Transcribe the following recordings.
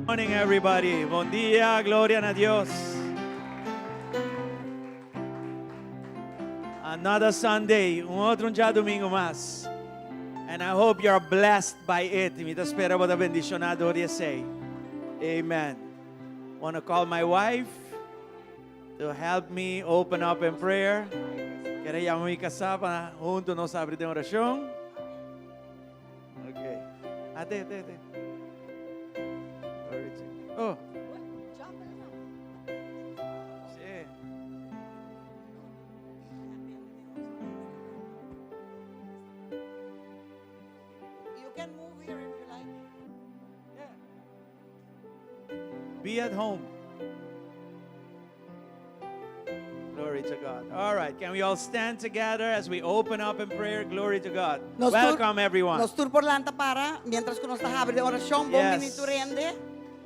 Morning everybody. Bon dia, gloria na Dios. Another Sunday, un otro djadumingu mas. And I hope you're blessed by it. Mi ta spera bo ta bendishoná dor di esei. Amen. Want to call my wife to help me open up in prayer. Ker yama mi kasá pa huntu nos habri den orashon. Okay. Ate, ate, ate. Oh. Sí. You can move here if you like. Yeah. Be at home. Glory to God. All right, can we all stand together as we open up in prayer? Glory to God. Nos tur- Welcome, everyone. Nos tur por lanta para, mientras ku nos ta habri den orashon, bon Yes. bini tur hende.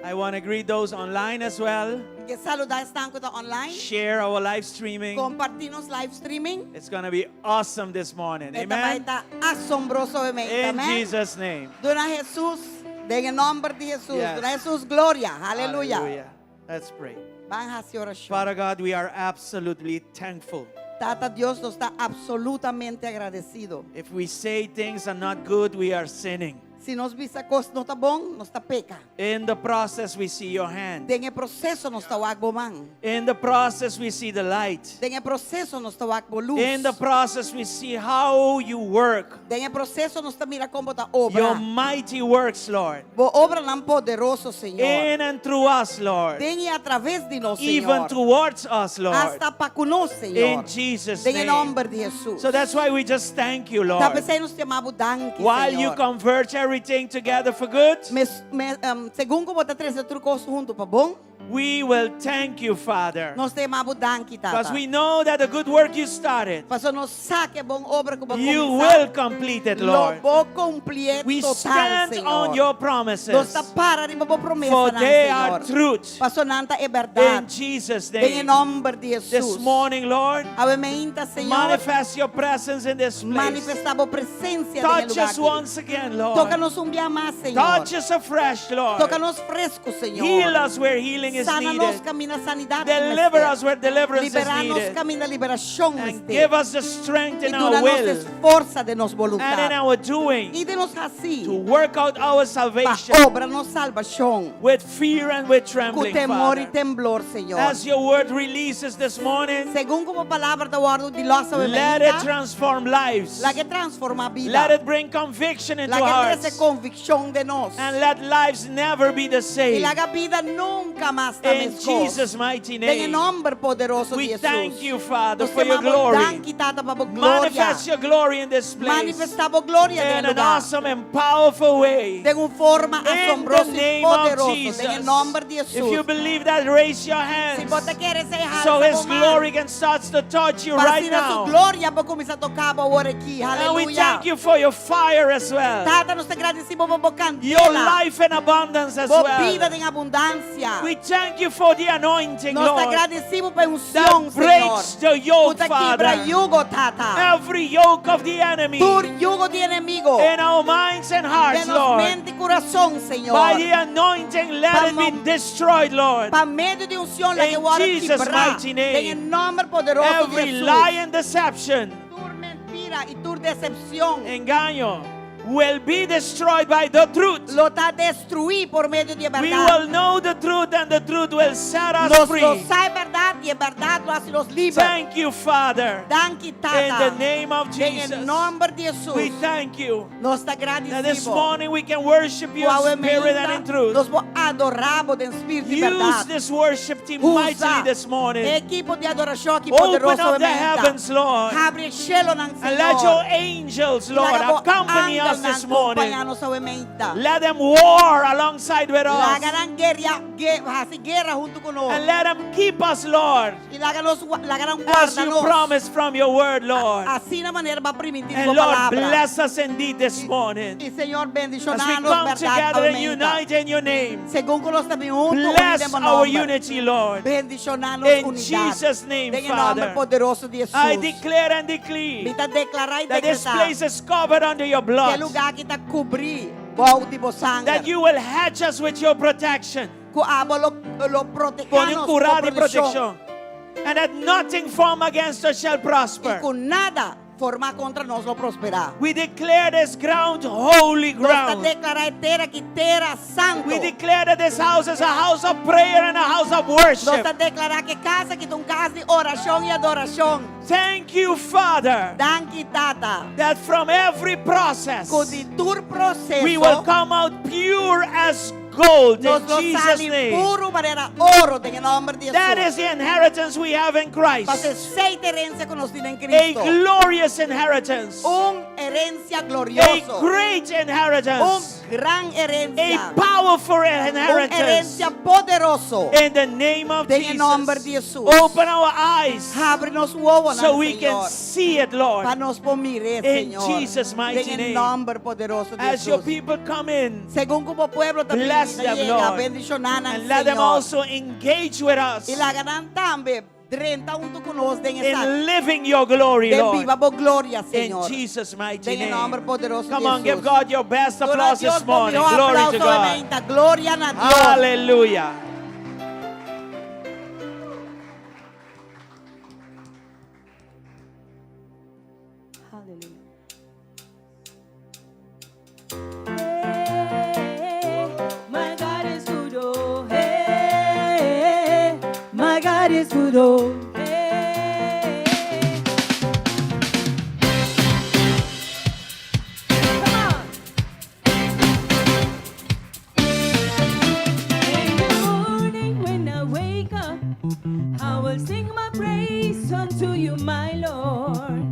I want to greet those online as well. Ke saludá esnan ku ta online. Share our live streaming. Kompartí nos live streaming. It's going to be awesome this morning. E ta bai Amen. ta asombroso amen. In Amen. Jesus' name. Duna Jesus, den e nòmber di Jesus. Yes. Duna Jesus gloria. Haleluya. Hallelujah. Let's pray. Ban hasi orashon. Father God, we are absolutely thankful. Tata Dios nos ta absolutamente agradesido. If we say things are not good, we are sinning. Si nos bisa kos no ta bon, nos ta peka. In the process, we see your hand. Den e proseso nos ta wak bo man. In the process, we see the light. Den e proseso nos ta wak bo lus. In the process, we see how you work. Den e proseso nos ta mira kon bo ta Your obra. mighty works, Lord. Bo obranan poderoso, Señor. In and through us, Lord. Den i atraves di nos, Even Señor. towards us, Lord. Hasta pa ku nos, Señor. In Jesus' Den e name. nòmber di Hesus. So that's why we just thank you, Ta Lord. p'esei nos ta yama bo danki, While you Señor. converge everything together for good, Mes, me, um, segun ku bo ta trese tur kos huntu pa bon, We will thank you, Father. Nos ta yama bo danki, Tata. Because we know that the good work you started, Paso nos sa ku e bon obra ku bo you kuminsá, will complete it, lo Lord. bo kumplié We total, stand Señor. on your promises, Nos ta para riba bo for promesanan, they are Señor. truth. Paso nan ta e In bèrdat. Jesus' Den e name. nòmber di This Hesus. morning, Lord, Awe meinta, Señor, manifest your presence in this place. manifestá bo presensia den e Touch lugá us aki. once again, Lord. Toka nos un bia mas, Señor. Touch us afresh, Lord. Toka nos fresku, Señor. Heal us where healing is Sana nos needed. kaminda sanidat tin Deliver mester. us where deliverance is Liberá nos needed. kaminda liberashon And mester. give us the strength I in our duna nos will e forsa den nos and in boluntat. our doing I den nos hasi to work out our pa salvation obra nos salbashon with fear and with ku trembling, temor i Father. temblor, Señor. As your word releases this morning, Segun ku bo palabra ta wòrdu di lòs awe let it mainta, transform lives. lag'é transformá Let bida. it bring conviction into Lag'é trese hearts. konvikshon den nos. And let lives never be the I same. laga bida nunka mas ta In meskos. Jesus' mighty Den e name. nòmber poderoso We di Jesus. thank you, Father, Nos for your ta yama bo glory. danki, Tata, pa bo gloria. Manifest your glory in this place. Manifestá bo gloria den In e an lugá. awesome and powerful way. Den un forma In the asombroso i name of poderoso. Den e Jesus. nòmber di If you Jesus. believe that, raise your Si hands. bo ta kere esei, halsa So His bo man. glory can start to touch you Pa right asina su now. gloria por kuminsá toka bo awor aki. And we Aleluya. thank you for your fire as well. Tata, nos ta gradisí bo pa bo Your kandela. life in abundance as Bo well. bida den abundansia. We thank you for the anointing, Nos ta Lord, gradisí bo pa e that unshon, Señor. breaks the yoke, Ku ta kibra Father. yugo, Tata. Every yoke of the enemy Tur yugo di enemigu. in our minds and hearts, Den nos Lord. mente i kurason, Señor. By the anointing, let it be destroyed, Lord. Pa medio di unshon, lag'é In wòrdu Jesus' kibrá. mighty name. Den e nòmber poderoso di Every Hesus. lie and deception, Tur mentira i tur desepshon. engaño, will be destroyed by the truth. Lo ta destruí por medio di e We bèrdat. will know the truth and the truth will set us Nos lo free. sa e bèrdat i e bèrdat lo hasi nos liber. Thank you, Father. Danki, In Tata. the name of Den e Jesus, nòmber di Hesus. we thank you Nos ta that this gradisí bo. morning we can worship you Ku awe in spirit and in meinta truth. nos por adorá bo den spiritu i Use bèrdat. this worship team Usa mightily this morning. e ekipo di adorashon aki Open poderoso up the awe meinta. heavens, Lord. Habri e shelonan, And let Señor. your angels, Lord, Laga bo accompany us angelnan this morning. kompañá nos awe meinta. Let them war alongside with us. Laga nan guerria, ge, hasi guera huntu ku nos. And let them keep us, Lord, I laga nos, laga nan as guarda you nos. promised from your word, Lord. Asina manera b'a primintí And bo Lord, palabra. bless us indeed this morning. I Señor As we bendishoná nos come bèrdat together awe and meinta. unite in your name, Segun ku nos ta bin huntu uní bless den bo our nòmber. unity, Lord. Bendishoná nos In unidat. Jesus' name, Den e nòmber Father. poderoso di I Hesus. declare and Mi decree ta deklará i that this dekretá place is covered under your ku e blood. lugá aki ta kubrí. Bou di bo sanger. That you will hedge us with your protection. Ku abo lo lo protehá Pone un nos ku kurá di protekshon. protekshon. And that nothing formed against us shall I prosper. ku nada formá kontra nos lo prosperá. We declare this ground holy Nos ta ground. deklará e tera aki tera santu. We declare that this house is a house of prayer and a house of Nos worship. ta deklará ku e kas aki ta un kas di orashon i adorashon. Thank you, Father, Danki Tata. that from every process Ku di tur proseso we will come out pure as gold nos in lo Jesus' sali name. puru manera oro den e nòmber di That Hesus. is the inheritance we have in Christ. Pasobra esei ta e herensia ku nos tin den A Kristu. glorious inheritance. Un herensia A glorioso. great Un inheritance. gran A herensia. powerful Un inheritance. herensia poderoso. In the name of Den e nòmber Jesus. di Hesus. Open our eyes Habri nos wowonan, so we can Señor. see it, Lord. Pa nos por mir'é, In Señor. Jesus' mighty Den e name. nòmber poderoso di As your Hesus. people come in, Segun ku bo pueblo ta bless bini them, yega, Lord. bendishoná nan, And let them Señor. also engage with us I laga nan tambe drenta huntu ku nos den esaki. in living your glory, Den Lord. biba bo gloria, In Señor. Jesus' mighty Den e name. nòmber poderoso Come di on, give Hesus. God your best Duna applause Dios this bo morning. mihó Glory to aplauso God. mainta. Gloria na Dios. Hallelujah. Hallelujah. My God is good, oh, hey, my God is good, oh, hey. Come on. Every morning when I wake up, I will sing my praise unto you, my Lord.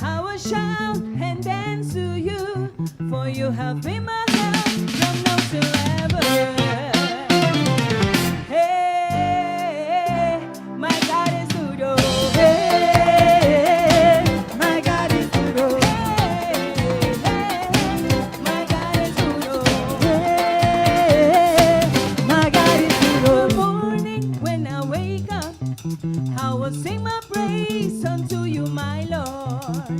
I will shout and dance to you, for you have been my help from now till ever. Hey, my God is good, oh. Hey, my God is good, oh. Hey, hey, my God is good, oh. Hey, my God is good, oh. The morning when I wake up, I will sing my praise unto you, my Lord.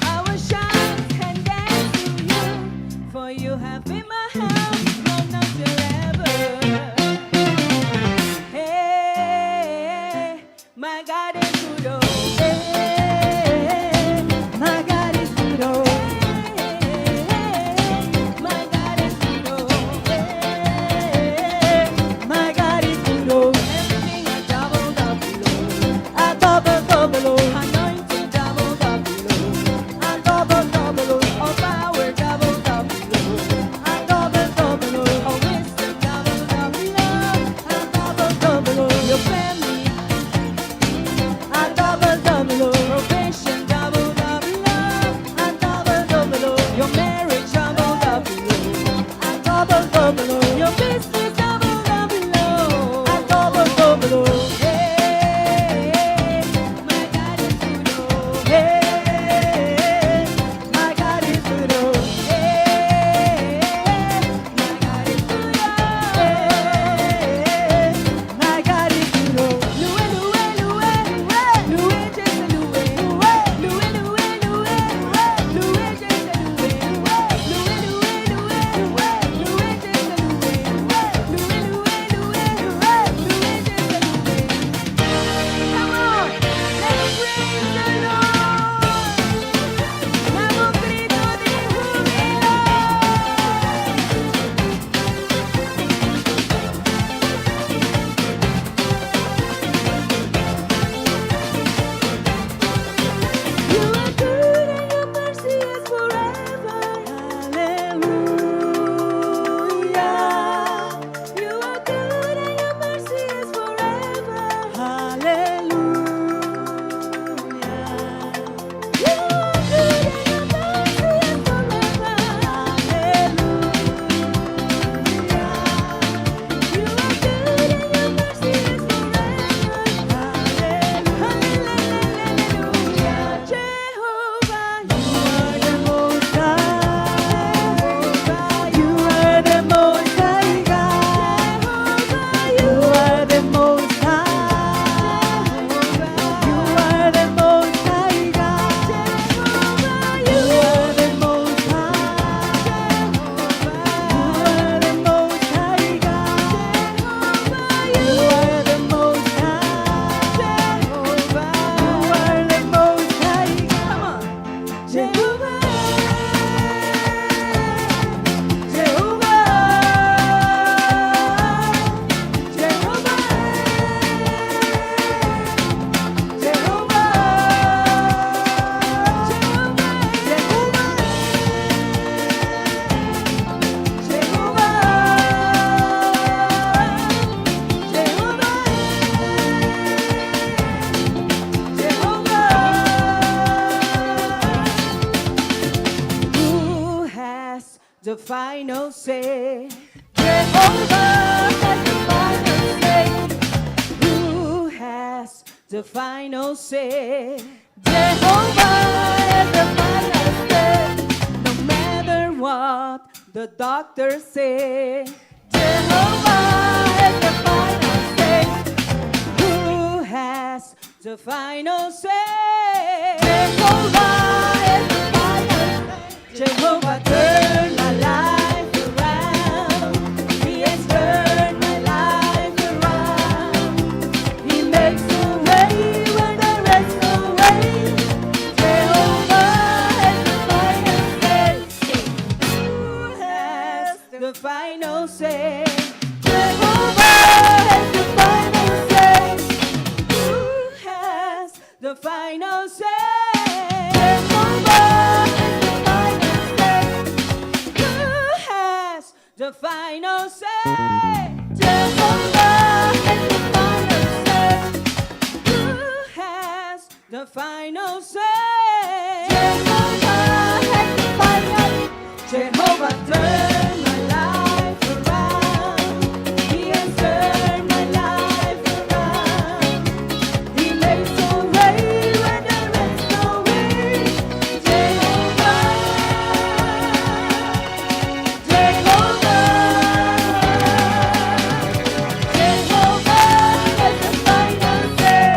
I will shout and dance to you, for you have been my help from now till ever. Hey, my God is good, oh. Hey, my God is good, oh. Hey, my God is good, oh. Hey, my God is good, oh. Everything I double, double, oh. I double, double, oh. Anointing double, double, oh. I double, double, oh. All power double, double, oh. I double, double, oh. All wisdom double, double, oh. I double, double, oh. Your family I double, double, the final say? Jehovah has the final say. Who has the final say? Jehovah has the final say. No matter what the doctors say, Jehovah has the final say. Who has the final say? Jehovah has the final say. Jehovah turned my life around. He has turned my life around. He makes a way when there is no way. Jehovah has the final say. Who has the final say? Jehovah has the final say. Who has the final say? Jehovah has the final say. Who has the final say? Jehovah has the final say. Who has the final say? Jehovah has the final. Jehovah turned my life around. He has turned my life around. He makes a way where there is no way. Jehovah, Jehovah, Jehovah has the final say.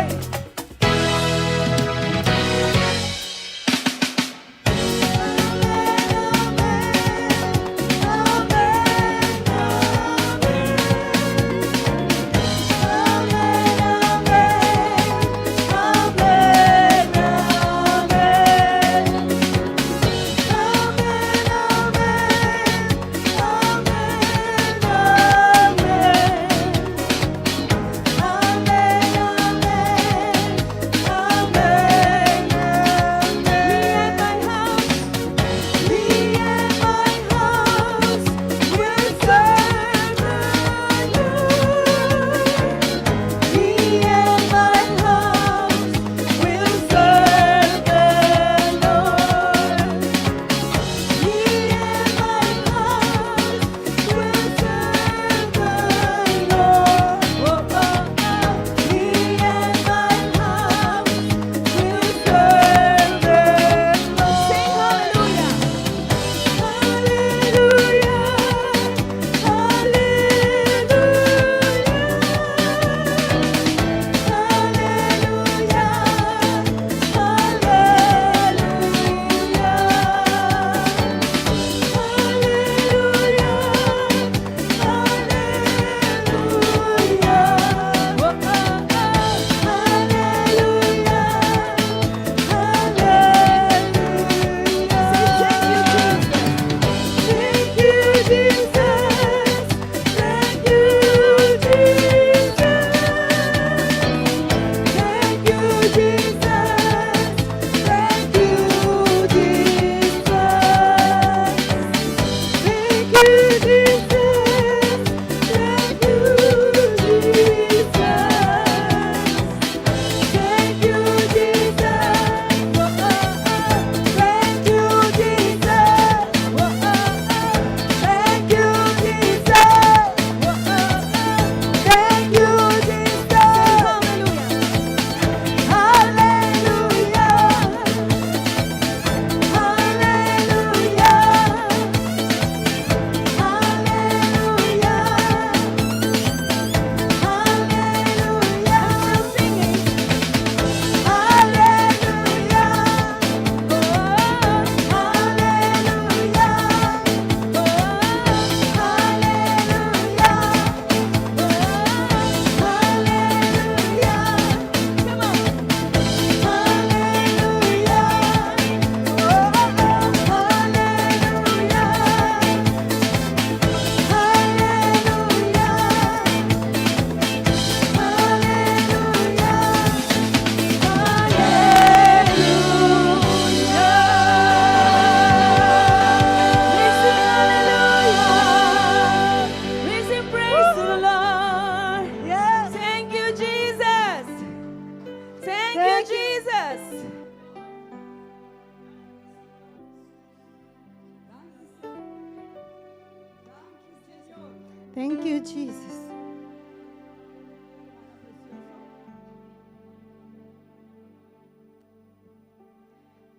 you, Jesus.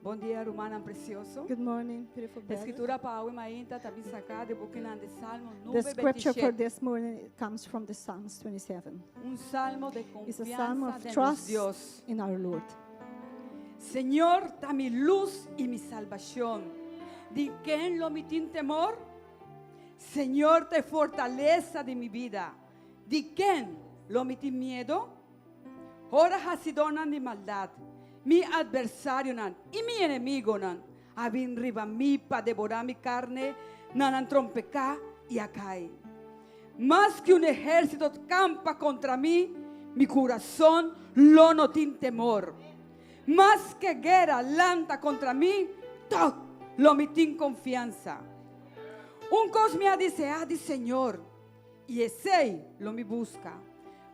Bon dia, rumannan presioso. Good morning, beautiful E brothers. skritura pa awe mainta ta bin saká di bukinan di Salmo The number scripture for 27. this morning comes from the Psalms 27. Un salmo de It's a psalm konfiansa of den nos trust Dios. in our Lord. Señor ta mi lus i mi salbashon. Di ken lo mi tin temor? Señor ta e fortalesa di mi bida. Di ken lo mi tin miedo? Ora hasidónan di maldat, mi atversarionan i mi enemigonan a bin riba mi pa devorá mi karne, nan a trompeká i a kai. Maske un ehérsito kampa kontra mi, mi kurason lo no tin temor. Maske guera lanta kontra mi, tòg lo mi tin konfiansa. Un kos mi a deseá di Señor, I esei lo mi buska,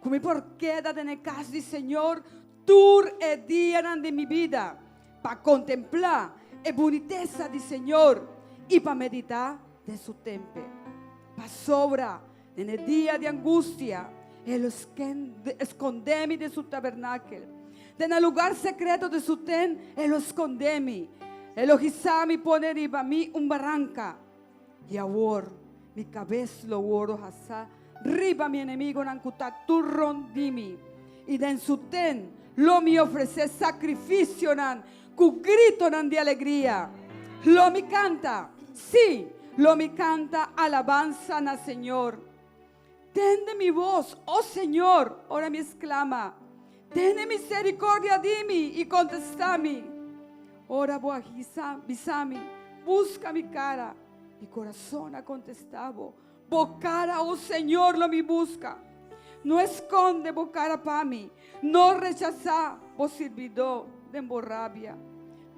ku mi por keda den e kas di Señor tur e dianan di mi bida, pa kontemplá e bunitesa di Señor i pa meditá den su tempel. Pasobra den e dia di angustia E lo skondé mi den su tabernakel, den e lugar sekreto di su tent E lo skondé mi. E lo hisa mi pone riba mi un baranka. I awor mi kabes lo wòrdu hasá riba mi enemigonan ku ta tur rònt di mi, i den su ten lo mi ofresé sakrifisionan ku gritonan di alegria. Lo mi kanta, sí, lo mi kanta alabansa na Señor. Tende mi bos, o Señor, ora mi sklama. Tene misericordia di mi i kontestá mi. Ora bo a hisa, bisa mi, Buska mi kara. Mi kurason a kontestá bo, Bo kara, o Señor, lo mi buska. No eskonde bo kara pa mi, no rechasá bo sirbidó den bo rabia.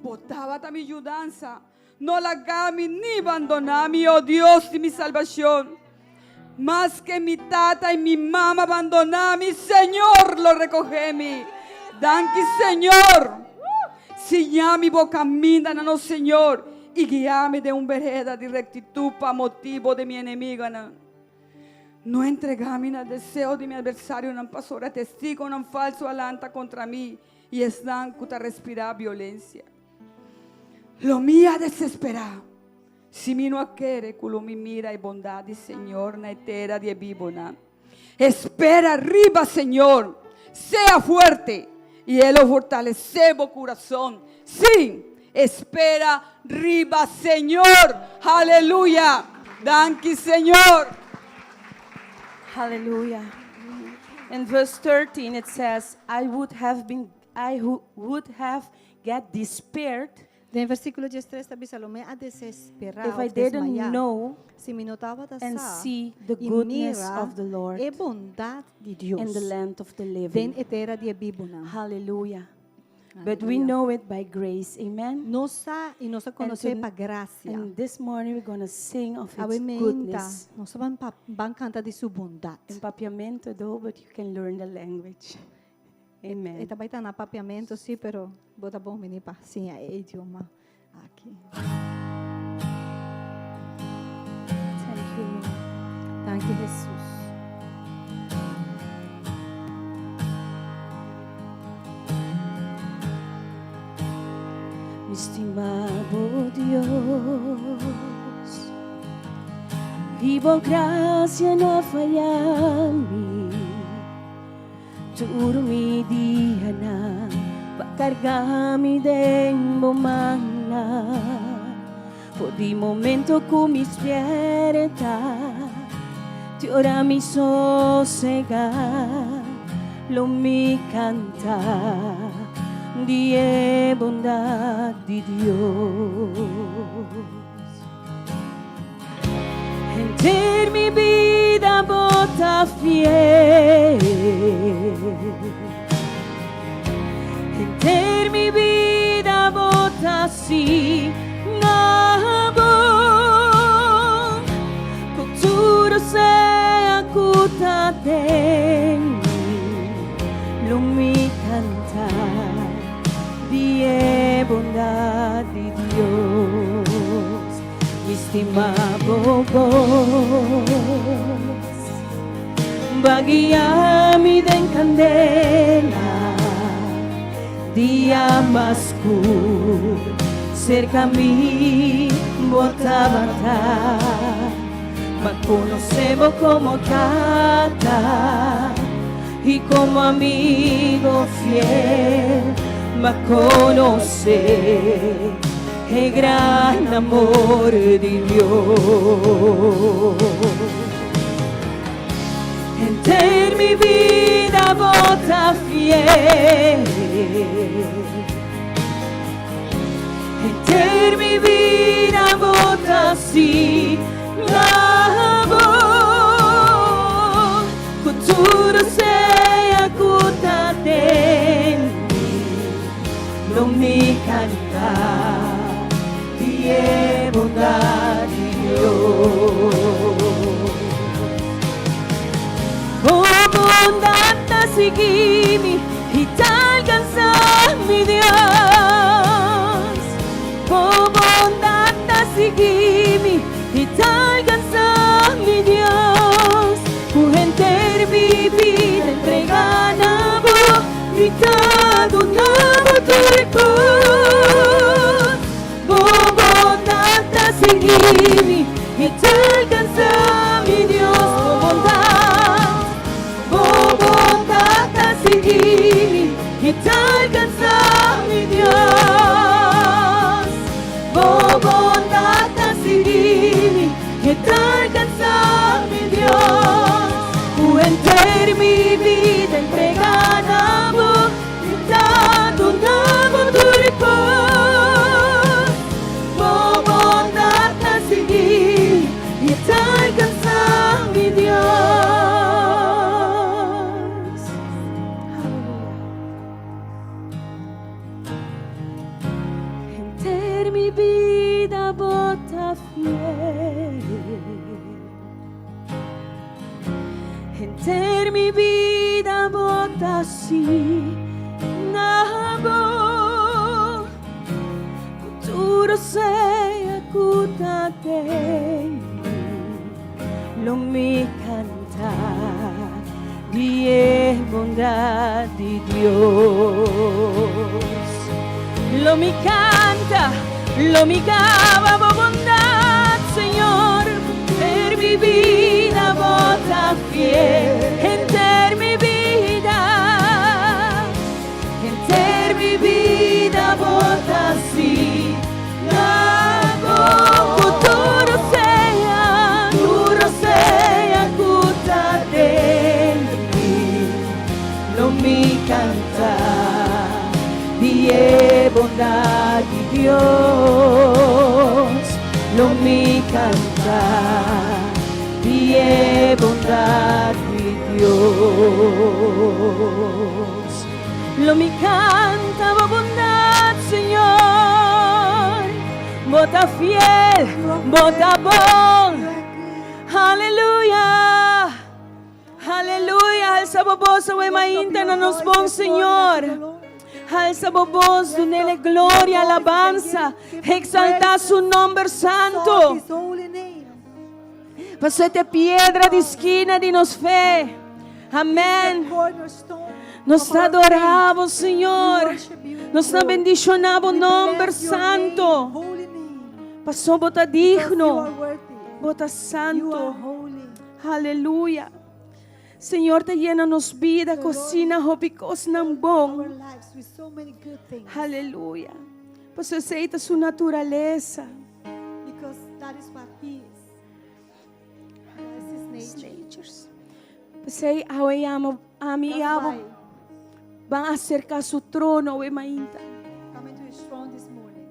Bo tabata mi yudansa, No laga mi ni bandoná mi, o Dios di mi salbashon. Maske mi tata i mi mama bandoná mi, Señor lo rekohé mi. Danki, Señor. Siña mi bo kamindanan, o Señor, i guia mi den un bereda di rektitut pa motibu di mi enemigonan. No entregá mi na deseo di mi adversarionan, pasobra testigonan falsu a lanta kontra mi i esnan ku ta respirá biolensia. Lo mi a desesperá si mi no a kere ku lo mi mira e bondat di Señor na e tera di e bibonan. Espera riba Señor, sea fuerte, i E lo fortalesé bo kurason. Sí, espera riba Señor. Aleluya! Danki, Señor. Hallelujah. In verse 13 it says, I would have been I would have get despaired. Den versíkulo diestres ta bisa, Lo mi a desesperá If I òf didn't desmayá know si mi no tabata and sa see the i goodness mira of the Lord e bondat di Dios in the land of the den living. e tera di e bibunan. Hallelujah. But we Aleluya. know it by grace. Amen. Nos sa i nos a konosé to- pa grasia. And this morning we're going to sing of Awe His meinta, goodness. nos ta ban pa ban kanta di su bondat. In papiamento though, but you can learn the language. Amen. E ta bai ta na papiamento sí, pero bo ta bon bini pa siña e idioma aki. Thank you, Lord. Danki Jesus. Mi stima bo Dios, i bo gracia no a falla mi. Tur mi dianan pa karga mi den bo mannan. For di momento ku mi spierta te ora mi sosega, lo mi kanta di e bondat di Dios. Henter mi bida bo ta fiel. Henter mi bida bo ta asina bon. Ku tur sea ku ta den mi, lo mi kanta di e bondad di Dios. Mi stima bo bos. Ba guia mi den candela Dia mas scur Cerca mi bo tabata M'a conoce bo como tata Y como amigo fiel M'a conoce e gran amor di Dios. Henter mi bida bo ta fiel. Henter mi bida bo ta si bo. Cu tur sea cu ta den mi, lo mi canta di e bondad di Dios. Bo bondad ta sigui mi y ta alcansa mi Dios. Bo bondad ta sigui mi y ta alcansa mi Dios. Cu henter mi bida entrega na bo, mi ta duna bo tur cos. Bo bondad ta sigui mi y ta alcansa mi Dios. Bo bondad, bo bondad ta sigui mi y ta alcansa mi Dios. Bo bondad ta sigui mi y ta alcansa mi Dios. Cu henter mi bida entrega na bo, mi ta duna bo tur cos. Bo bondad ta sigui mi y ta alcansa mi Dios. Aleluya. Henter mi bida bo ta fiel. Henter mi bida bo ta si na bo. Futuro sea cu ta den mi, lo mi canta di e bondad di Dios. Lo mi canta, lo mi gaba bo bondad, Señor. Henter mi bida bo ta fiel, henter mi bida, henter mi bida bo ta si na bo. Futuro sea, duro sea cu ta den mi, lo mi canta di e bondad di Dios. Lo mi canta di e bondad di Dios. Lo mi canta bo bondad, Señor. Bo ta fiel, bo ta bon. Aleluya. Aleluya. Halsa bo bos awe mainta na nos bon Señor. Halsa bo bos, dunele gloria, alabanza. Exalta su nomber santo. His holy name. Paso e ta piedra di skina di nos fe. Amen. Cornerstone. Nos adoramos, Señor. Nos bendicionamos nomber santo. Holy name. Paso bo ta Because you are digno. worthy. Bo ta You are santo. holy. Aleluya. Señor ta yena nos bida, cu asina hopi cosnan Our bon. lives with so many good things. Aleluya. Paso esey ta su naturalesa. Because that is what He is. That is His nature. Natures. Pesey awe amo ami That's abo why ban acerca su trono awe mainta. coming to His throne this morning.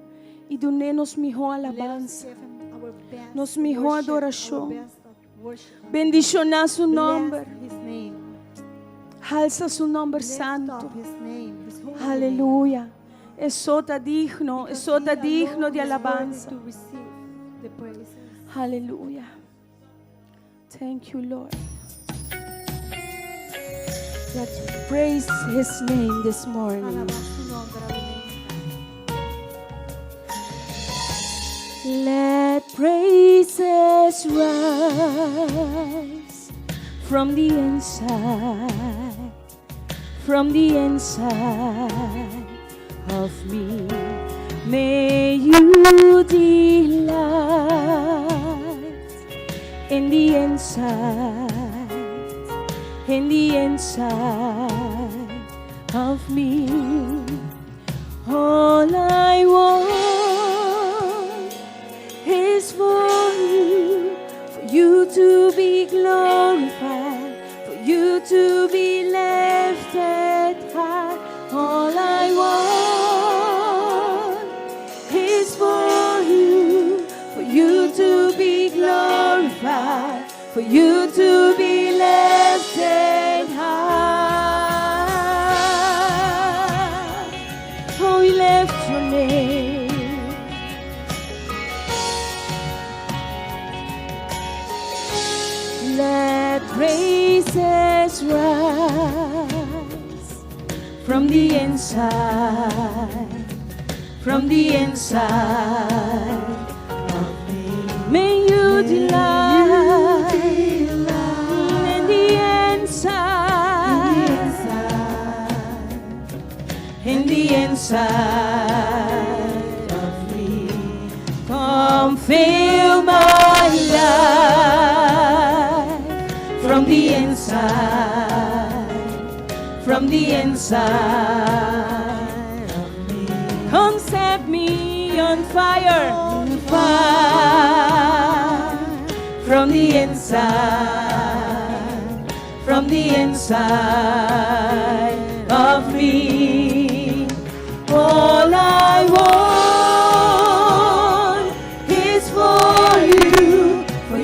Y dun'e nos miho Let us alabanza. give Him our best Nos miho worship, our adoracion. best of worship. Bendiciona su nomber. Bless His name. Halsa su nomber Lift santo. up His name, His holy name. Aleluya. E so ta digno, Because e so ta He digno alone di is worthy alabanza. to receive the praises. Aleluya. Thank you, Lord. Let's praise His name this morning. Alaba su nomber, aleluya. Let praises rise. From the inside, from the inside of me. May you delight in the inside, in the inside of me. All I want is for you to be glorified, for you to be lifted high. All I want is for you to be glorified, for you to be lifted high. Oh, we lift your name. Let praises rise from the inside, from the inside of me. May you delight in the inside, in the inside of me. Come fill my life from the inside, from the inside of me. Come set me on fire, fire from the inside, from the inside of me. All I want is for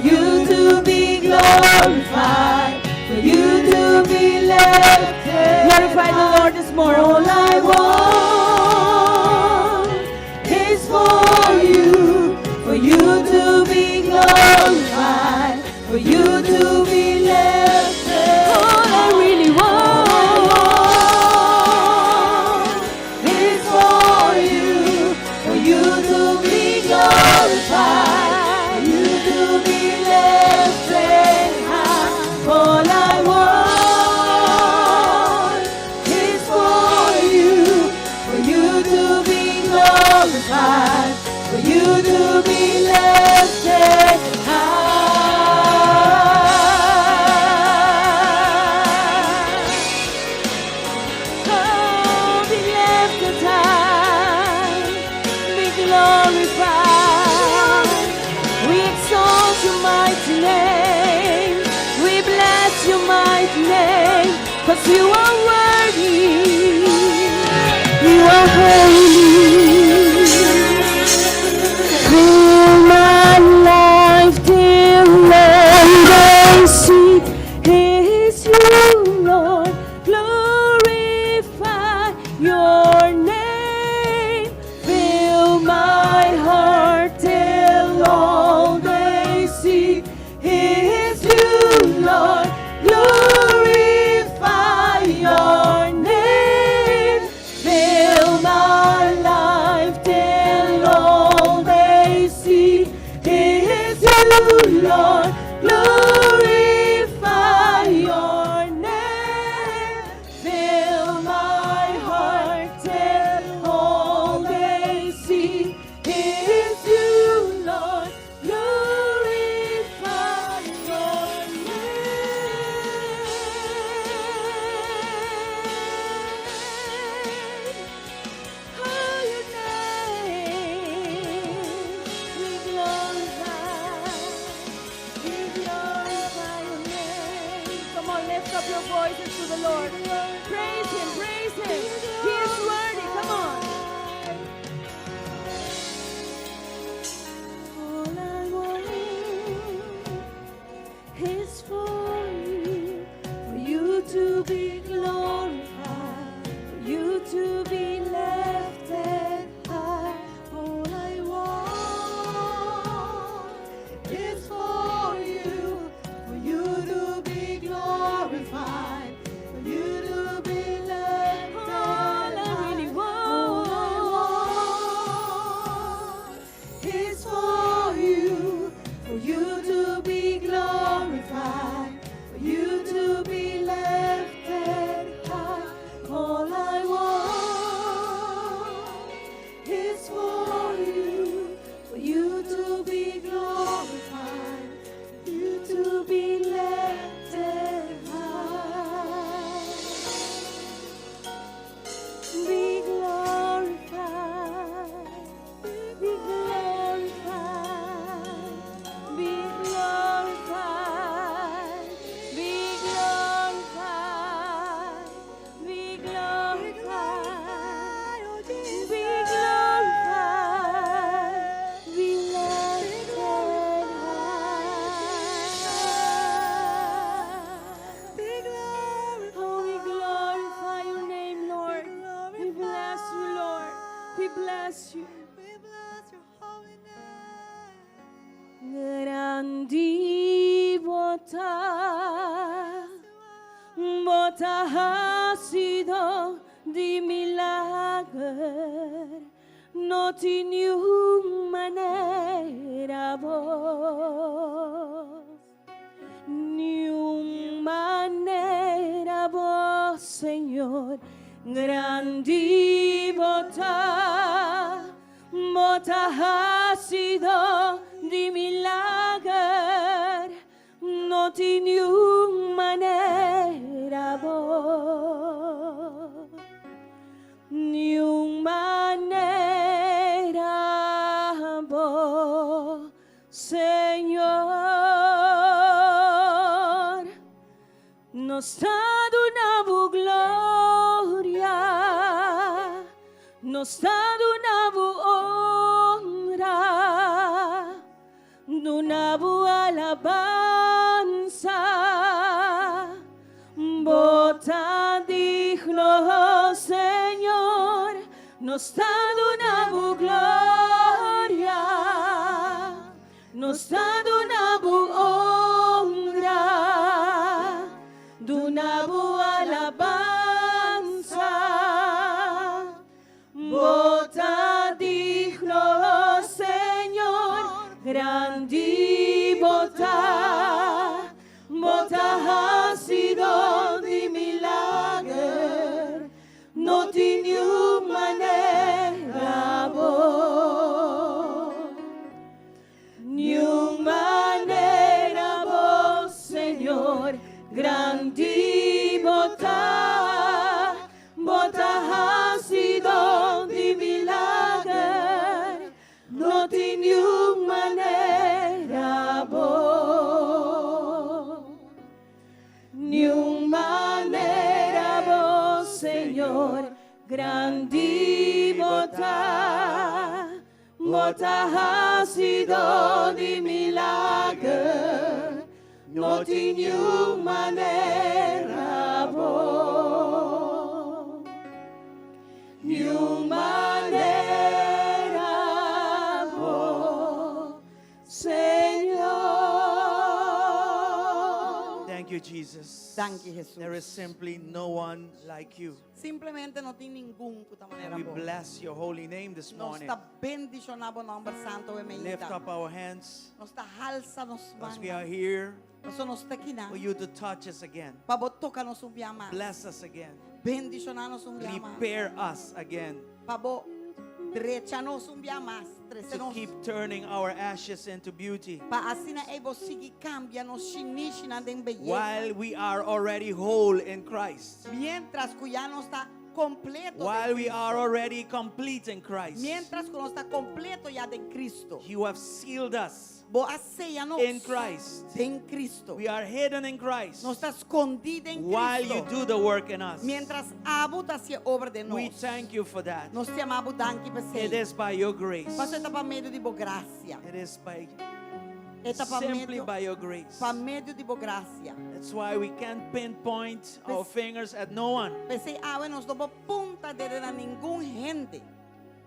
you to be glorified, for you to be lifted. Glorify the Lord this morning. All I want is for you to be glorified, for you to be lifted. All I really want is for you to be glorified, for you to be lifted high. All I want is for you to be glorified, for you to be lifted high. Oh, be lifted high, be glorified. We exalt your mighty name. We bless your mighty name, 'cause you are worthy. You are holy. Fill my life till all they see is you, Lord. Glorify your name. Fill my heart till all they see is you, Lord. Glorify your name. Fill my life till all they see is you, Lord. Glorify your name. Fill my heart till all they see is you, Lord. Glorify your name. Oh, your name we glorify. bless you. Grandi bo ta, bo ta hasidó di milager, no tin niun manera bo. Niun manera bo, Señor, grandi bo ta, bo ta hasidó di milager, no tin niun manera bo. Niun manera bo, Señor. Nos ta duna bo gloria, nos ta duna bo honra, duna bo alabansa. Bo ta digno, Señor, nos ta duna bo gloria, nos ta duna bo honra, duna bo alabansa. Bo ta digno, Señor, grandi bo ta, bo ta hasidó di milager, no tin niun manera bo. Niun manera bo, Señor, grandi bo ta, bo ta hasidó di milager, no tin niun manera bo. Niun manera bo, Señor, grandi bo ta, bo ta hasidó di milager, no tin niun manera bo. Niun manera bo, Señor. Thank you, Jesus. Thank you, Jesus. There is simply no one like you. Simplemente no tin ningun ku ta manera We bo. bless your holy name this Nos morning. ta bendishoná bo nòmber santu e Lift mainta. up our hands Nos ta halsa nos as we are man. here Paso nos ta akinan. for you to touch us again. Pa bo toka nos un bia mas. Bless us again. Bendishoná nos un bia mas. Repair us again. Pa bo drecha nos un bia mas. Trese To nos. keep turning our ashes into beauty. Pa asina ei bo sigui kambia nos shinishinan den beyesa. While we are already whole in Christ. Mientras ku ya nos ta kompleto den While we Kristu. are already complete in Christ. Mientras ku nos ta kompleto ya den Kristu. You have sealed us Bo a seya nos in Christ. den Kristu. We are hidden in Christ. Nos ta skondí den While you Kristu. do the work in us. Mientras abo ta hasi e obra den nos. We thank you for that. Nos ta yama bo danki p'esei. It is by your grace. Paso e ta pa medio di bo grasia. It is by E ta pa simply medio by your grace. pa medio di bo grasia. That's why we can't pinpoint our fingers at no one P'esei awe nos no por punta dede na ningun hende.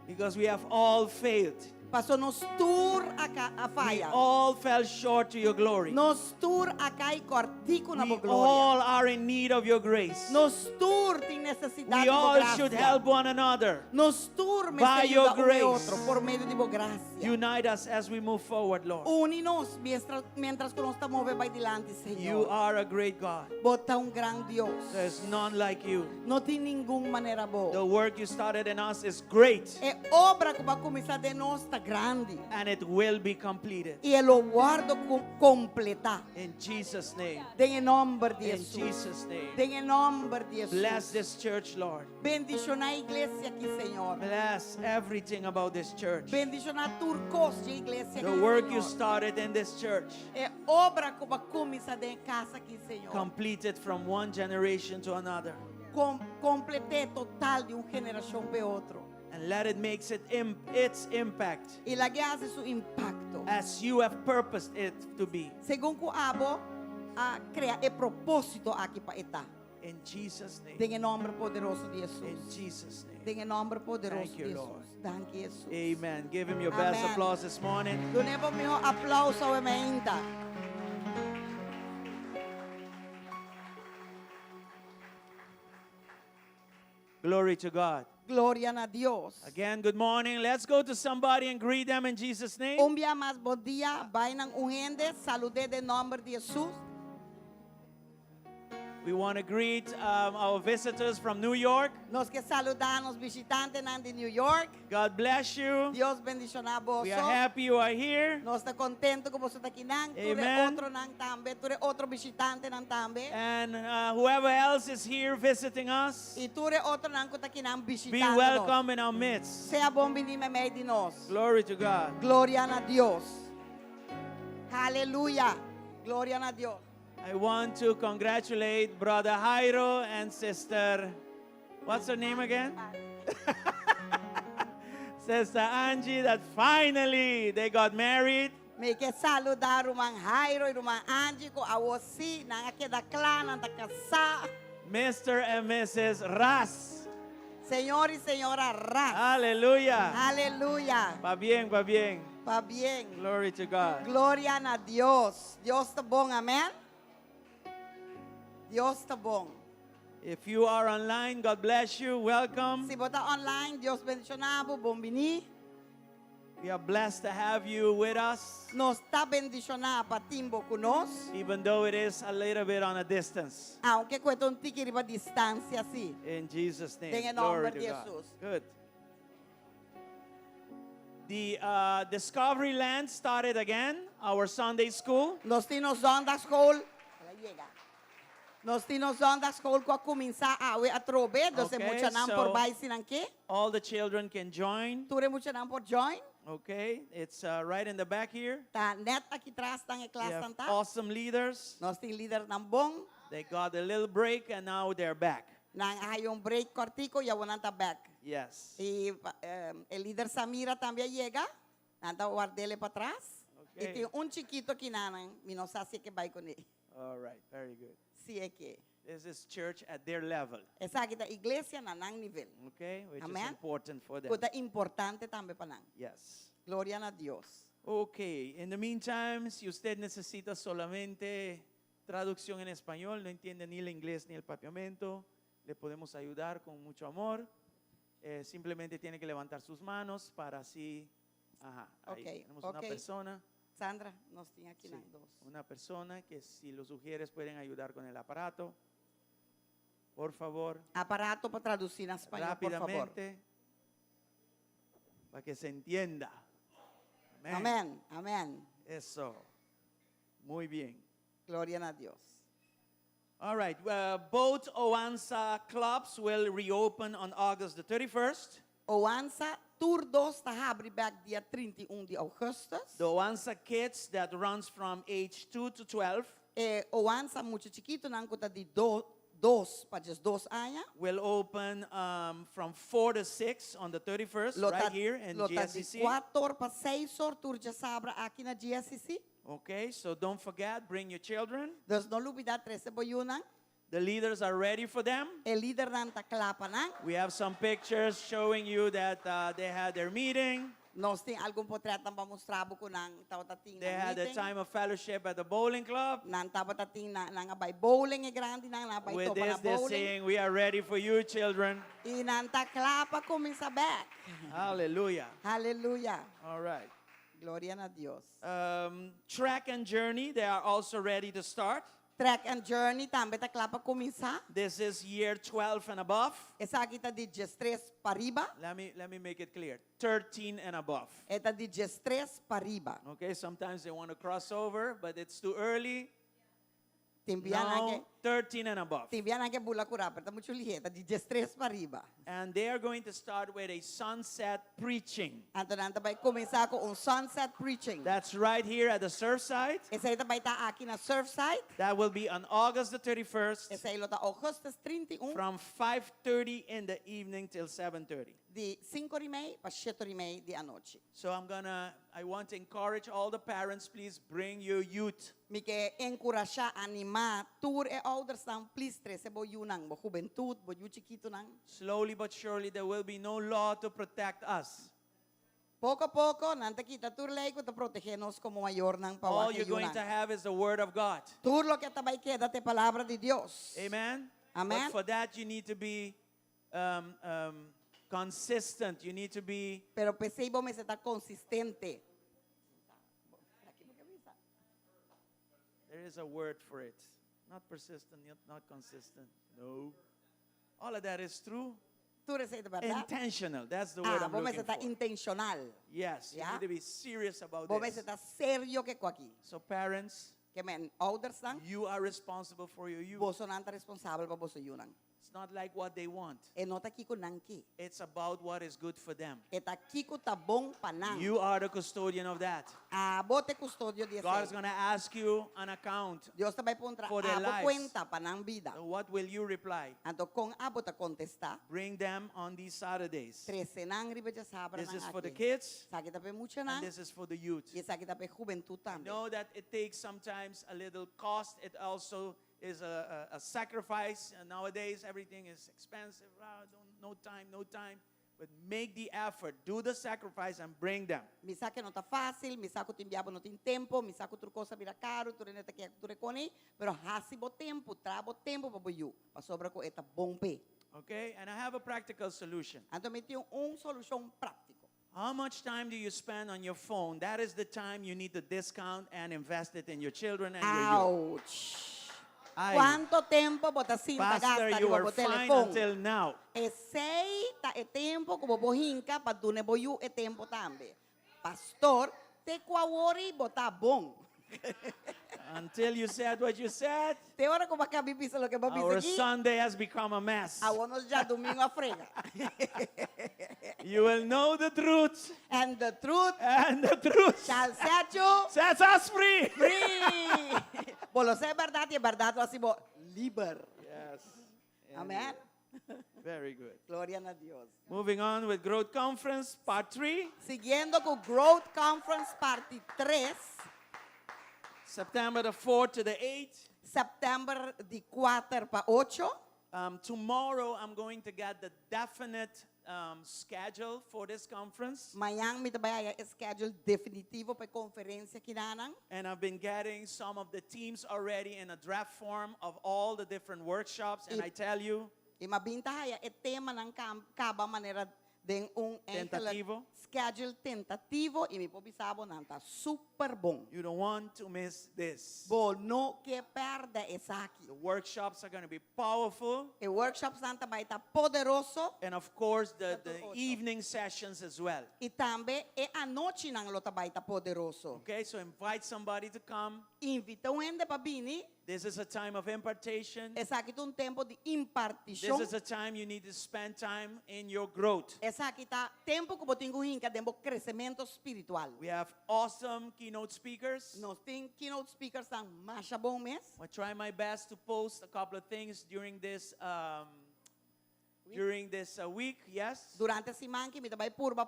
because we have all failed. Paso nos tur a ka a We faya. all fell short to your glory. Nos tur a kai kòrtiku na We bo gloria. all are in need of your grace. Nos tur tin nesesidat We di bo all should grasia. help one another. Nos tur By mester your yuda un e grace. otro por medio di bo grasia. Unite us as we move forward, Lord. Uni nos mientras, mientras ku nos ta move bai dilanti, You Señor. are a great God. Bo ta un gran Dios. There's none like you. No tin ningun manera bo. The work you started in us is great E obra ku bo a kuminsá den nos ta grandi. and it will be completed. I e lo wòrdu kompletá. In Jesus' name. Den e nòmber di In Hesus. Jesus' name. Den e nòmber di Hesus. Bless this church, Lord. Bendishoná e iglesia aki, Señor. Bless everything about this church. Bendishoná tur kos di e iglesia The aki, work you Señor. started in this church, E obra ku bo a kuminsá den e kas aki, Señor. complete it from one generation to another. Kom komplet'é total di un generashon pa otro. And let it make it im its impact I lag'é hasi su impakto. as you have purposed it to be. Segun ku abo a krea e propósito aki pa e ta. In Jesus' name. Den e nòmber poderoso di In Hesus. Jesus' name. Den e nòmber poderoso Thank you, di Lord. Hesus. Danki Hesus. Amen. Give him your best Amen. applause this morning. Dun'é bo mihó aplouso awe mainta. Glory to God. Gloria na Dios. Again, good morning. Let's go to somebody and greet them in Jesus' name. Un bia mas bon dia, bai na un hende, salud'é den nòmber di Hesus. We want to greet our visitors from New York. Nos ke saludá nos bishitantenan di New York. God bless you. Dios bendishoná We boso. are happy you are here. Nos ta kontentu ku boso ta akinan. Tur Amen. otronan tambe, tur otro bishitantenan tambe. And whoever else is here visiting us, I tur otronan ku ta akinan be bishitando nos. welcome in our midst. Sea bon biní meimei di nos. Glory to God. Gloria na Dios. Aleluya. Gloria na Dios. I want to congratulate Brother Jairo and Sister, what's her name again? Sister Angie, that finally they got married. Mi ke saludá ruman Jairo i ruman Angie ku awor sí nan a keda kla, nan ta kasá. Mr. and Mrs. Ras. Señor i señora Ras. Aleluya. Aleluya. Va bien, va bien. Pabien. Glory to God. Gloria na Dios. Dios ta bon, amèn. Dios ta bon. If you are online, God bless you. Welcome. Si bo ta online, Dios bendishoná bo, bon biní. We are blessed to have you with us, Nos ta bendishoná pa tin bo ku nos. even though it is a little bit on a distance. Aunke ku ta un tiki riba distansia sí. In Jesus' name. Den e Glory nòmber to di God. Hesus. Good. The Discovery Land started again, our Sunday school. Nos tin nos zondagschool. El a yega. Nos tin nos zondagschool ku a kuminsá awe atrobe. Dus Okay, muchanan so por bai si nan ke. All the children can join. Tur e muchanan por join. Okay, it's right in the back here. Ta net aki tras tan e We klas have tan ta. awesome leaders. Nos tin lidernan bon. They got a little break and now they're back. Nan a haya un break kòrtiku i awor nan ta bèk. Yes. I e lider Samira tambe a yega. Nan ta ward'é patras. I Okay. tin un chikitu akinan, mi no sa si e ke bai kuné. All right, very good. Si e ke. This is church at their level. Esaki ta iglesia na nan nivel. Okay, which is Amen. important for them. Ku ta importante tambe pa nan. Yes. Gloria na Dios. Okay, in the meantime, si usted necesita solamente traducción en español, no entiende ni el inglés ni el papiamento, le podemos ayudar con mucho amor. Eh, simplemente tiene que levantar sus manos para así. Ajá, ahí Ok, tenemos una ok. persona. Sandra, nos tin aki Sí, nan dos. una persona que si los ujieres pueden ayudar con el aparato. Por favor, Aparato pa tradusí na spañó, por fabor. rápidamente, para que se entienda. Amén. Amèn, amèn. Eso. Muy bien. Gloria na Dios. All right. Both OANSA clubs will reopen on August the 31st. OANSA tur dos ta habri bèk dia 31 di ougùstùs. The OANSA Kids that runs from age 2 to 12 E OANSA mucha chikitunan ku ta di do, dos pa 12 aña. will open from 4 to 6 on the 31st, Lo ta, right here in lo ta di GSCC. 4 pa 6 or tur djasabra aki na GSCC. Okay, so don't forget, bring your children. Dus no lubidá trese bo yunan. The leaders are ready for them. E lidernan ta kla pa nan. We have some pictures showing you that they had their meeting. Nos tin algun potrèt pa mustra bo ku nan tabata tin They nan had a meeting. time of fellowship at the bowling club. Nan tabata tin nan nan a bai bowling e grandinan nan a bai With topa na this, they're bowling. saying, We are ready for you, children. I nan ta kla pa kuminsá bèk. Hallelujah. Hallelujah. All right. Gloria na Dios. Track and Journey, they are also ready to start. Track and Journey tambe ta kla pa kuminsá. This is year 12 and above. Esaki ta di 13 pa riba. Let me make it clear 13 and above. E ta di 13 pa riba. Okay, sometimes they want to cross over, but it's too early. Tin bia nan ke No, 13 and above. tin bia nan ke bula kura, pero ta muchu lihé, ta di 13 pa riba. And they are going to start with a sunset preaching. Anto nan ta bai kuminsá ku un sunset preaching. That's right here at the Surfside. Esei ta bai ta aki na Surfside. That will be on August the 31st Esei lo ta ougùstùs 31 from 5:30 in the evening till 7:30. Di 5 or y mey pa 7 or y mey di anochi. So I want to encourage all the parents, please bring your youth. Mi ke enkurashá, animá tur e oudersnan, please trese bo yunan, bo hubentut, bo yu chikitunan. Slowly but surely there will be no law to protect us. Poko poko nan ta kita tur lei ku ta protegé nos komo mayornan pa All wak e you're going yunan. to have is the word of God. Tur loke ta bai keda ta e palabra di Dios. Amen. Amen. But for that you need to be consistent. You need to be Pero p'esei bo mester ta konsistente. There is a word for it. Not persistent, not consistent. No. All of that is true. Tur esei ta bèrdat. Intentional. That's the word Ah, I'm bo looking mester ta for. intenshonal. Yes, you Ja. need to be serious about Bo this. mester ta serio ku e aki. So parents, Ke men oudersnan, you are responsible for your youth. bosonan ta responsabel pa boso yunan. It's not like what they want. E no ta kiko nan ke. It's about what is good for them. E ta kiko ta bon pa nan. You are the custodian of that. Abo ta e kustodio di God is esei. going to ask you an account. Dios ta bai puntra For their abo lives. kuenta pa nan bida. So what will you reply? Anto kon abo ta kontestá? Bring them on these Saturdays. Trese nan riba djasabra This nan is for the aki. kids Esaki ta pa e mucha and nan this is for the youth. i esaki ta pa e hubentut tambe. Know that it takes sometimes a little cost. It also is a sacrifice. And nowadays everything is expensive. Don't, no time, no time. But make the effort, do the sacrifice and bring them. Mi sa ku no ta fásil, mi sa ku tin bia bo no tin tempu, mi sa ku tur kos a bira karu, tur hende ta ke tur e kos ei, pero hasi bo tempu, traha bo tempu pa bo yu, pasobra ku e ta bon p'e. Okay, and I have a practical solution. Anto mi tin un solushon práktiko. How much time do you spend on your phone? That is the time you need to discount and invest it in your children and your youth. Ouch! Ai. Kuantu tempu bo ta sinta Pastor, gasta you riba are bo fine telefòn? until now. Esei ta e tempu ku bo por hinka pa duna bo yu e tempu tambe. Pastor, te ku awor ei bo ta bon. Until you said what you said, Te ora ku bo a kaba di bisa loke bo a bisa our aki. Sunday has become a mess. Awor nos djadumingu a frega. You will know the truth. And the truth And the truth shall set you sets us free. free. Bo lo sa e bèrdat i e bèrdat lo hasi bo liber. Yes. Amen. Very good. Gloria na Dios. Moving on with Growth Conference, part 3. Siguiendo ku Growth Conference parti 3. September the 4th to the 8th. Sèptèmber di 4 pa 8. Tomorrow I'm going to get the definite schedule for this conference. Mañan mi ta bai haya e schedule definitivo pa e konferensia kinanan. And I've been getting some of the teams already in a draft form of all the different workshops. And I I tell you, I m'a bin ta haya e temanan kaba manera den un eigenlijk Tentativo. schedule tentativo i mi por bisa bo nan ta super bon. You don't want to miss this. Bo no ke pèrdè esaki. The workshops are going to be powerful. E workshops nan ta bai ta poderoso. And of course, the Ocho. evening sessions as well. I tambe e anochinan lo ta bai ta poderoso. Okay, so invite somebody to come. Invitá un hende pa bini. This is a time of impartation. Esaki ta un tempu di impartishon. This is a time you need to spend time in your growth. Esaki ta tempu ku bo tin ku hinka den bo kresementu spiritual. We have awesome keynote speakers. Nos tin keynote speakers nan masha bon mes. I try my best to post a couple of things during this um, during this week. Yes. Durante e siman aki mi ta bai purba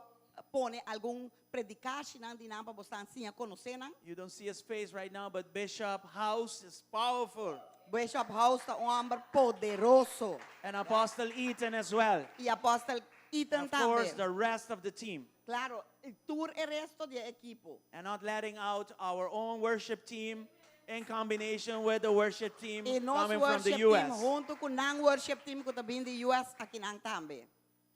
pone algun predikashinan di nan pa boso siña konosé nan. You don't see his face right now, but Bishop House is powerful. Bishop House ta un hòmber poderoso. And Apostle Eaton as well. I Apostle Eaton Of course, tambe. the rest of the team. Klaro, tur e resto di e ekipo. And not letting out our own worship team in combination with the worship team I nos coming from the worship team US. huntu ku nan worship team ku ta bin di US akinan tambe.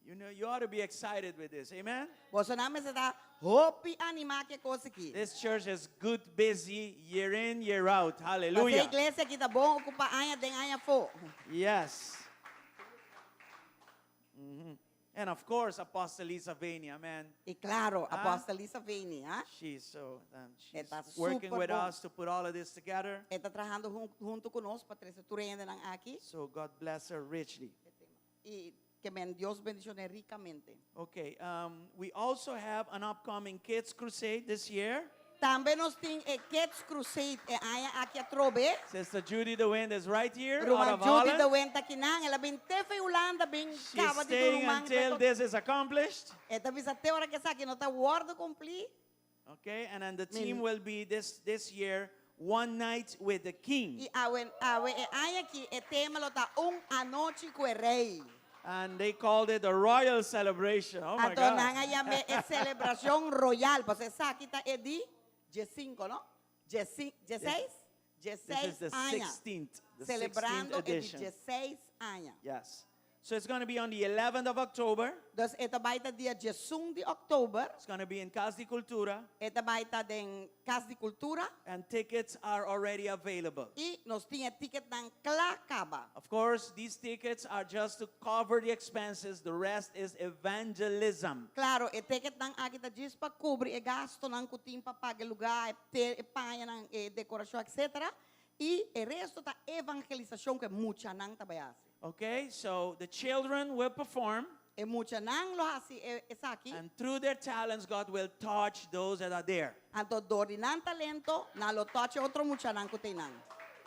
You know, you ought to be excited with this. Amen? Bosonan mester ta hopi animá ku e kos aki. This church is good busy year in, year out. Pasobra Hallelujah. iglesia aki ta bon okupá aña den aña afó. Yes. And of course, Apostle Lisa Vania, man. I klaro, Ah. Apostle Lisa Vania, ha? She's so she's E ta working super with bon. us to put all of this together. E ta trahando huntu ku nos pa trese tur hendenan aki. So God bless her richly. I ke men Dios bendishon'é rikamente. Okay, we also have an upcoming Kids Crusade this year. Tambe nos tin e Kids Crusade e aña aki atrobe. Sister Judy de Wind is right here out Ruman of Judy de Holland. Wind ta akinan. El a bin te for Hulanda bin She's kaba di staying ruman. until this is accomplished. E ta bisa te ora ku esaki no ta wòrdu kumplí. Okay, and then the team will be this year One Night with the King. I awe awe e aña aki e tema lo ta Un Anochi ku e Rei. And they called it a royal celebration. Oh my Anto God. nan a yam'é e selebrashon royal. Pasobra esaki ta e di diesinku, no? Diesseis? This is Diesseis the aña. 16th, the 16th Selebrando e di edition. diesseis aña. Yes. So it's going to be on the 11th of October. Dus e ta bai ta dia diesun di òktober. It's going to be in Cas di Cultura. E ta bai ta den Cas di Cultura. And tickets are already available. I nos tin e ticketnan kla kaba. Of course, these tickets are just to cover the expenses. The rest is evangelism. Klaro, e ticketnan aki ta djis pa kubri e gastonan ku tin pa paga e lugá, e te, e pañanan, e dekorashon, etcetera. I e resto ta evangelisashon ku e muchanan ta bai hasi. Okay, so the children will perform. E muchanan lo hasi e esaki. And through their talents, God will touch those that are there. Anto dor di nan talento, nan lo touch e otro muchanan ku ta einan.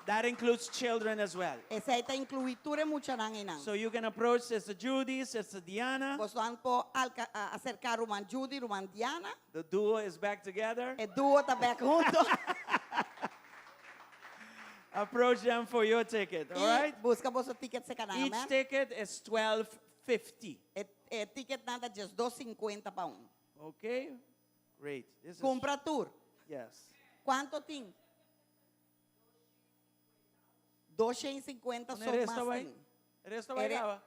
That includes children as well. Esei ta inkluí tur e muchanan einan. So you can approach Sister Judy, Sister Diana. Bosonan por alka, aserká Ruman Judy, Ruman Diana. The duo is back together. E duo ta bèk huntu. Approach them for your ticket, all I right? buska boso ticket serka nan, Each amen? ticket is 12.50. E, e ticketnan ta 12.50 pa un. Okay? Great. This is Kumpra tur. Yes. Kuanto tin? 250 so mas tin. Resto bai Ere- kaba.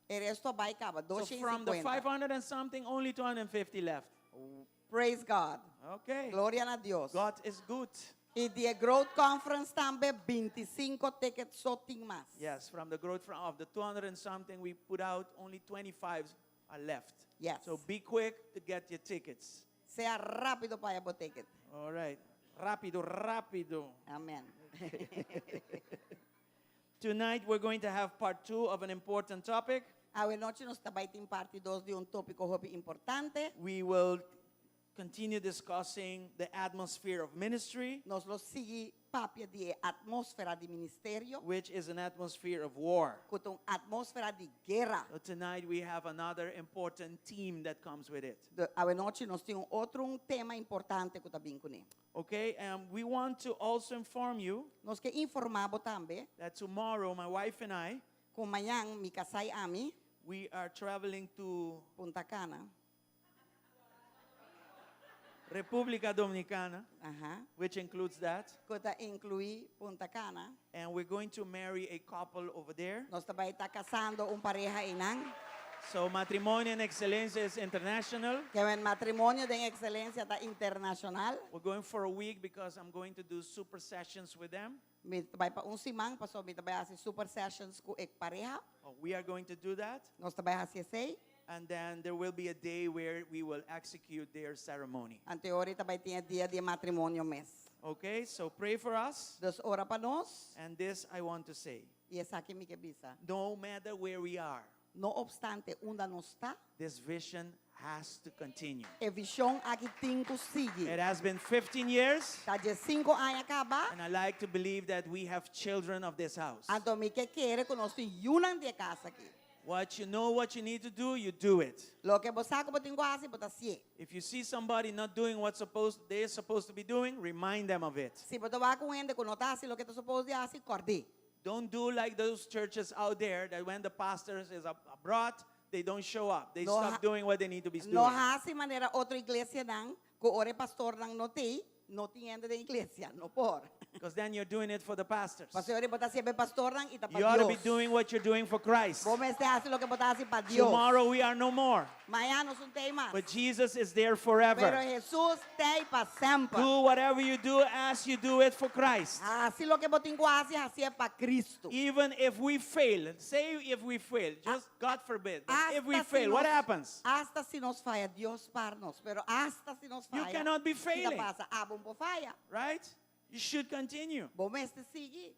E resto bai kaba, So from the 250. 500 and something, only 250 left. Praise God. Okay. Gloria na Dios. God is good. I di e Growth Conference tambe 25 ticket so tin mas. Yes, from the growth from, of the 200 and something we put out, only 25 are left. Yes. So be quick to get your tickets. Sea rápido pa haya bo ticket. All right. Rápido, rápido. Amen. Tonight we're going to have part two of an important topic. Awe nochi nos ta bai tin parti dos di un tópiko hopi importante. We will continue discussing the atmosphere of ministry. Nos lo sigui papia di e atmósfera di ministerio. Which is an atmosphere of war. Ku ta un atmósfera di guera. So tonight we have another important theme that comes with it. Awe nochi nos tin un otro un tema importante ku ta bin kuné. Okay, and we want to also inform you Nos ke informá bo tambe. that tomorrow my wife and I Ku mañan mi kasá i ami. We are traveling to Punta Cana. República Dominicana, Aha. which includes that. Ku ta inkluí Punta Cana. And we're going to marry a couple over there. Nos ta bai ta kasando un pareha einan. So Matrimonio en Excelencia is international. Ke men Matrimonio den Excelencia ta internashonal. We're going for a week because I'm going to do super sessions with them. Mi ta bai pa un siman pasobra mi ta bai hasi super sessions ku e pareha. Oh, we are going to do that. Nos ta bai hasi esei. And then there will be a day where we will execute their ceremony. Anto ora ta bai tin e dia di matrimonio mes. Okay, so pray for us. Dus ora pa nos. And this I want to say. I esaki mi ke bisa. No matter where we are. No obstante unda nos ta. This vision has to continue. E vision aki tin ku sigui. It has been 15 years. Ta 15 aña kaba. And I like to believe that we have children of this house. Anto mi ke kere ku nos tin yunan di e kas aki. What you know what you need to do, you do it. Loke bo sa ku bo tin ku hasi, bo ta hasié. If you see somebody not doing what they're supposed to be doing, remind them of it. Si bo ta wak un hende ku no ta hasi loke ta supposed di hasi, kòrd'é. Don't do like those churches out there that when the pastor is abroad, they don't show up. They No stop doing what they need to be doing. No hasi manera otro iglesianan ku ora e pastornan no t'ei, no tin hende den iglesia. No por. Because then you're doing it for the pastors. Pasobra e ora bo ta hasié pa e pastornan i ta pa You ought to be Dios. doing what you're doing for Christ. Bo mester hasi loke bo ta hasi pa Dios. Tomorrow we are no more. Mañan nos no t'ei mas. But Jesus is there forever. Pero Jesus t'ei pa semper. Do whatever you do as you do it for Christ. Hasi loke bo tin ku hasi, hasié pa Cristo. Even if we fail, say if we fail, just God forbid, but if we Hasta si fail, what nos happens? Hasta si nos faya, Dios spar nos. Pero hasta si nos You faya, cannot be kiko failing. pasa? Abo no por faya. Right? You should continue. Bo mester sigui.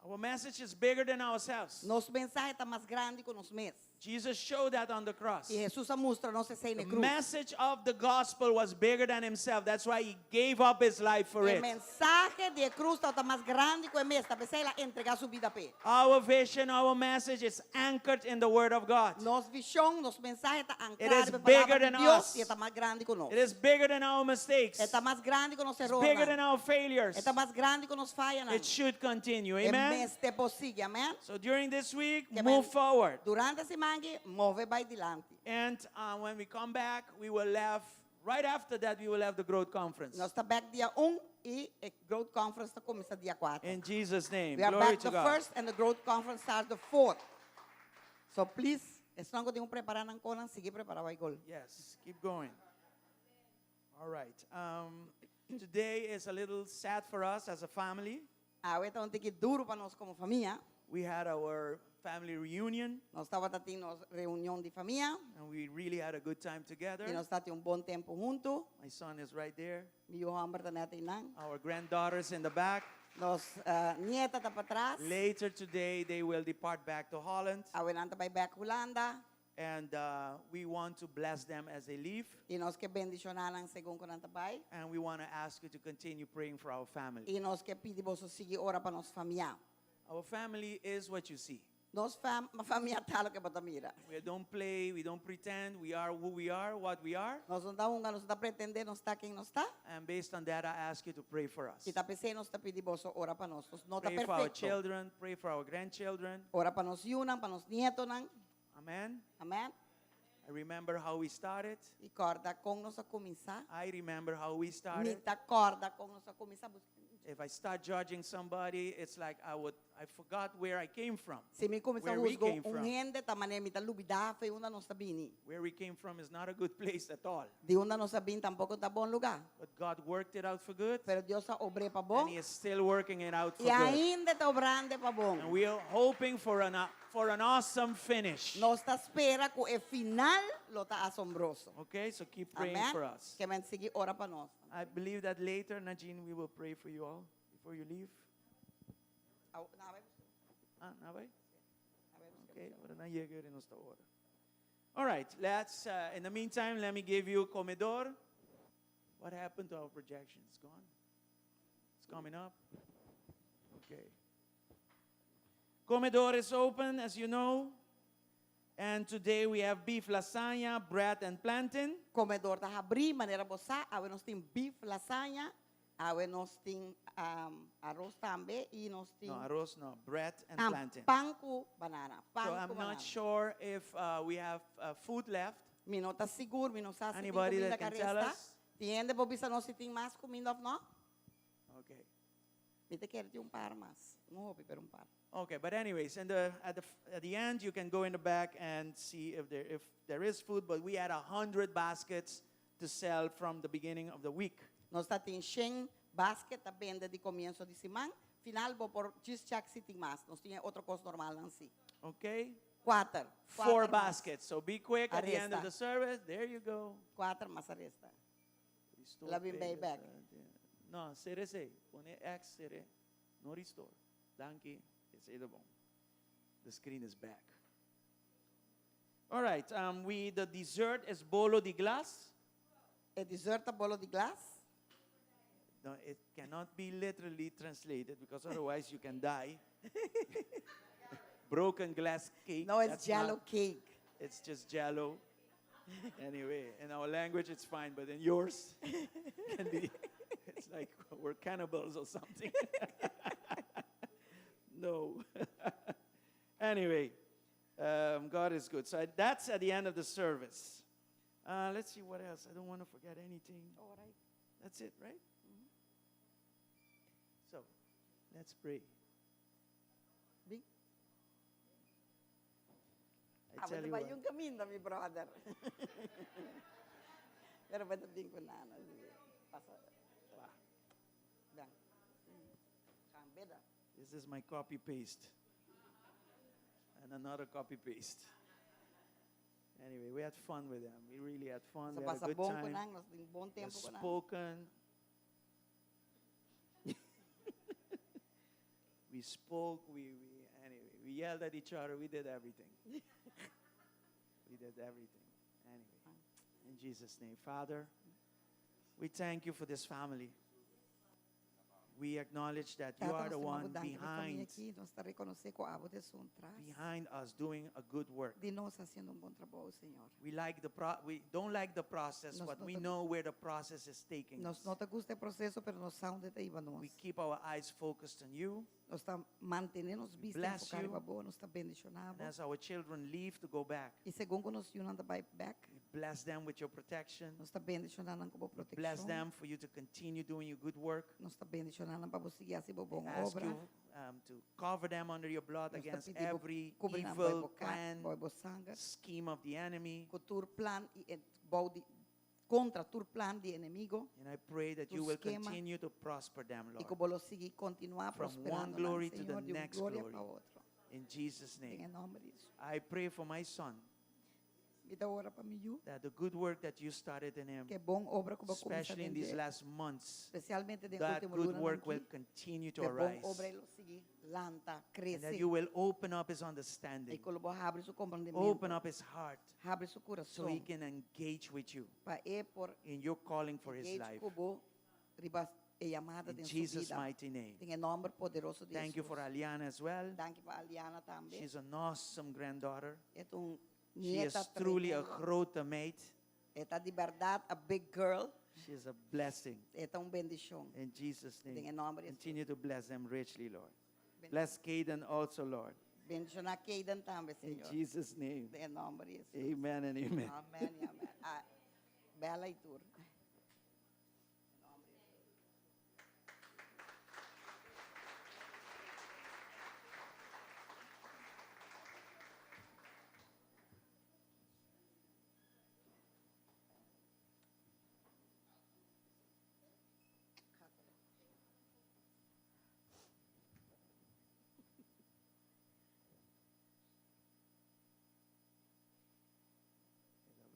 Our message is bigger than ourselves. Nos mensahe ta mas grandi ku nos mes. Jesus showed that on the cross. I Hesus a mustra nos esei The na krus. message of the gospel was bigger than himself. That's why he gave up his life for E it. mensahe di krus tabata mas grandi ku e mes, ta p'esei el a entregá su bida p'e. Our vision, our message is anchored in the Word of God. Nos vishon, nos mensahe ta It ankrá is riba e bigger palabra than di Dios us. i e ta mas grandi ku nos. It is bigger than our mistakes. E ta mas grandi ku nos It's bigger than erornan. our failures. E ta mas grandi ku nos fayanan. It should continue. E Amen. mester por sigui, amèn? So during this week, Ke move men- forward. Durante e siman aki, move bai dilanti. And when we come back, we will have, right after that, we will have the growth conference. Nos ta back dia 1 i e growth conference ta kuminsá dia 4. In Jesus' name. We are Glory back to the God. first and the growth conference starts the fourth. So please, esnan ku tin ku prepará nan konan, sigui prepará bai gol. Yes, keep going. All right. Today is a little sad for us as a family. Awe ta un tiki duru pa nos komo famia. We had our family reunion. Nos tabatin nos reunion di famia. And we really had a good time together. I nos tabatin un bon tempu huntu. My son is right there. Mi yu hòmber ta net einan. Our granddaughters in the back. Nos uh, nieta ta patras. Later today, they will depart back to Holland. Awe nan ta bai bèk Hulanda. And we want to bless them as they leave. I nos ke bendishoná nan segun ku nan ta bai. And we want to ask you to continue praying for our family. I nos ke pidi boso sigui ora pa nos famia. Our family is what you see. Nos fam famia ta loke bo ta mira. We don't play, we don't pretend, we are who we are, what we are. Nos no ta hunga, nos no ta pretendé, nos ta ken nos ta. And based on that, I ask you to pray for us. I ta p'esei nos ta pidi boso ora pa nos. Nos no ta Pray for our perfekto. children, pray for our grandchildren. Ora pa nos yunan, pa nos nietonan. Amen. Amen. I remember how we started. I kòrda kon nos a kuminsá. I remember how we Mi started. ta kòrda kon nos a kuminsá. If I start judging somebody, it's like I would I forgot where I came from. Si mi kuminsá Where we husga came un from. hende, ta manera mi ta lubidá for unda nos ta bini. Where we came from is not a good place at all. Di unda nos a bin tampoko ta bon lugá. But God worked it out for good. Pero Dios a obr'é pa bon. And He is still working it out for I good. ainda ta obrand'e pa bon. And we are hoping for an, for an awesome finish. Nos ta spera ku e final lo ta asombroso. Okay, so keep praying Amen. for us. Ke men sigui ora pa nos. I believe that later, Najin, we will pray for you all before you leave. Ah, na bai? Okay, ora nan yega nos ta ora. All right, let's, in the meantime, let me give you comedor. What happened to our projection? It's gone? It's coming up? Okay. Comedor is open, as you know. And today we have beef lasagna, bread and plantain. Comedor ta habrí, manera bo sa, awe nos tin beef lasagna, awe nos tin um, arroz tambe i nos tin No, arroz no, bread and um, plantain. pan ku banana. Pan So ku I'm banana. not sure if we have food left. Mi no ta sigur, mi no sa si tin Anybody kuminda that can tell ku resta. us? Tin hende por bisa nos si tin mas kuminda òf no? Okay. Mi ta kere tin un par mas. No hopi, pero un par. Okay, but anyways, in the, at, the, at the end, you can go in the back and see if there is food. But we had 100 baskets to sell from the beginning of the week. Nos tatin shen basket ta bende di komienso di siman. Final bo por djis check si tin mas. Nos tin e otro kos normalnan si. Okay? Kuater. Four Kuater mas. baskets. So be quick at the end of Aresta. the service. There you go. Kuater mas a resta. Restore La bin bay page, back. No, sera esei. Pone X, sera. No restore. Danki. Esei ta bon. The screen is back. All right. We, the dessert is bolo di glas. E dessert ta bolo di glas. No, it cannot be literally translated because otherwise you can die. Broken glass cake. No, it's that's jello not cake. It's just jello. Anyway, in our language it's fine, but in yours can be it's like we're cannibals or something. No. Anyway, God is good. So that's at the end of the service. Let's see what else. I don't want to forget anything. All right. That's it, right? So, let's pray. Bin. I tell you Bai what. un kaminda, mi brother. Pero bo ta bin ku nana. Pasa. Dan. Gambeda. This is my copy paste. And another copy paste. Anyway, we had fun with them. We really had fun. Sa We had a pasa good bon ku time. nan, nos tin bon We tempu ku nan. spoken. We spoke. We anyway. We yelled at each other. We did everything. He did everything. Anyway, in Jesus' name. Father, we thank you for this family. We acknowledge that you Tata, are nos the ta yama one bo danki pa e famia behind, aki. Nos ta rekonosé ku abo ta esun tras. behind us doing a good work. Di nos hasiendo un bon trabou, Señor. We like the pro- we don't like the process, Nos but no we ta- know where the process is taking Nos us. no ta gusta e proseso, pero nos sa unda e ta hiba nos. We keep our eyes focused on you. Nos ta mantené nos bista bless enfoká you. riba bo, nos ta bendishoná And bo. as our children leave to go back, I segun ku nos yunan ta bai bèk, we bless them with your protection. nos ta bendishoná nan ku bo Bless protekshon. them for you to continue doing your good work. Nos ta bendishoná nan pa bo sigui hasi bo We bon ask obra. you to cover them under your blood Nos ta against pidi bo every kubri nan bou evil bo ka, plan, bou bo sanger. scheme of the enemy. Ku tur plan i e bou di kontra tur plan di enemigu. And I pray that Tur you will skema. continue to prosper them, I Lord. ku bo lo sigui kontinuá From one prosperando nan, glory to the Señor, di un next gloria glory. pa otro. In Jesus' Den name. e nòmber di Hesus. I pray for my son Mi ta ora pa mi yu, that the good work that you started in him, ku e bon obra ku bo a kuminsá especially in den these dje, last months, spesialmente den that último good lunanan work will aki, continue to ku e bon arise. obra lo sigui lanta, And that krese. you will open up his I understanding, ku lo bo habri su open komprendementu, up his heart, habri su so he kurason, can engage with you pa e por in your calling for his engage life. ku bo riba e yamada In den su Jesus' bida. mighty name. Den e nòmber poderoso di Thank you for Hesus. Aliana as well. Danki pa Aliana tambe. She's an awesome granddaughter. E ta un She is nieta truly a tremendo. grote meid. E ta di bèrdat a big girl. She is a blessing. E ta un bendishon. In Jesus' Den name. e nòmber di Hesus. Continue to bless them richly, Lord. Ben- Bless Caden also, Lord. Bendishoná Caden tambe, In Señor. Jesus' name. Den e nòmber di Hesus. Amen and amen. Amèn i amèn. Ah, Bella i tur.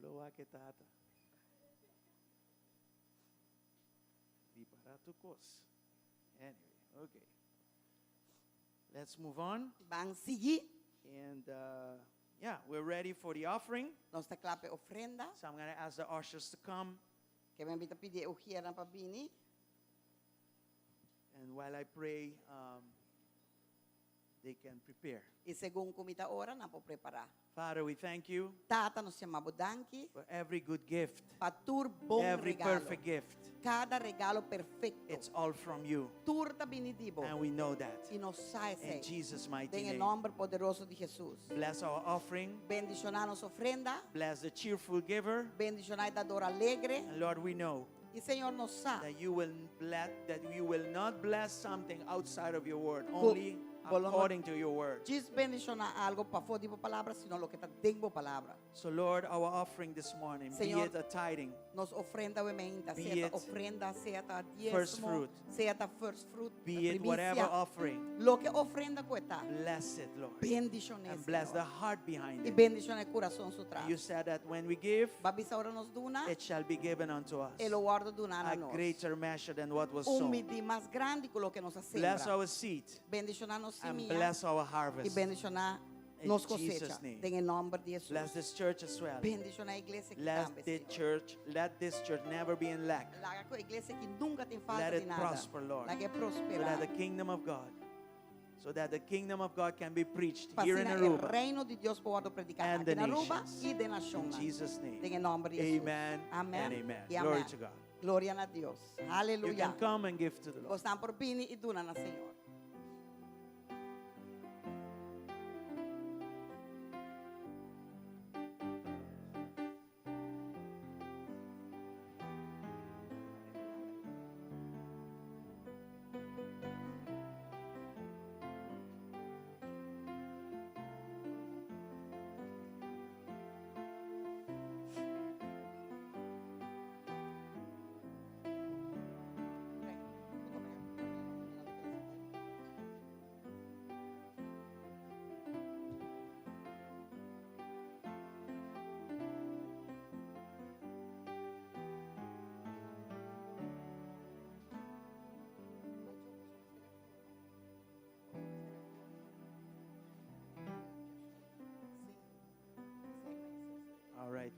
Bloa que tata. Di para tu kos. Anyway, okay. Let's move on. Ban sigui. And uh, yeah, we're ready for the offering. Nos ta kla pa e ofrenda. So I'm going to ask the ushers to come. Ke men mi ta pidi e ujiernan pa bini. And while I pray, um, they can prepare. I segun ku mi ta ora, nan por prepará. Father, we thank you Tata, nos yama bo danki. for every good gift, Pa tur bon every regalo. perfect gift. Kada regalo perfekto. It's all from you. Tur ta bini di bo. And we know that. I nos sa In esei. Jesus' mighty Den e name. nòmber poderoso di Hesus. Bless our offering. Bendishoná nos ofrenda. Bless the cheerful giver. Bendishoná e dador alegre. And Lord, we know I Señor nos sa. that you will bless, that you will not bless something outside of your word, Ku only bo lo no according to your word. djis bendishoná algu pafó di bo palabra, sino loke ta den bo palabra. So Lord, our offering this morning, be Señor, it a tithing, Nos ofrenda awe mainta, Be sea ta it ofrenda, sea ta first diesmo, fruit, sea ta first fruit, be it whatever primisia. offering, Loke ofrenda ku ta, bless it, Lord. bendishon'é, And bless the Señor. heart behind I it. bendishoná e kurason su tras. You said that when we give, Bo a bisa ora nos duna, it shall be given unto us. e lo wòrdu duná na A nos. greater measure than what was Un sown. midí mas grandi ku loke nos a Bless sembra. our seed Bendishoná nos and simia bless our i harvest. bendishoná In nos Jesus' kosecha. name. Den e nòmber di Hesus. Bless this church as well. Bendishoná e iglesia aki Let tambe, the Señor. church, let this church never be in lack. Laga ku e iglesia aki nunka tin falta Let di it nada. prosper, Lord. Lag'é So that prosperá. the kingdom of God, so that the kingdom of God can be preached Pa here in asina e Aruba reino di Dios por wòrdu prediká and aki the na Aruba nations. i den In nashonnan. Jesus' name. Den e nòmber di Hesus. Amen Amèn and amen. i Glory amèn. to God. Gloria na Dios. You Aleluya. can come and give to the Lord. Bosnan por bini i duna na Señor.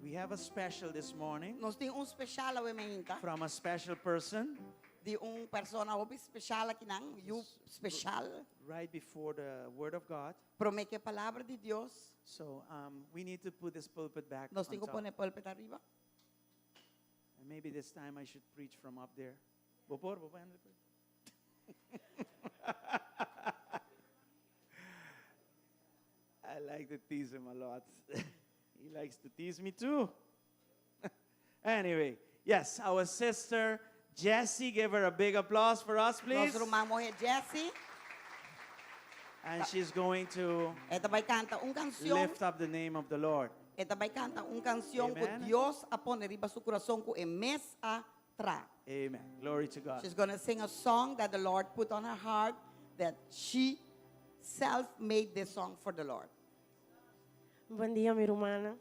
We have a special this morning Nos tin un special awe mainta. from a special person Di un persona hopi special akinan, yu special. right before the Word of God. Promé ku e palabra di Dios. So um, we need to put this pulpit back Nos on tin ku top. pone pulpit ariba. And maybe this time I should preach from up there. Bo por, bo por handle it? I like to tease him a lot. he likes to tease me too. anyway, yes, our sister Jessie, give her a big applause for us, please. Nos ruman muhé Jessie. And she's going to E ta bai kanta un kansion. lift up the name of the Lord. E ta bai kanta un kansion ku Amen. Dios a pone riba su kurason ku e mes a traha. Amen. Glory to God. She's going to sing a song that the Lord put on her heart that she self made this song for the Lord. Bon dia, mi rumannan.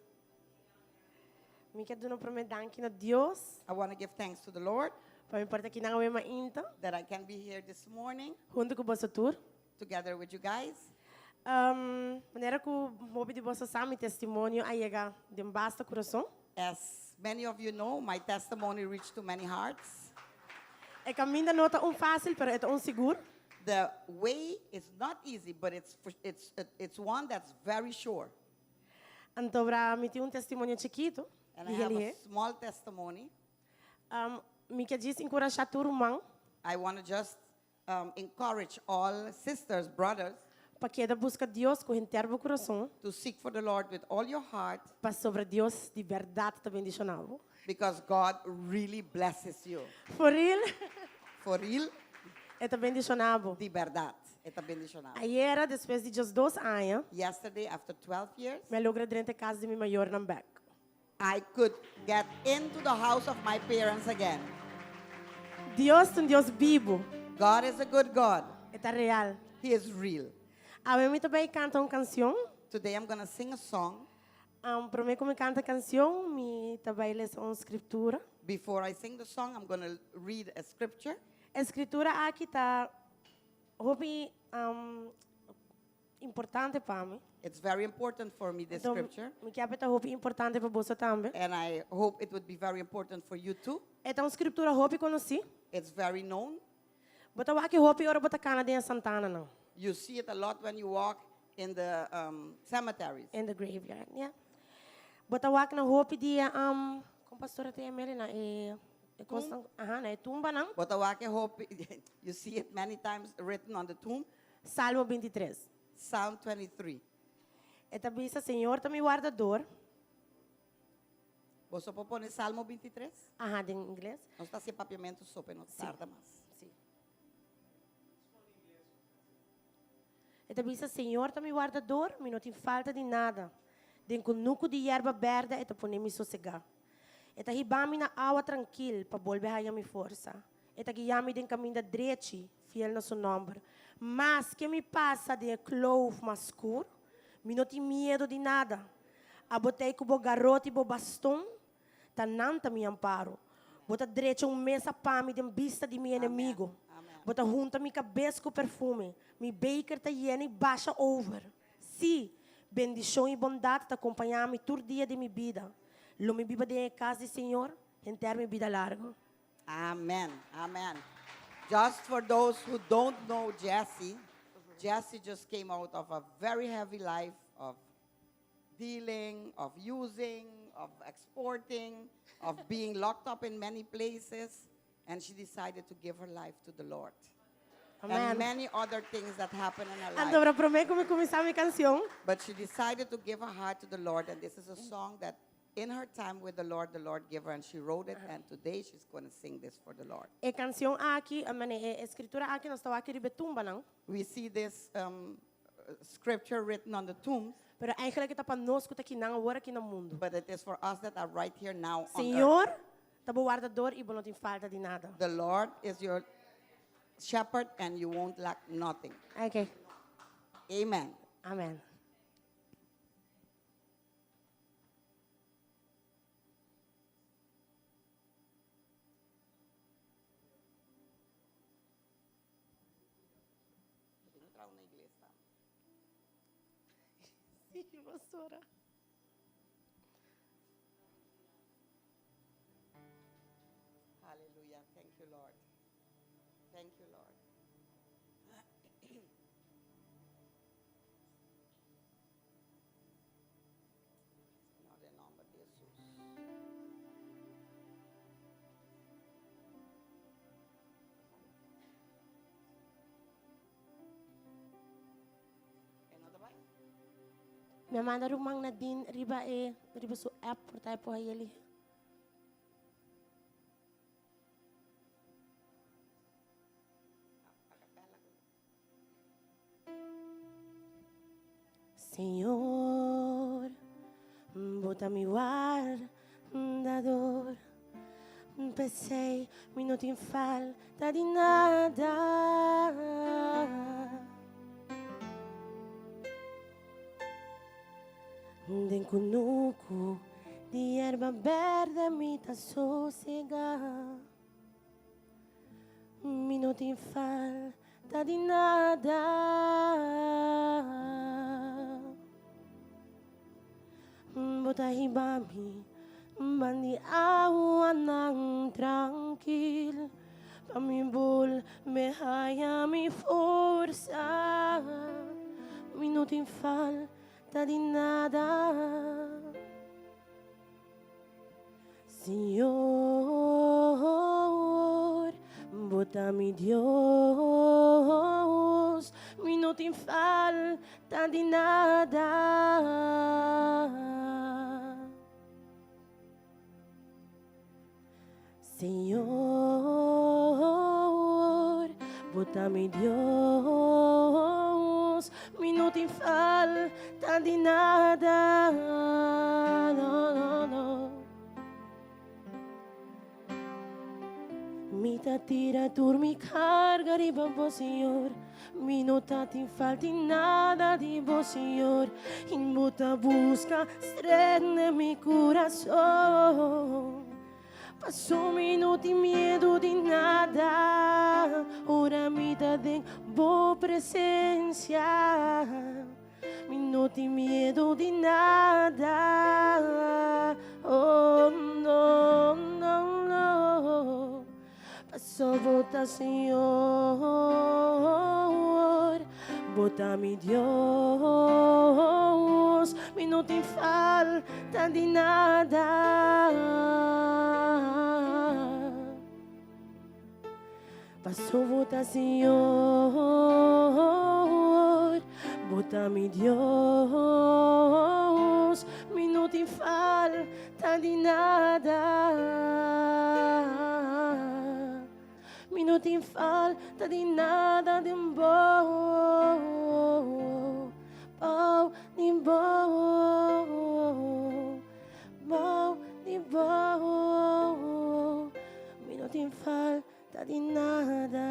Mi ke duna promé danki na Dios I want to give thanks to the Lord pa mi por ta akinan awe mainta, that I can be here this morning huntu ku boso tur. together with you guys. Um, manera ku hopi di boso sa, mi testimonio a yega den basta kurason. As many of you know, my testimony reached to many hearts. E kaminda no ta un fásil, pero e ta un sigur. The way is not easy, but it's, it's, it's one that's very sure. Anto bra mi tin un testimonio chikitu. And I have a small testimony. Um, mi ke djis enkurashá tur ruman. I want to just um, encourage all sisters, brothers. Pa keda buska Dios ku henter bo kurason. To seek for the Lord with all your heart. Pasobra Dios di bèrdat ta bendishoná bo. Because God really blesses you. For real. For real. E ta bendishoná bo. Di bèrdat e ta bendishoná bo. Ayera, despues di diesdos aña. Yesterday, after 12 years. Mi a logra drenta e kas di mi mayornan bèk. I could get into the house of my parents again. Dios ta un Dios bibu. God is a good God. E ta real. He is real. Awe mi ta bai kanta un kansion. Today I'm gonna sing a song. Promé ku mi kanta e kansion, mi ta bai lesa un skriptura. Before I sing the song, I'm gonna read a scripture. E skritura aki ta hopi importante pa mi. It's very important for me, this Anto, scripture. mi kier pa e ta hopi importante pa boso tambe. And I hope it would be very important for you too. E ta un scriptura hopi conoci. It's very known. Bo ta wak e hopi ora bo ta cana den e santananan. You see it a lot when you walk in the um, cemeteries. In the graveyard, yeah. Bo ta wak na hopi di e, um, con pastora ta yama na e, e cosnan, aha, na e tumbanan. Bo ta wak e hopi, you see it many times written on the tomb. Salmo 23. Psalm 23. E ta bisa, Señor ta mi wardador. Boso por pone Salmo 23? Aha, den ingles. Nos ta hasi papiamentu so, pero no tarda mas. Sí. E ta bisa, Señor ta mi wardador, mi no tin falta di nada. Den kunuku di yerba bèrdè e ta pone mi sosegá. E ta hiba mi na awa trankil pa bolbe haña mi forsa. E ta guia mi den kaminda drechi, fiel na su nòmber. Maske mi pasa den e kloof mas skur, mi no tin miedu di nada. Abo ta ei ku bo garoti i bo baston, ta nan ta mi amparo. Bo ta drecha un mesa pa mi den bista di mi enemigo. Bo ta hunta mi kabes ku perfume. Mi beker ta yena i basha over. Sí, bendishon i bondat ta kompañá mi tur dia di mi bida. Lo mi biba den e kas di Señor henter mi bida largu. Amen, amen. Just for those who don't know Jesse, Jesse just came out of a very heavy life of dealing, of using, of exporting, of being locked up in many places, and she decided to give her life to the Lord. Amen. And many other things that happened in her life. Anto, promé ku mi kuminsá mi kanshon. But she decided to give her heart to the Lord, and this is a song that in her time with the Lord, the Lord gave her, and she wrote it, and today she's going to sing this for the Lord. E kanshon aki, I mean, e eskritura aki nos ta wak riba e tumbanan. We see this um, scripture written on the tombs. Pero eigenlijk e ta pa nos ku ta kinan awor aki na mundu. But it is for us that are right here now on earth. Señor ta bo wardador i bo no tin falta di nada. The Lord is your shepherd and you won't lack nothing. Okay. Amen. Amen. Sí, pastora. Thank you, Lord. Thank you, Lord. Señor, den nomber di Jesus. E no ta bai? Mi a manda ruman Nadine riba e riba su app por ta e por hayeli. Señor, bo ta mi wardador. P'esei mi no tin falta di nada. Den kunuku di yerba berde mi ta sosegá. Mi no tin falta di nada. Bo ta hiba mi ban di awanan trankil pa mi bolbe haya mi forsa. Mi no tin falta di nada. Señor, bo ta mi Dios, mi no tin falta di nada. Señor, bo ta mi Dios, mi no tin falta di nada. No, no, no. Mi ta tira tur mi carga riba bo, Señor. Mi no ta tin falta di nada di bo, Señor. Y bo ta busca strength mi corazón. Paso mi no tin miedo di nada. Ora mi ta den bo presencia. Mi no tin miedo di nada. Oh, no, no, no. Paso bo ta Señor. Bo ta mi Dios. Mi no tin falta di nada. Paso bo ta Señor, bo ta mi Dios, mi no tin falta di nada. Mi no tin falta di nada di bo, bo, di bo, bo, di bo. Mi no tin falta di nada.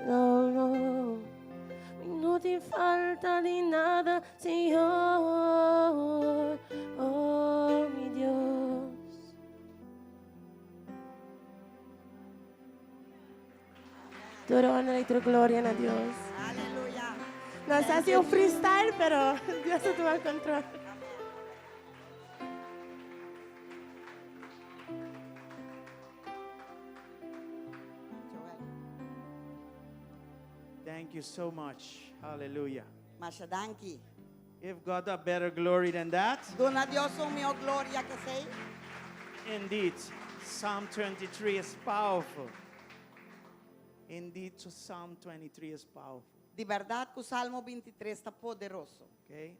No, no. Mi no tin falta di nada, Señor. Oh, mi Dios. Tur honor y tur gloria na Dios. Aleluya. Nos a haci un freestyle, pero Dios a tuma control. Joel. Thank you so much. Hallelujah. Masha danki. Give God a better glory than that. Duna Dios un miho gloria cu esey. Indeed, Psalm 23 is powerful. Indeed, Psalm 23 is powerful. Di berdad cu Salmo 23 ta poderoso. Okay?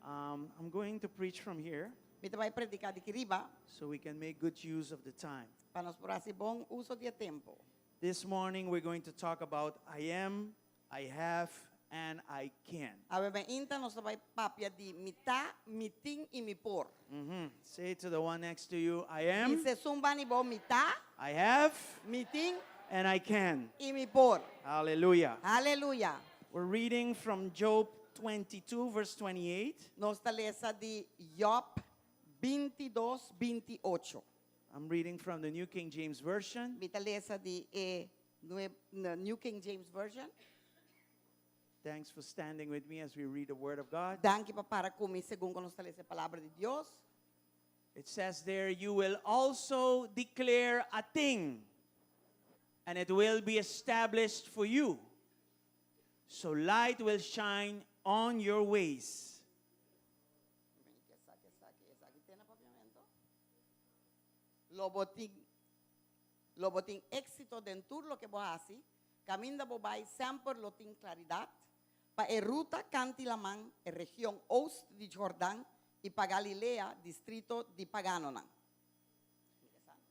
I'm going to preach from here Mi ta bay predica di aki riba so we can make good use of the time. Pa nos por haci bon uso di tempo. This morning we're going to talk about I am, I have, and I can. Awe mainta nos ta bay papia di mi ta, mi tin y mi por. Say to the one next to you, I am, Bisa esun band'i bo mi ta, I have, mi tin, and I can. y mi por. Hallelujah. Aleluya. We're reading from Job 22, verse 28. Nos ta lesa di Job 22, 28. I'm reading from the New King James Version. Mi ta lesa di e, New King James Version. Thanks for standing with me as we read the Word of God. Danki pa para cu mi segun cu nos ta lesa e palabra di Dios. It says there, "You will also declare a thing, and it will be established for you. So light will shine on your ways." Lo bo tin éksito den tur loke bo hasi, kaminda bo bai semper lo tin klaridat, pa e ruta kant'i laman, e region oost di Jordan i pa Galilea, distrito di paganonan.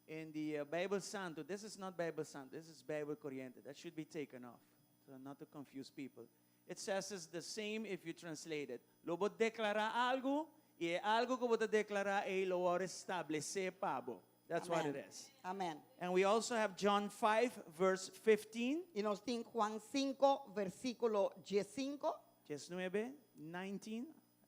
In the Bijbel Santo, this is not Bijbel Santo, this is Bijbel Corriente. That should be taken off, so not to confuse people. It says it's the same if you translate it. Lo bo deklará algu, i e algu ku bo ta deklará ei lo wòrdu establesé pa bo. That's what Amen. it is. Amen. And we also have John 5, verse 15. I nos tin Juan 5, versíkulo 15. 19, 19.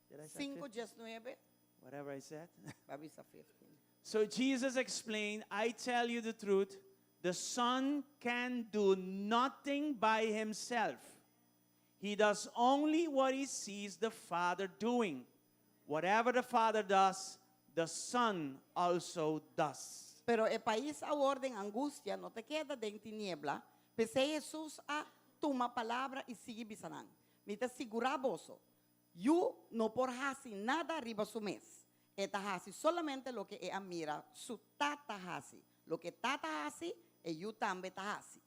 Did I say 5, 15? 19. Whatever I said. B'a bisa 15. So Jesus explained, "I tell you the truth, the Son can do nothing by himself. He does only what he sees the Father doing. Whatever the Father does, the Son also does." Pero e pais awor den angustia, no ta keda den tiniebla. P'esei Hesus a tuma palabra i sigui bisa nan: Mi ta sigurá boso, Yu no por hasi nada riba su mes. E ta hasi solamente loke e a mira su Tata hasi. Loke Tata hasi, e Yu tambe ta hasi.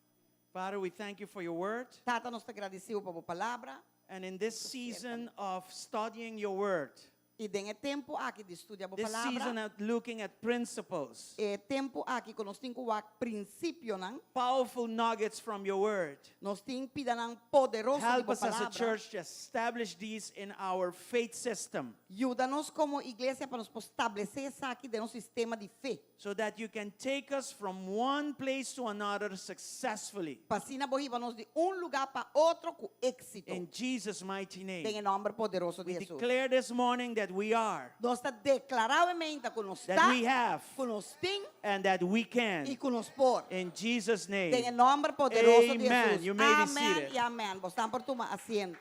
Father, we thank you for your word. Tata, nos ta gradisí bo pa bo palabra. And in this season of studying your word, I den e tempu aki di studia bo this season palabra, of looking at principles, e tempu aki ku nos tin ku wak prinsipionan, powerful nuggets from your word, nos tin pidanan poderoso di help bo us as a palabra. church to establish these in our faith system Yuda nos komo iglesia pa nos por establesé esaki den nos sistema di fe. So that you can take us from one place to another successfully. Pa asina bo hiba nos di un lugá pa otro ku éksito. In Jesus' mighty Den name. e nòmber poderoso di We Hesus. declare this morning that we are, Nos ta deklará awe mainta ku nos that ta, we have, ku nos tin and that we i can. ku nos por. In Jesus' Den e name. nòmber poderoso di Amen. Hesus. You may be Amèn seated. i amèn. Bo por tuma asiento.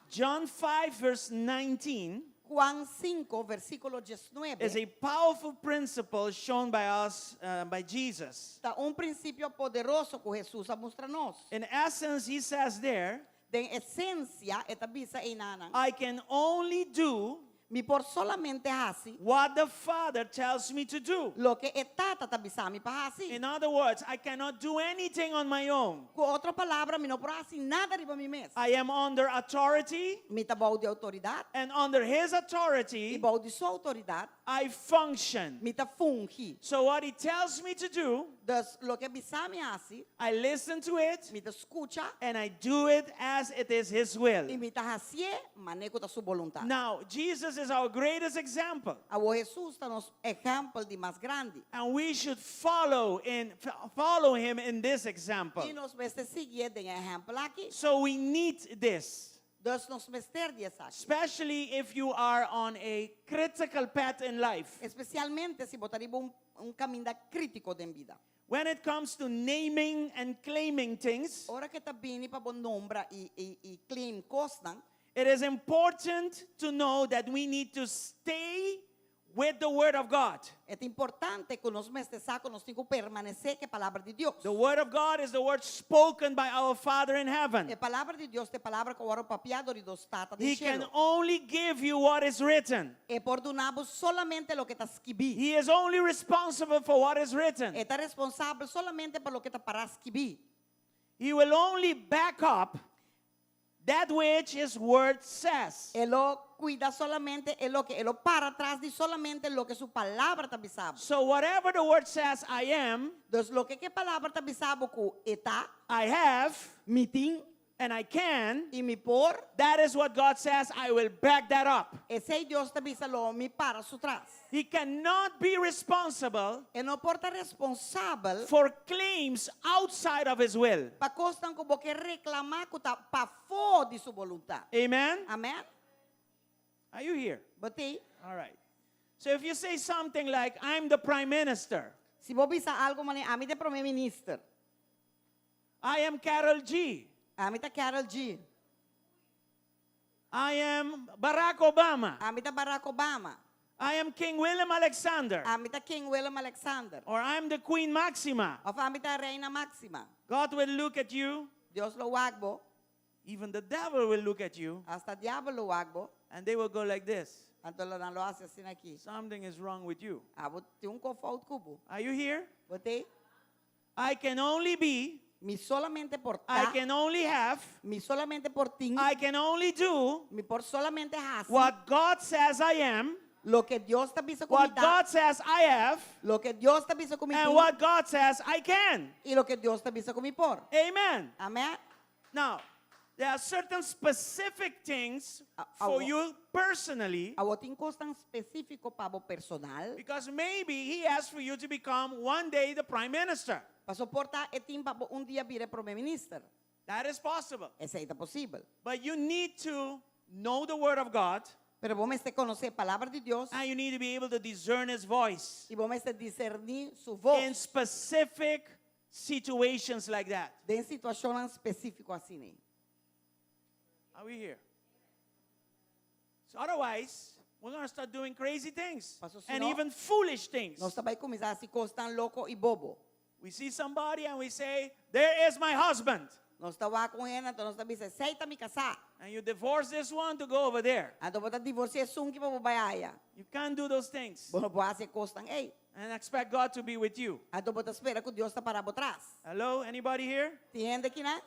John 5, verse 19 Juan 5, versíkulo 19. Is a powerful principle shown by us, by Jesus. Ta un prinsipio poderoso ku Hesus a mustra nos. In essence, he says there, Den esensia, e ta bisa einan. "I can only do Mi por solamente hasi what the Father tells me to do." loke e Tata ta bisa mi pa hasi. In other words, I cannot do anything on my own. Ku otro palabra, mi no por hasi nada riba mi mes. I am under authority, Mi ta bou di outoridat. And under his I authority, bou di su outoridat, I function. mi ta fungi. So, what he tells me to do, Dus loke e bisa mi hasi, I listen to it mi ta skucha and I do it as it is his will. i mi ta hasié manera ku ta su boluntat. Now, Jesus is our greatest example, Awor Hesus ta nos ehèmpel di mas grandi. And we should follow him in this example. I nos mester siguié den e ehèmpel aki. So we need this, Dus nos mester di esaki. Especially if you are on a critical path in life. Espesialmente si bo ta riba un, un kaminda krítiko den bida. When it comes to naming and claiming things, Ora ku ta bini pa bo nombra i, i, i claim kosnan, it is important to know that we need to stay with the Word of God. Ta importante ku nos mester sa ku nos tin ku permanesé ku e palabra di Dios. The Word of God is the word spoken by our Father in heaven. E palabra di Dios ta e palabra ku a wòrdu papiá di nos Tata di He can shelu. Only give you what is written. E por duna bo solamente loke ta skibí. He is only responsible for what is written. E ta responsabel solamente pa loke ta pará skibí. He will only back up that which his word says. E lo kuida solamente e loke e lo para tras di solamente loke su palabra ta bisa bo. So whatever the word says I am, Dus loke ku e palabra ta bisa bo ku e ta, I have, mi tin and I can, i mi por, that is what God says, I will back that up. Esei Dios ta bisa lo mi para su tras. He cannot be responsible E no por ta responsabel for claims outside of his will. pa kosnan ku bo ke reklamá ku ta pafó di su boluntat. Amen? Amèn? Are you here? Bo t'ei? All right. So if you say something like, "I'm the prime minister," Si bo bisa algu manera, ami ta promé minister. "I am Carol G," Ami ta Carol G. "I am Barack Obama," Ami ta Barack Obama. I am King Willem Alexander. Ami ta King Willem Alexander. Or I'm the Queen Maxima. Òf ami ta Reina Maxima. God will look at you. Dios lo wak bo. Even the devil will look at you. Hasta diabel lo wak bo. And they will go like this. Anto lo nan lo hasi asina aki. Something is wrong with you. Abo tin un kos fout ku bo. Are you here? Bo t'ei? I can only be. Mi solamente por I ta. can only have. Mi solamente por tin. I can only do Mi por solamente hasi. what God says I am. Loke Dios ta bisa ku mi What ta. God says I have. Loke Dios ta bisa ku mi And tin. what God says I can. I loke Dios ta bisa ku mi por. Amen. Amèn. Now, there are certain specific things for you personally. Awor tin kosnan spesífiko pa bo personal. Because maybe he asked for you to become one day the prime minister. Paso por ta e tin pa bo un dia bira promé minister. That is possible. Esei ta posibel. But you need to know the word of God. Pero bo mester konosé palabra di Dios. And you need to be able to discern his voice. I bo mester diserní su voz. In specific situations like that. Den situashonnan spesífiko asina. Are we here? So otherwise, we're going to start doing crazy things Paso si and no, even foolish things. Nos ta bai kuminsá hasi kosnan loko i bobo. We see somebody and we say, There is my husband. Nos ta wak un hende, anto nos ta bisa, Esei ta mi kasá. And you divorce this one to go over there. Anto bo ta divorsiá esun ki pa bo bai aya. You can't do those things. Bo no por hasi e kosnan ei. And expect God to be with you. Anto bo ta spera ku Dios ta para bo tras. Hello, anybody here? Tin hende akinan?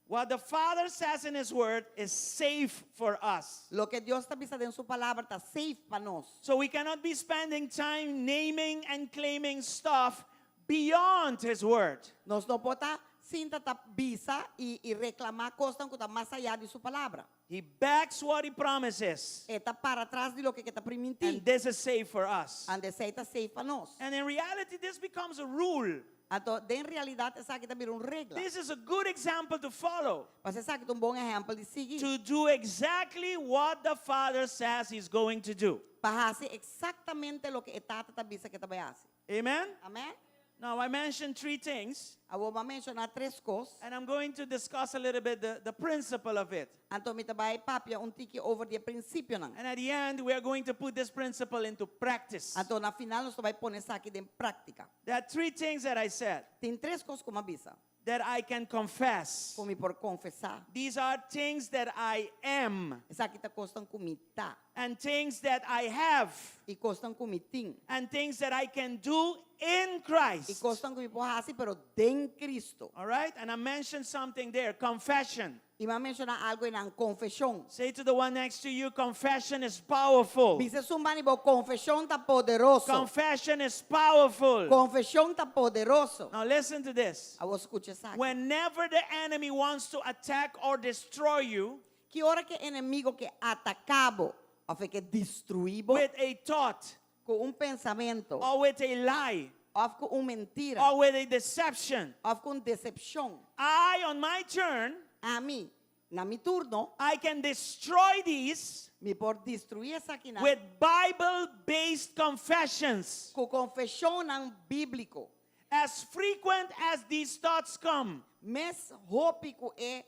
What the Father says in His Word is safe for us. Loke Dios ta bisa den su palabra ta safe pa nos. So we cannot be spending time naming and claiming stuff beyond His Word. Nos no por ta sinta ta bisa i i reklamá kosnan ku ta mas ayá di su palabra. He backs what He promises. E ta para tras di loke e ta primintí. And this is safe for us. And esei ta safe pa nos. And in reality, this becomes a rule. Anto, den realidat esaki ta bira un regla. This is a good example to follow. Pasobra esaki ta un bon ehèmpel di sigui. To do exactly what the Father says he's going to do. Pa hasi eksaktamente loke e Tata ta bisa ku e ta bai hasi. Amen? Amèn? Now, I mentioned three things. Awor mi a menshoná tres kos. And I'm going to discuss a little bit the, the principle of it. Anto mi ta bai papia un tiki over di e prinsipionan. And at the end, we are going to put this principle into practice. Anto na final nos ta bai pone esaki den práktika. There are three things that I said. Tin tres kos ku mi a bisa. That I can confess. Ku mi por konfesá. These are things that I am. Esaki ta kosnan ku mi ta. And things that I have. I kosnan ku mi tin. And things that I can do in Christ. I kosnan ku mi por hasi pero den Cristo. All right? And I mentioned something there, confession. I mi a menshoná algu einan, konfeshon. Say to the one next to you, confession is powerful. Bisa esun band'i bo, konfeshon ta poderoso. Confession is powerful. Konfeshon ta poderoso. Now listen to this. Awor skucha esaki. Whenever the enemy wants to attack or destroy you, Ki ora ku enemigu ke ataká bo òf e ke destruí bo with a thought, ku un pensamentu or with a lie, òf ku un mentira or with a deception, òf ku un desepshon, I on my turn, Ami, na mi turno, I can destroy these mi por destruí esakinan with Bible-based confessions. ku konfeshonnan bíbliko. As frequent as these thoughts come. Mes hopi ku e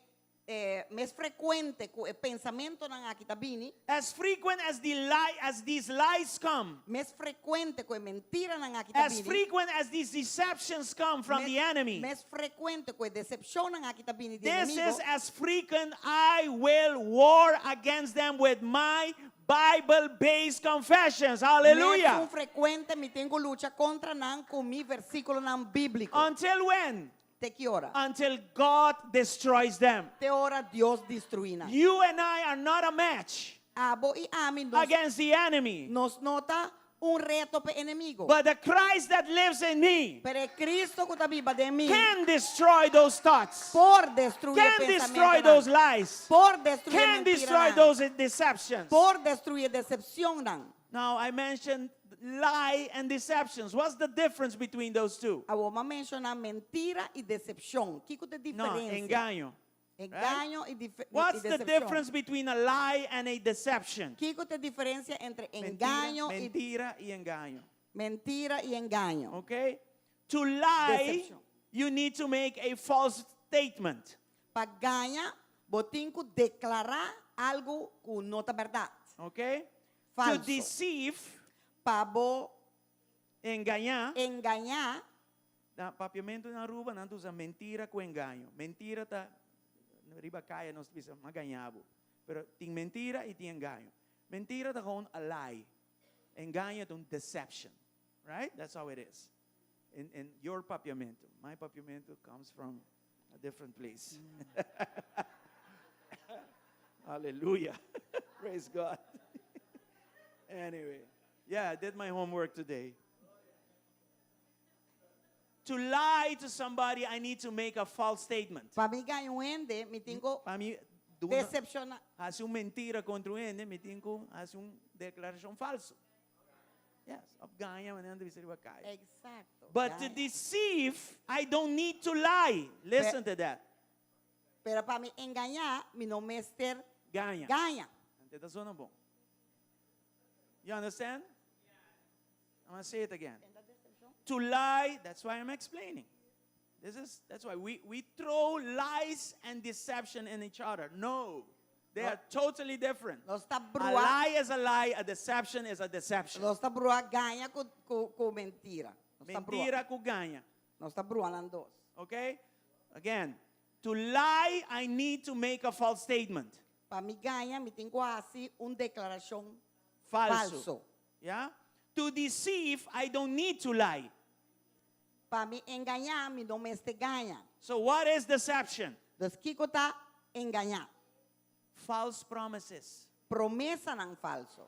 eh, mes frekuente ku e pensamentonan aki ta bini. As frequent as the lie, as these lies come. Mes frekuente ku e mentiranan aki ta As bini. frequent as these deceptions come from the enemy. Mes frekuente ku e desepshonnan aki ta bini di This enemigo. is as frequent I will war against them with my Bible-based confessions. Hallelujah. Mes frekuente mi tin ku lucha kontra nan ku mi versíkulonan bíbliko. Until when? Te ki ora? Until God destroys them. Te ora Dios destruí nan. You and I are not a match Abo i ami nos, against the enemy. nos no ta un reto pa enemigu. But the Christ that lives in me Pero e Cristo ku ta biba den mi can destroy those thoughts. por destruí Can destroy pensamentonan. those lies. Por destruí Can destroy mentiranan. those deceptions. Por destruí desepshonnan. Now I mentioned lie and deceptions. What's the difference between those two? Awor mi a menshoná mentira i desepshon. Kiko ta No, diferensia? engaño. Engaño i, dif What's i the desepshon. difference between a lie and a deception? Kiko ta e diferensia entre Mentira, engaño i mentira y engaño. mentira i engaño? Okay? To lie, Deception. you need to make a false statement. Pa gaña, bo tin ku deklará algu ku no ta bèrdat. Okay? To Falso. deceive, Pa bo engañá. Engañá. Na papiamento na Aruba nan ta usa mentira cu engaño. Mentira ta riba caya nos ta bisa m'a gaña bo. Pero tin mentira y tin engaño. Mentira ta gewoon a lie. Engaño ta un deception. Right? That's how it is. In, in your papiamento. My papiamento comes from a different place. Hallelujah. Praise God. Anyway, yeah, I did my homework today. To lie to somebody, I need to make a false statement. Pa mi gaña un hende, mi tin ku Pa mi duna, desepshoná. Hasi un mentira kontra un hende, mi tin ku hasi un deklarashon falso. Yes, òf gaña, manera nan ta bisa riba kaya. Eksakto. But to Gaña. deceive, I don't need to lie. Listen to that. Pero pa mi engañá, mi no mester Gaña. Gaña. Anto ta zona bon. You understand? I'm going to say it again. To lie, that's why I'm explaining. This is that's why we throw lies and deception in each other. No. They are totally different. Nos ta A brua. lie is a lie, a deception is a deception. Nos ta brua gaña ku, ku, ku mentira. Nos ta brua. Mentira ku gaña. Nos ta brua nan dos. Okay? Again, to lie, I need to make a false statement. Pa mi gaña, mi tin ku hasi un deklarashon Falso. falso. Yeah? To deceive, I don't need to lie. Pa mi engañá, mi no mester gaña. So what is deception? Dus kiko ta engañá? False promises. Promesanan falso.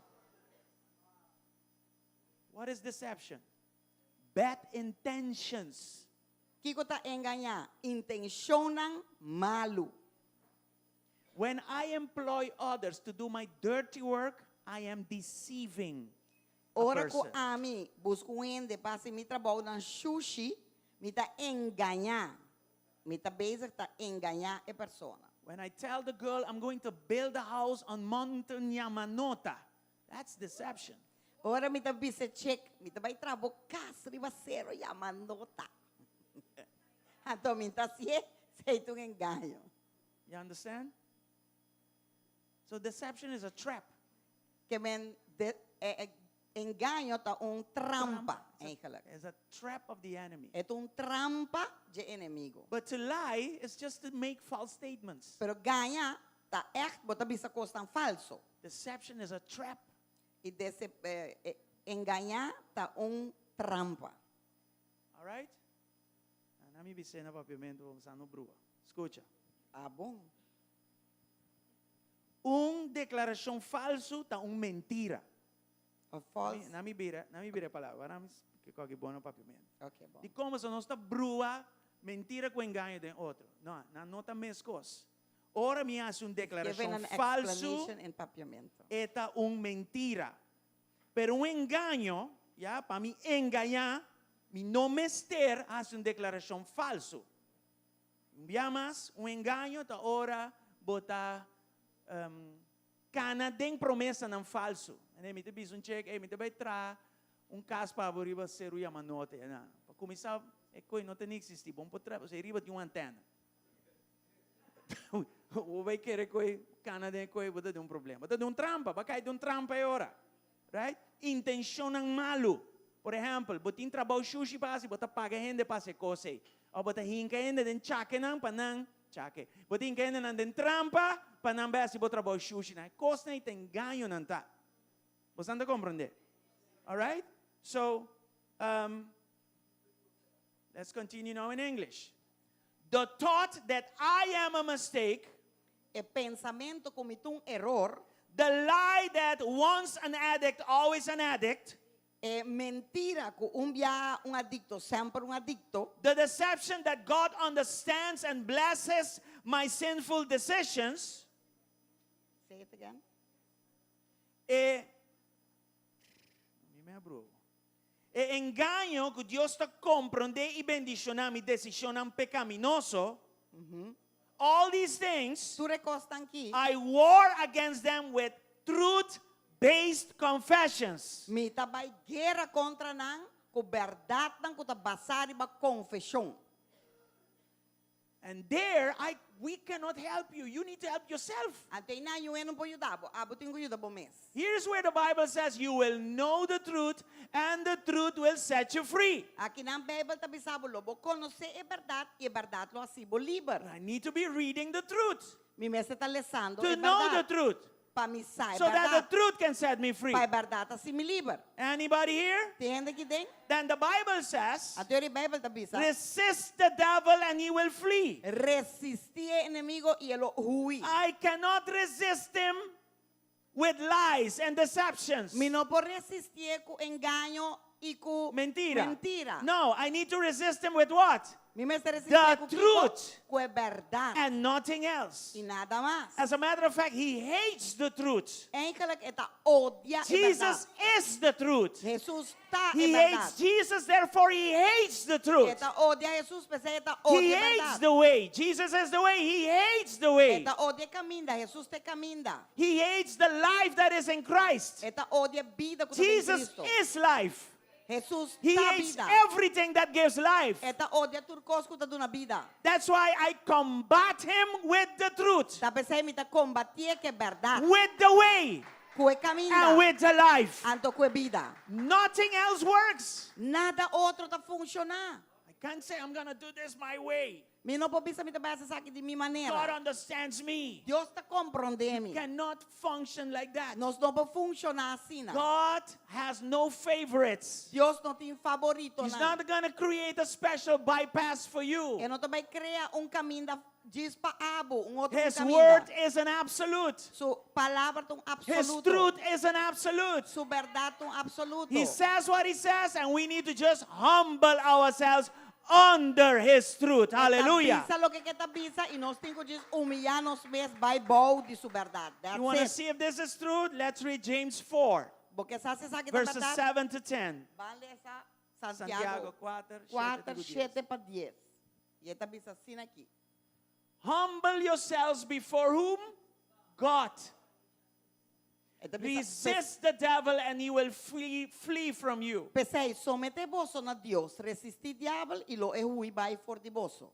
What is deception? Bad intentions. Kiko ta engañá? Intenshonnan malu. When I employ others to do my dirty work, I am deceiving a Ora ku person. ami buska un hende pa hasi mi trabounan shushi, mi ta engañá. Mi ta bezig ta engañá e persona. When I tell the girl I'm going to build a house on Mountain Yamanota, that's deception. Ora mi ta bisa chek, mi ta bai traha bo kas riba Sero Yamanota. Anto mi ta hasié, esei ta un engaño. You understand? So deception is a trap. Ke men de, e, e, engaño ta un trampa, eigenlijk. It's a trap of the enemy. E ta un trampa dje enemigo. But to lie is just to make false statements. Pero gaña ta echt bo ta bisa kosnan falso. Deception is a trap. I dese, e, e, engañá ta un trampa. All right? Na mi bis'é na papiamento pa sa no brua. Skucha. Ah, bon. Un deklarashon falsu ta un mentira. A false. Na mi bira, na mi bira e palabra, na mi ke bon na papiamento. Ok, bon. Di komo so nos ta brua mentira ku engaño den otro. No, nan no ta meskos. Ora mi hasi un Given deklarashon an falsu, explanation in papiamento. e ta un mentira. Pero un engaño, ya, pa mi engañá, mi no mester hasi un deklarashon falsu. Un bia mas, un engaño ta ora bo ta kana den promesanan falsu. Ene mi ta bisa un chek, ey, mi ta bai traha un kas pa bo riba Seru Yamanote. Na, pa kuminsá, e koe no ta ni eksistí. Bo no por traha, pasobra ei riba tin un antena. Bo bai kere koe kana den e koe, bo ta den un problema. Bo ta den un trampa, bo a kai den un trampa e ora. Right? Intenshonnan malu. Por ehèmpel, bo tin trabou shushi pa hasi, bo ta paga hende pa hasi e kos ei. Òf bo ta hinka hende den chakenan pa nan, chake, bo ta hinka hendenan den trampa pa nan bai hasi bo trabou shushi. Nan e kosnan ei ta engañonan ta. Bosan ta komprondé? Alright? So, um, let's continue now in English. The thought that I am a mistake. E pensamentu ku mi ta un eror. The lie that once an addict, always an addict. E mentira ku un biaha un adikto, semper un adikto. The deception that God understands and blesses my sinful decisions. Say it again. E Mi me abrubo. E engaño ku Dios ta komprondé i bendishoná mi desishonnan pekaminoso, all these things, Tur e kosnan ki. I war against them with truth-based confessions. Mi ta bai guera kontra nan ku bèrdatnan ku ta basá riba konfeshon. And there, I, we cannot help you. You need to help yourself. Anto einan niun hende no por yuda bo, abo tin ku yuda bo mes. Here's where the Bible says you will know the truth and the truth will set you free. Akinan Beibel ta bisa bo lo bo konosé e bèrdat i e bèrdat lo hasi bo liber. I need to be reading the truth Mi mester ta lesando to e know the bèrdat truth pa mi sa e so that the bèrdat. truth can set me free. Pa e bèrdat hasi mi liber. Anybody here? Tin hende aki den? Then the Bible says, Anto Beibel ta bisa. resist the devil and he will flee. Resistí e enemigu i e lo hui. I cannot resist him with lies and deceptions. Mi no por resistié ku engaño i ku Mentira. Mentira. No, I need to resist him with what? Mi mester resistí The ku kiko? truth. Ku e bèrdat. And nothing else. I nada mas. As a matter of fact, he hates the truth. Eigenlijk e ta odia e Jesus bèrdat. is the truth. Hesus ta He e hates bèrdat. Jesus, therefore he hates the truth. E ta odia Hesus, p'esei e ta He odia hates bèrdat. the way. Jesus is the way. He hates the way. E ta odia kaminda, Hesus ta e kaminda. He hates the life that is in Christ. E ta odia bida ku ta den Jesus Kristu. is life. Hesus He ta hates bida. everything that gives life. E ta odia tur kos ku ta duna bida. That's why I combat him with the truth, Ta p'esei mi ta kombatié ku e bèrdat. with the way, Ku e kaminda. and with the life. Anto ku e bida. Nothing else works. Nada otro ta funshoná. I can't say I'm going to do this my way. Mi no por bisa mi ta bai hasi esaki di mi manera. God understands me. Dios ta komprondé mi. Cannot function like that. Nos no por funshoná asina. God has no favorites. Dios no tin favorito. He's not going to create a special bypass for you. E no ta bai krea un kaminda djis pa abo, un otro His kaminda. word is an absolute. Su palabra ta un His absoluto. truth is an absolute. Su bèrdat ta un absoluto. He says what he says, and we need to just humble ourselves under his truth. Hallelujah. Bisa loke e ta bisa i nos tin ku djis humiliá nos mes bai bou di su bèrdat. That's You want to it. see if this is true? Let's read James 4, Bo ke sa si esaki ta verses bèrdat. 7 to 10. Ban lesa Santiago Santiago 4, 4, 7 7 pa 10. I e ta bisa asina aki. Humble yourselves before whom? God. E ta bisa, Resist the devil and he will flee from you. P'esei, someté boso na Dios, resistí diabel i lo e hui bai for di boso.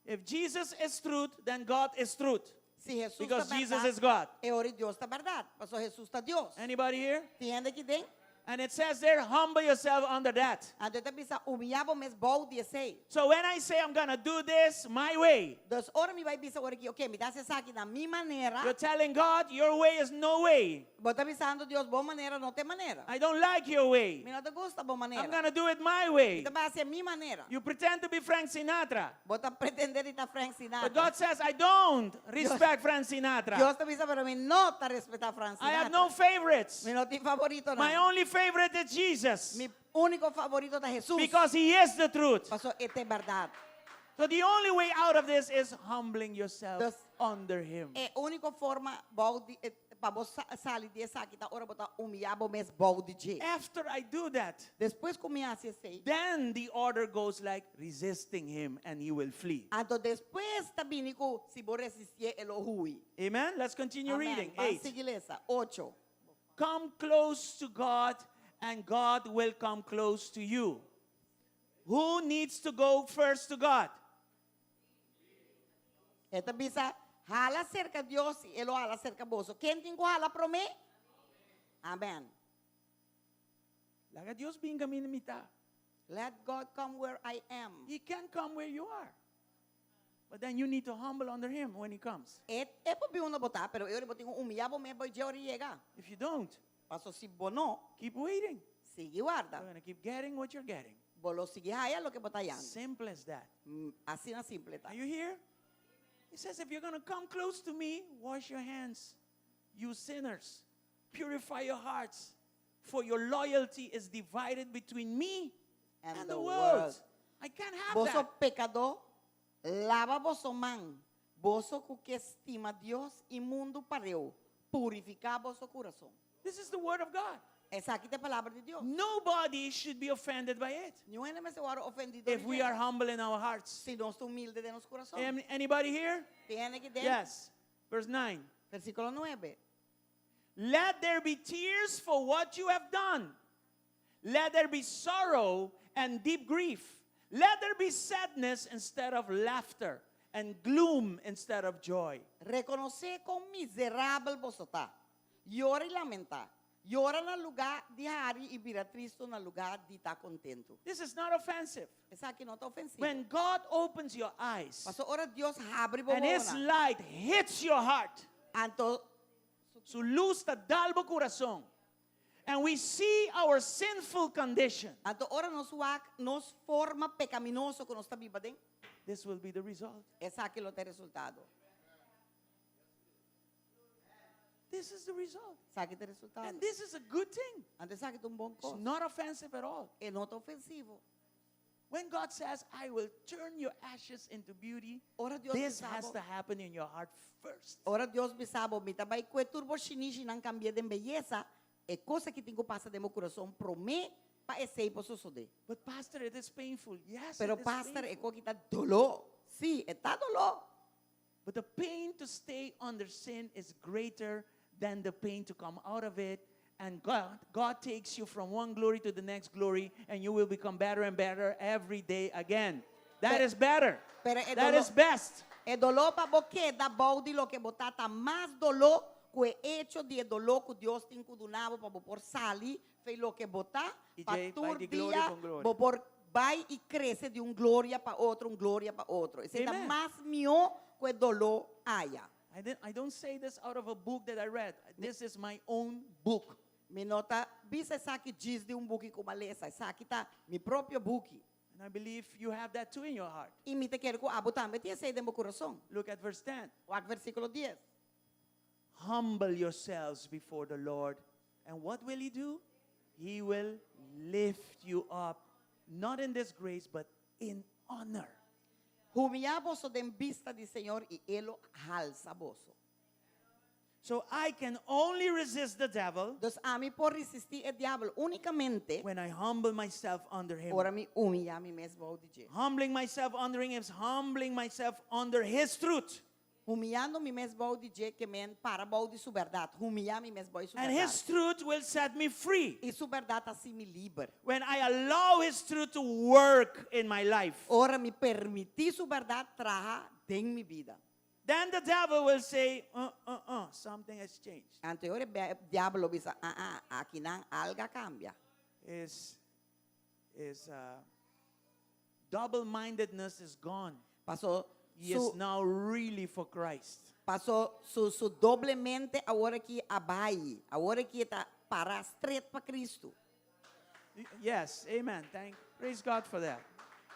If Jesus is truth, then God is truth. Si Hesus Because ta Jesus bèrdat, is God. e ora Dios ta bèrdat. Pasobra Hesus ta Dios. Anybody here? Tin hende aki den? And it says there, humble yourself under that. Anto e ta bisa humiliá bo mes bou di esei. So when I say I'm going to do this my way, Dus ora mi bai bisa awor aki, ok, mi ta hasi esaki na mi manera. you're telling God your way is no way. Bo ta bisando Dios, bo manera no ta manera. I don't like your way. Mi no ta gusta bo manera. I'm going to do it my way. Mi ta bai hasi mi manera. You pretend to be Frank Sinatra. Bo ta pretendé di ta Frank Sinatra. But God says, I don't respect Frank Sinatra. Dios ta bisa, pero mi no ta respetá Frank I Sinatra. have no favorites. Mi no tin favorito My no. only favorite is Jesus Mi úniko favorito ta Hesus. because he is the truth. Paso e ta e bèrdat. So the only way out of this is humbling yourself Dus- under him. E úniko forma pa bo sali di esaki ta ora bo ta humiliá bo mes bou di dje. After I do that, Despues ku mi hasi esei. then the order goes like resisting him and he will flee. Anto despues ta bini ku si bo resistié e lo hui. Amen. Let's continue Amen. reading. Ban 8. sigui lesa. 8. Come close to God and God will come close to you. Who needs to go first to God? E ta bisa hala serka Dios i e lo hala serka boso. Ken tin ku hala promé? Amen. Laga Dios bin kaminda mi ta. Let God come where I am. He can come where you are. But then you need to humble under him when he comes. E e por bin unda bo ta, pero e ora bo tin ku humiliá bo mes bou dje ora e yega. If you don't, Paso si bo no, keep waiting. sigui warda. You're going to keep getting what you're getting. Bo lo sigui haya loke bo ta hayando. Simple as that. Asina simpel ta. Are you here? He says, if you're going to come close to me, wash your hands, you sinners. Purify your hearts, for your loyalty is divided between me and, And the the world. world. I can't have Boso that. pekadó, laba boso man. Boso ku ke stima Dios i mundu pareu. Purifiká boso kurason. This is the word of God. Esaki ta e palabra di Dios. Nobody should be offended by it Ningun hende mester wòrdu ofendí. if we are humble in our hearts. Si nos ta humilde den nos kurason. Anybody here? Tin hende aki den? Yes. Verse 9. Versíkulo 9. Let there be tears for what you have done. Let there be sorrow and deep grief. Let there be sadness instead of laughter, and gloom instead of joy. Rekonosé kon miserabel boso ta. Yora i lamentá. Yora na lugá di hari i bira tristu na lugá di ta kontentu. This is not offensive. Esaki no ta ofensivo. When God opens your eyes Paso ora Dios habri bo and His wowonan, light hits your heart, anto su lus ta dal bo kurason, and we see our sinful condition, Anto ora nos wak nos forma pekaminoso ku nos ta biba den, this will be the result. esaki lo ta e resultado. This is the result. Esaki ta e resultado. And this is a good thing. Anto esaki ta un bon It's kos. not offensive at all. E no ta ofensivo. When God says, I will turn your ashes into beauty, Ora Dios this bisa has bo, to happen in your heart first. Ora Dios bisa bo, mi ta bai kue tur bo shinishinan kambi'é den beyesa, e kos aki tin ku pasa den bo kurason promé pa esei por sosodé. But pastor, it is painful. Yes, Pero it is pastor, e painful. kos aki ta doló. Sí, e ta doló. But the pain to stay under sin is greater than the pain to come out of it. And God, God takes you from one glory to the next glory, and you will become better and better every day again. That Pe- is better. Pero e That doló- is best. E doló pa bo keda bou di loke bo ta ta mas doló ku e echo di e doló ku Dios tin ku duna bo pa bo por sali fei loke bo ta, I pa djei bai tur di gloria dia con gloria. bo por bai i krese di un gloria pa otro, un gloria pa otro. Esei ta Amen. mas mihó ku e doló aya. I, didn't, I don't say this out of a book that I read. This is my own book. Mi no ta bisa esaki djis di un buki ku m'a lesa. Esaki ta mi propio buki. And I believe you have that too in your heart. I mi ta kere ku abo tambe tin esei den bo kurason. Look at verse 10. Wak versíkulo dies. Humble yourselves before the Lord. And what will he do? He will lift you up, not in disgrace, but in honor. Humiá boso den bista di Señor i E lo halsa boso. So I can only resist the devil Dus ami por resistí e diabel únikamente when I humble myself under him. ora mi humiliá mi mes bou di dje. Humbling myself under him is humbling myself under his truth. Humiliando mi mes bou di dje ke men para bou di su bèrdat. Humiliá mi mes bou di su And his bèrdat. truth will set me free. I su bèrdat ta hasi mi liber. When I allow his truth to work in my life, Ora mi permití su bèrdat traha den mi bida. then the devil will say, uh, uh, uh, something has changed. Anto e ora e diabel lo bisa, ah, ah, akinan algu a kambia. His, his uh, double-mindedness is gone. Paso He is su, now really for Christ. paso su, su doble mente awor aki a bai. Awor aki e ta para stret pa Cristo. Yes, amen. Thank, praise God for that.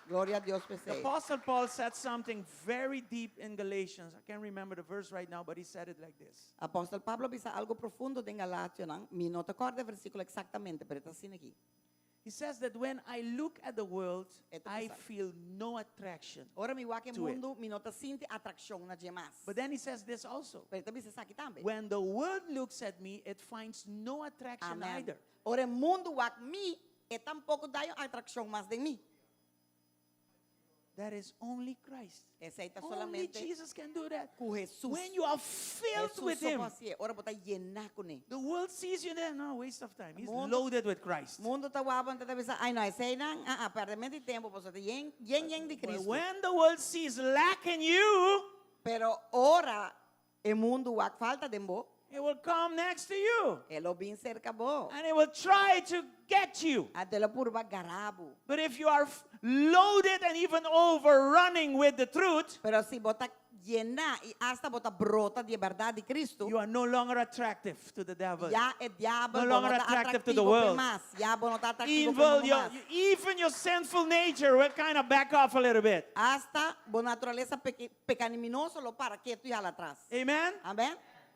Gloria a Dios The p'esei. Apostle Paul said something very deep in Galatians. I can't remember the verse right now, but he said it like this. Apostel Pablo a bisa algo profundo den Galationan. Mi no ta kòrda e versíkulo eksaktamente, pero e ta asina aki. He says that when I look at the world, E ta I bisa. feel no attraction. Ora mi wak e To it. mundu, mi no ta sinti atrakshon na dje mas. But then he says this also. Pero e ta bisa esaki tambe. When the world looks at me, it finds no attraction Amen. either. Ora e mundu wak mi, e tampoko ta haña atrakshon mas den mi. That is only Christ. Esei ta Only solamente Jesus can do that. ku Jesus. When you are filled Jesus with so him, por hasié. Ora bo ta yená kuné. the world sees you there. No, waste of time. He's Mundo- loaded with Christ. Mundu ta wak bo anto ta bisa, ai no, eseinan, ah, ah, pèrdèmentu di tempu, pasobra ta yen, yen, yen di But Cristo. when the world sees lack in you, Pero ora e mundu wak falta den bo, it will come next to you. e lo bin serka bo. And it will try to get you. Anto e lo purba gara bo. But if you are loaded and even overrunning with the truth, Pero si bo ta yená i asta bo ta brota di e bèrdat di Cristo, you are no longer attractive to the devil. ya e diabel No bo longer no ta attractive to the atractivo p'e world. mas. Ya bo no ta atractivo p'e Evil, mundo your, mas. even your sinful nature will kind of back off a little bit. Asta bo naturalesa pecaniminoso lo para ketu i hala atras. Amen? Amèn?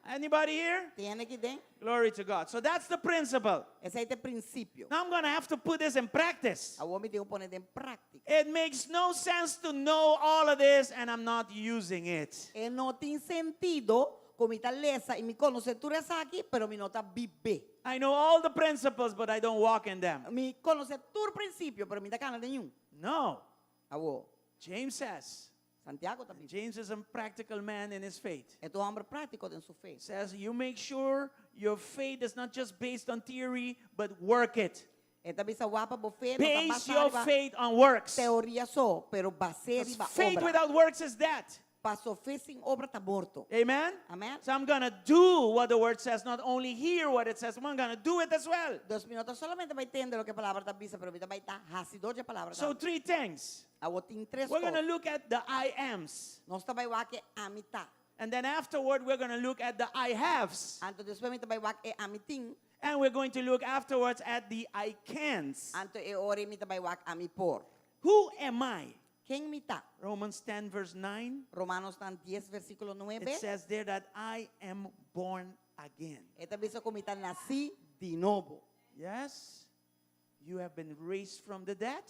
Anybody here? Tin hende aki den? Glory to God. So that's the principle. Esei ta e prinsipio. Now I'm going to have to put this in practice. Awor mi tin ku pone den práktika. It makes no sense to know all of this and I'm not using it. E no tin sentido ku mi ta lesa i mi konosé tur esaki, pero mi no ta bib'é. I know all the principles, but I don't walk in them. Mi konosé tur prinsipio, pero mi n' ta kana den niun. No. Awor, James says, Santiago ta bisa. James is a practical man in his faith. E ta un hòmber práktiko den su fe. Says you make sure your faith is not just based on theory, but work it. E ta bisa wak pa bo fe, no ta Base basá your riba faith on works. teoria so, pero bas'é 'Cause riba faith obra. without works is dead. Paso fe sin obra ta morto. Amen? Amen. So I'm going to do what the word says, not only hear what it says, I'm going to do it as well. Dus mi no ta solamente bai tende loke palabra ta bisa, pero mi ta bai ta hasidó di e palabra So, tambe. three things. Awor tin tres We're going to kos. look at the I ams. Nos ta bai wak e ami ta. And then afterward, we're going to look at the I haves. Anto despues mi ta bai wak e ami tin. And we're going to look afterwards at the I cans. Anto e ora ei mi ta bai wak ami por. Who am I? Ken mi ta? Romans 10, verse 9. Romanonan 10, versíkulo 9. It says there that I am born again. E ta bisa ku mi ta nasí di nobo. Yes, you have been raised from the dead.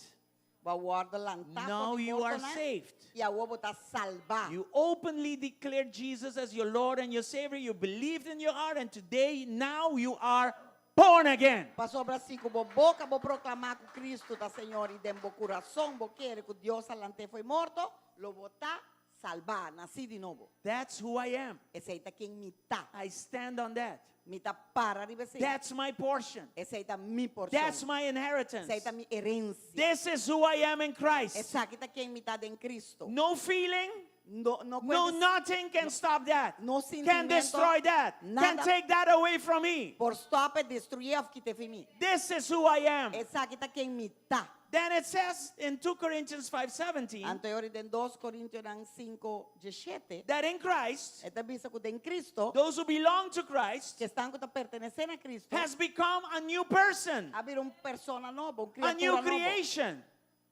Bo a wòrdu lantá Now for di you are mortonan, saved. I awor bo ta salbá. You openly declared Jesus as your Lord and your Savior. You believed in your heart, and today, now you are born again. Pasobra si ku bo boka bo proklamá ku Kristu ta Señor i den bo kurason bo kere ku Dios a lant'é fo'i morto, lo bo ta salbá, nasí di nobo. That's who I am. Esei ta ken mi ta. I stand on that. Mi ta para riba esei. That's my portion. Esei ta mi porshon. That's my inheritance. Esei ta mi herensia. This is who I am in Christ. Esaki ta ken mi ta den Kristu. No feeling, No, no no kuentes- nothing can stop that. No Can sentimiento, destroy that. Can nada. take that away from me. Por stop e, destruí òf kit'é fo'i mi. This is who I am. Esaki ta ken mi ta. Then it says in 2 Corinthians 5:17 Anto e ora den 2 Korintionan 5, 17, that in Christ, e ta bisa ku den Kristu, those who belong to Christ ku esnan ku ta pertenesé na Kristu, has become a new person, a bira un persona nobo, un a new kriatura nobo. creation.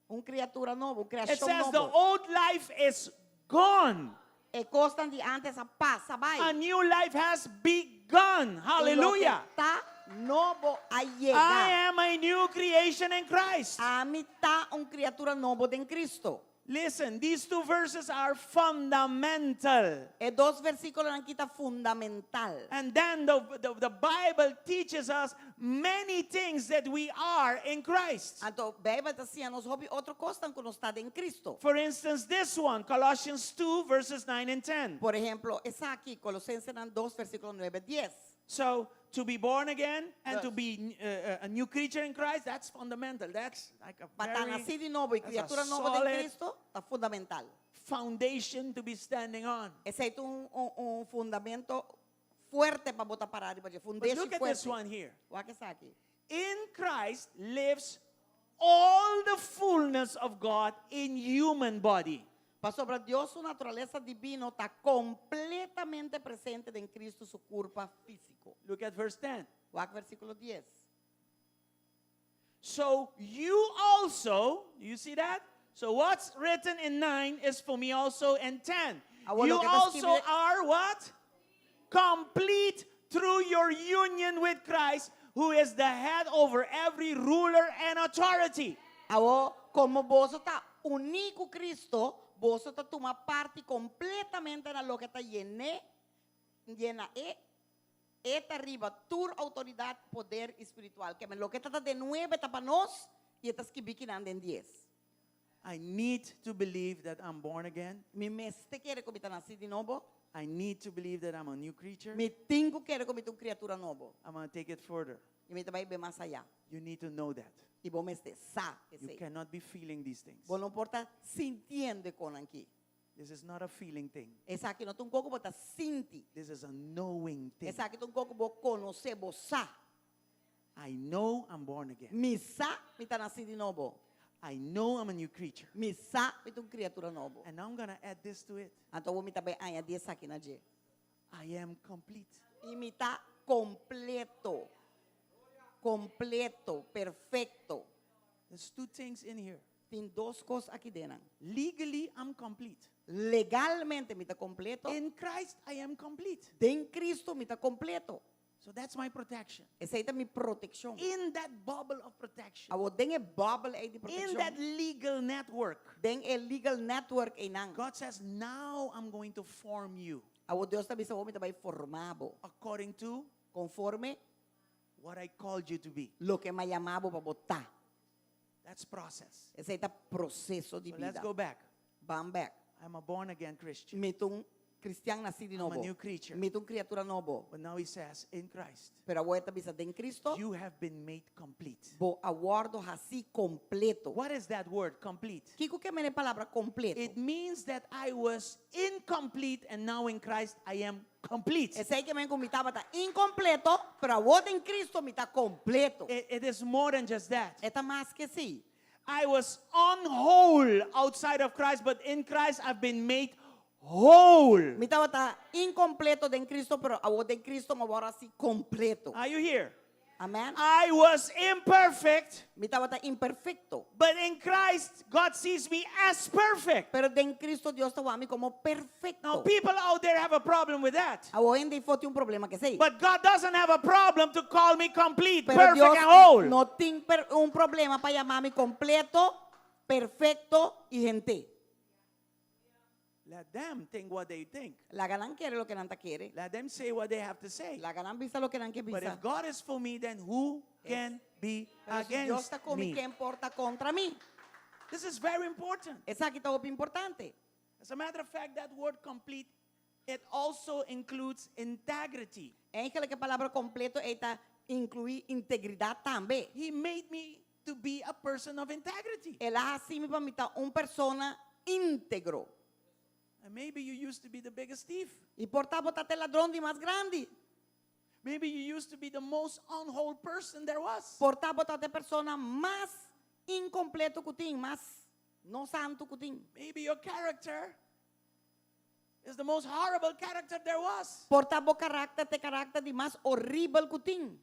Un kriatura nobo, un It kreashon says the nobo. old life is gone. E kosnan di antes a pasa bai. A new life has begun. Hallelujah. E loke ta nobo a yega. I am a new creation in Christ. Ami ta un kriatura nobo den Kristu. Listen, these two verses are fundamental. E dos versíkulonan aki ta fundamental. And then the, the, the Bible teaches us many things that we are in Christ. Anto, Beibel ta siña nos hopi otro kosnan ku nos ta den Kristu. For instance, this one, Colossians 2, verses 9 and 10. Por ehèmpel, esaki, Kolosensenan 2, versíkulo 9 10. So, to be born again and to Yes. be uh, a new creature in Christ, that's fundamental. That's like a Pa ta very nasí di nobo i that's a kriatura nobo den solid Kristu, ta fundamental. foundation to be standing on. Esei ta un, un, un fundamento fuerte pa bo ta pará riba dje. But Fundeshi look at this fuerte. one here. Wak esaki. In Christ lives all the fullness of God in human body. Pasobra Dios su naturalesa divino ta kompletamente presente den Kristu su kurpa físiko. Look at verse 10. Wak versíkulo 10. So you also, you see that? So what's written in 9 is for me also in 10. Awor You loke ta also skibí- are what? Complete through your union with Christ, who is the head over every ruler and authority. Awor, komo boso ta uní ku Kristu, boso ta tuma parti kompletamente na loke ta yen'é, yena e, e ta riba tur outoridat, poder spiritual. Ke men loke ta den 9 ta pa nos i e ta skibí akinan den 10. I need to believe that I'm born again. Mi mester kere ku mi ta nasí di nobo. I need to believe that I'm a new creature. Mi tin ku kere ku mi ta un kriatura nobo. I'm going to take it further. I mi ta bai bai mas ayá. You need to know that. I bo mester sa You esei. cannot be feeling these things. Bo no por ta sintiendo e kosnan aki. This is not a feeling thing. Esaki no ta un kos ku bo ta sinti. This is a knowing thing. Esaki ta un kos ku bo konosé, bo sa. I know I'm born again. Mi sa, mi ta nasí di nobo. I know I'm a new creature. Mi sa, mi ta un kriatura nobo. And now I'm going to add this to it. Anto awor mi ta bai añadí esaki na dje. I am complete. I mi ta kompleto. Kompleto, perfekto. There's two things in here. Tin dos kos aki den. Legally, I'm complete. Legalmente mi ta kompleto. In Christ, I am complete. Den Kristu mi ta kompleto. So that's my protection. Esei ta mi protekshon. In that bubble of protection. Awor den e bubble ei di In protekshon. that legal network. Den e legal network einan. God says, now I'm going to form you Awor Dios ta bisa awor mi ta bai forma bo. according to Konforme what I called you to be. loke m'a yama bo pa bo ta. That's process. Esei ta proseso di So let's bida. go back. Ban bèk. I'm a born again Christian. Mi ta un kristian nasí di I'm a nobo. new creature. Mi ta un kriatura nobo. But now he says, in Christ, Pero awor e ta bisa den Kristo, you have been made complete. bo a wòrdu hasí kompleto. What is that word, complete? Kiko ke men e palabra kompleto? It means that I was incomplete and now in Christ I am complete. Esei ke men ku mi tabata inkompleto, pero awor den Kristo mi ta kompleto. It, it is more than just that. E ta mas ku esei. I was unwhole outside of Christ, but in Christ I've been made whole. Mi tabata inkompleto den Kristo, pero awor den Kristo mi a wòrdu hasí kompleto. Are you here? Amen. I was imperfect, Mi tabata imperfekto, but in Christ God sees me as perfect. pero den Kristo Dios ta wak mi komo Now perfekto. people out there have a problem with that. Awor hende ei tin un problema ku esei. But God doesn't have a problem to call me complete, Pero perfect, Dios and whole. no tin un problema pa yama mi kompleto, perfekto i henter. Let them think what they think. Laga nan kere loke nan ta kere. Let them say what they have to say. Laga nan bisa loke nan ke But bisa. if God is for me, then who can be Pero si Dios against ta ku mi, me? ken por ta kontra mi? This is very important. Esaki ta hopi importante. As a matter of fact, that word complete, it also includes integrity. Eigenlijk e palabra kompleto e ta inkluí integridat tambe. He made me to be a person of integrity. El a hasi mi pa mi ta un persona íntegro. And maybe you used to be the biggest thief. I por ta bo tabata e ladron di mas grandi. Maybe you used to be the most unwhole person there was. Por ta bo tabata e persona mas inkompleto ku tin, mas no santu ku tin. Maybe your character is the most horrible character there was. Por ta bo karakter ta e karakter di mas horibel ku tin.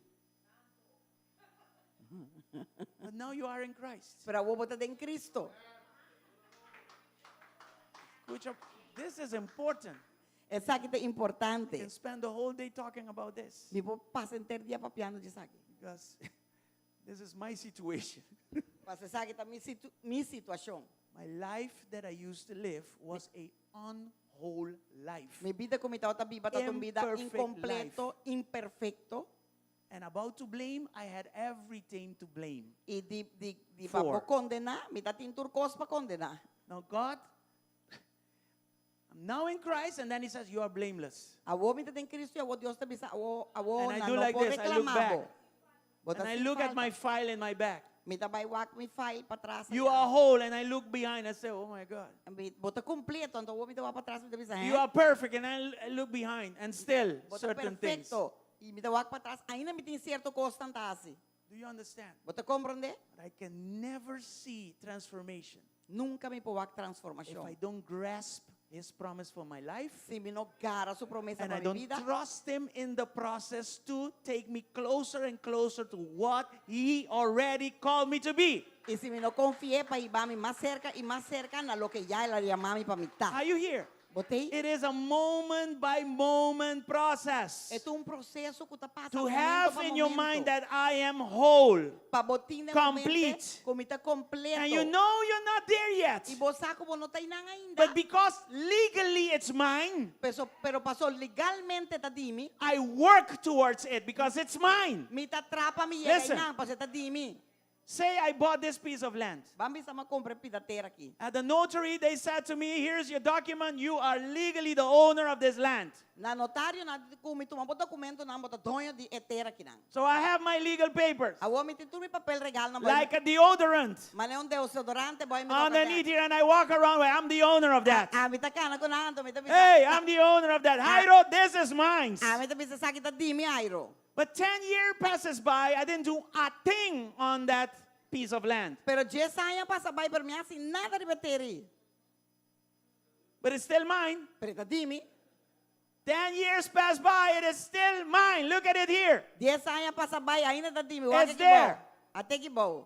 But now you are in Christ. Pero awor bo ta den Cristo. Which are, this is important. Esaki ta importante. You can spend the whole day talking about this. Mi por pasa henter dia papiando di esaki. Because this is my situation. Paso esaki ta mi, situ, mi situashon. My life that I used to live was a unwhole life. Mi bida ku mi tabata biba tabata un bida Imperfect inkompleto, imperfekto. And about to blame, I had everything to blame. I di, di, di pa For. bo kondená, mi tatin tur kos pa kondená. Now God, I'm now in Christ, and then he says, you are blameless. Awor mi ta den Cristo i awor Dios ta bisa, awor, awor And I nan do no like por this, I look reklamá back. bo. Bo ta And I sin look at falta. my file in my back. Mi ta bai wak mi file patras. You are whole, and I look behind and say, oh my God. Mi, bo ta kompleto, anto awor mi ta wak patras, mi ta bisa, You hè? are perfect, and I I look behind, and still Bo ta certain things. perfekto. I mi ta wak patras, ainda mi tin sierto kosnan ta hasi. Do you understand? Bo ta komprondé? But I can never see transformation Nunka mi por wak if transformashon. I don't grasp His promise for my life. Si mi no gara su promesa And pa I mi don't bida. trust Him in the process to take me closer and closer to what He already called me to be. I si mi no konfi'é pa hiba mi mas serka i mas serka na loke ya el a yama mi pa mi ta. Are you here? Bo t'ei? It is a moment by moment process. E ta un proseso ku ta pasa To momento have pa in your momento. mind that I am whole. Pa bo tin den Complete. mente ku mi ta kompleto. And you know you're not there yet. I bo sa ku bo no ta einan ainda. But because legally it's mine, Peso, pero paso legalmente ta di mi. I work towards it because it's mine. Mi ta traha pa mi yega Listen. einan, paso e ta di mi. Say I bought this piece of land. Ban bisa m'a kumpra e pida tera aki. At the notary, they said to me, here's your document. You are legally the owner of this land. Na notario nan di ku mi tuma bo dokumentonan bo ta doño di e tera akinan. So I have my legal papers. Awor mi tin tur mi papel regal nan boy. Like a deodorant. Manera un deodorante boy mi toka Underneath den. here, and I walk around where I'm the owner of that. Ami ta kana ku nan anto mi ta bisa. Hey, I'm the owner of that. Jairo, this is mine. Ami ta bisa esaki ta di mi Jairo. But 10 years passes by, I didn't do a thing on that piece of land. Pero dies aña pasa bai pero mi a hasi nada riba e tera ei. But it's still mine. Pero e ta di mi. 10 years pass by, it is still mine. Look at it here. Dies aña pasa bai ainda ta di mi. It's there. At'é aki bou.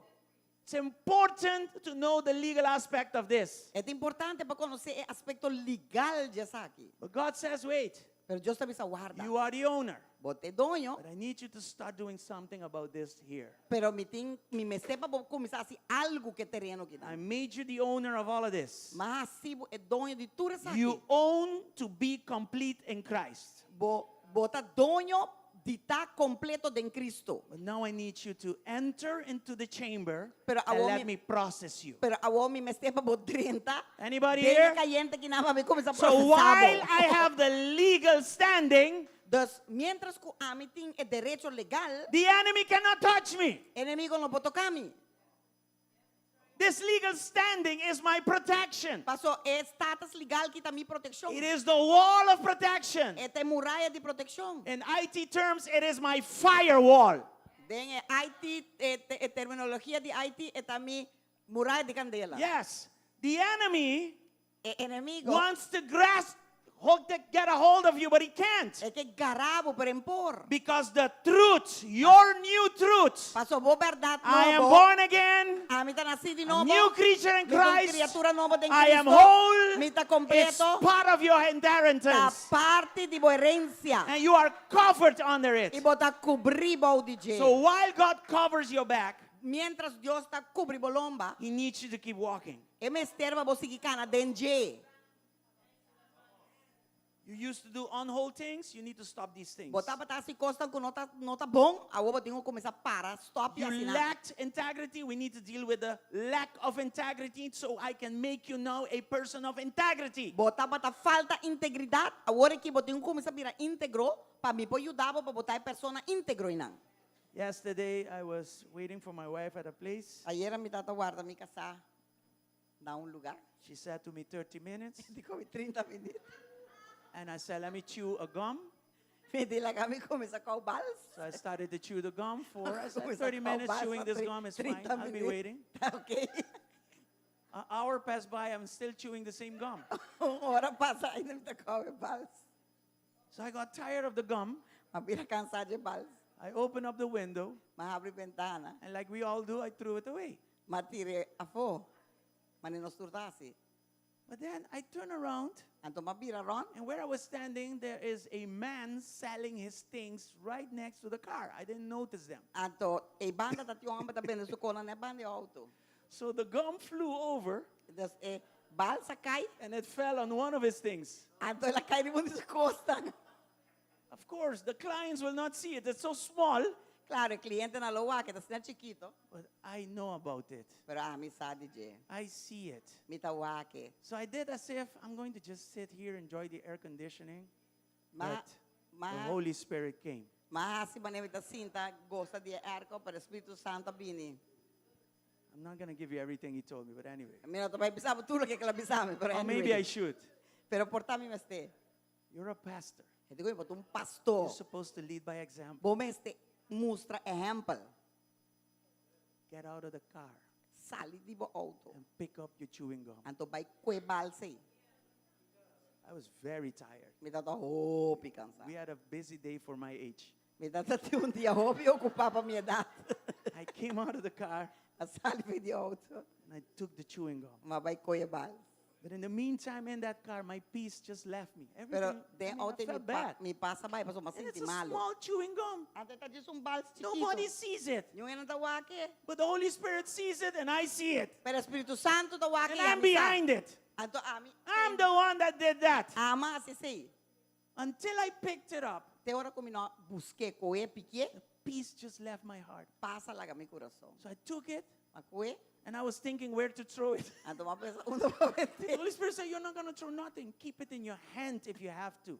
It's important to know the legal aspect of this. E ta importante pa konosé e aspekto legal di esaki. But God says, wait, Pero Dios ta bisa warda. you are the owner. Bo ta e doño. But I need you to start doing something about this here. Pero mi tin, mi mester pa bo kuminsá hasi algu ku e tereno akinan. I made you the owner of all of this. M'a hasi bo e doño di tur esaki. You own to be complete in Christ. Bo, bo ta doño. Di ta kompleto den Kristu. But now I need you to enter into the chamber Pero and awor let mi- me process you. Pero awor mi mester pa bo drenta. Anybody Den here? e kayente akinan pa mi kuminsá So prosesá while bo. I have the legal standing, Dus mientras ku ami tin e derecho legal, the enemy cannot touch me. enemigo no por toka mi. This legal standing is my protection. Paso e status legal aki ta mi protekshon. It is the wall of protection. E ta e muraya di protekshon. In IT terms, it is my firewall. Den e IT, e, te- e terminologia di IT, e ta mi muraya di kandela. Yes, the enemy E enemigo wants to grasp, hook to get a hold of you, but he can't. e ke gara bo, pero e n'por. Because the truth, your new truth, Paso bo bèrdat I am nobo. born again, Ami ta nasí di a nobo. new creature in Mi ta un Christ. kriatura nobo den I am Cristo. whole. Mi ta It's kompleto. part of your Ta inheritance. parti di bo herensia. And you are covered under I it. bo ta kubrí bou di dje. So while God covers your back, Mientras Dios ta kubri bo lomba, He needs you to keep walking. e mester pa bo sigui kana den dje. You used to do unwhole things, you need to stop these things. Bo tabata hasi kosnan ku no ta no ta bon, awor bo tin ku kuminsá para, stop You i asina. lacked integrity. We need to deal with the lack of integrity so I can make you now a person of integrity. Bo tabata falta integridat, awor aki bo tin ku kuminsá bira íntegro pa mi por yuda bo pa bo ta e persona íntegro einan. Yesterday, I was waiting for my wife at a place. Ayera mi tabata warda mi kasá na un lugá. She said to me 30 minutes. Di ku mi 30 minüt. And I said, let me chew a gum. Mi di laga mi kuminsá kou bals. So I started to chew the gum for I said, Kuminsá 30 kou minutes bals chewing pa this gum is fine. 30 I'll be minüt. waiting. Ok. An hour passed by, I'm still chewing the same gum. Un ora pasa ainda mi ta kou e bals. So I got tired of the gum. M'a bira kansá di bals. I opened up the window, M'a habri bentana. and like we all do, I threw it away. M'a tir'é afó. Manera nos tur ta hasi. But then I turn around, Anto m'a bira rònt. and where I was standing, there is a man selling his things right next to the car. I didn't notice them. Anto ei banda tabatin un hòmber ta bende su kosnan nèt banda di outo. So the gum flew over. Dus e bals a kai. And it fell on one of his things. Anto el a kai riba un di su kosnan. Of course, the clients will not see it. It's so small. Klaro, e klientenan no lo wak e, ta asina chikitu. But I know about it. Pero ami sa di dje. I see it. Mi ta wak e. So I did as if I'm going to just sit here, enjoy the air conditioning. Ma, But ma, the Holy Spirit came. M'a hasi manera mi ta sinta gosa di e airco, pero Spiritu Santu a bini. I'm not going to give you everything he told me, but anyway. Mi no ta bai bisa bo tur loke el a bisa mi, pero Or anyway. maybe I should. Pero por ta mi mester. You're a pastor. E di ku mi, bo ta un pastor. You're supposed to lead by example. Bo mester mustra ehèmpel. Get out of the car. Sali di bo outo. And pick up your chewing gum. Anto bai kue bals ei. I was very tired. Mi tabata hopi kansá. We had a busy day for my age. Mi tabatin un dia hopi okupá pa mi edat. I came out of the car. A sali for di outo. And I took the chewing gum. M'a bai kohe e bals. But in the meantime, in that car, my peace just left me. Pero Everything, I den mean, I outo mi felt pa, bad. mi pas a bai, pasobra m'a And it's sinti a malu. small chewing gum. Anto e ta djis un bals chikitu. Nobody sees it. Niun hende no ta wak e. But the Holy Spirit sees it and I see it. Pero Spiritu Santu ta wak e And i I'm ami sa. behind it. Anto ami. I'm the one that did that. Ami a hasi esei. Until I picked it up. Te ora ku mi no busk'é, koh'é, pikié. The peace just left my heart. Pas a laga mi kurason. So I took it. M'a kohe. And I was thinking where to throw it. Anto m'a pensa unda pa bent'é. The Holy Spirit said, You're not going to throw nothing. Keep it in your hand if you have to.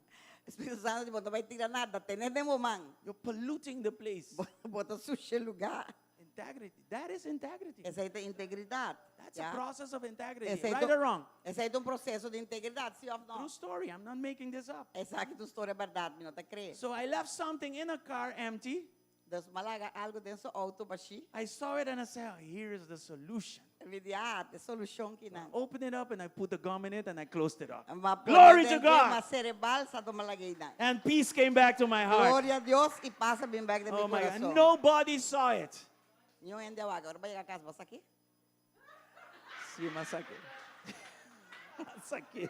Spiritu Santu di, Bo no ta bai tira nada, ten'é den bo man. You're polluting the place. Bo ta susha e lugá. Integrity. That is integrity. Esei ta integridat. That's a process of integrity. Esei Right or wrong? Esei ta un proseso di integridat, si òf no? True story. I'm not making this up. Esaki ta un storia bèrdat, mi no ta kere. So I left something in a car empty. Dus m'a laga algu den su outo bashí. I saw it and I said, oh, here is the solution. Mi di, ah, e solushon akinan. I opened it up and I put the gum in it and I closed it up. M'a pone Glory to den dje, God. M'a sera e bals, anto m'a lag'é einan. And peace came back to my heart. Gloria na Dios i pas a bin bèk den mi Oh my God. kurason. Nobody saw it. Niun hende a wak. Ora bo a yega kas, bo a sak'é? Sí, m'a sak'é. M'a sak'é.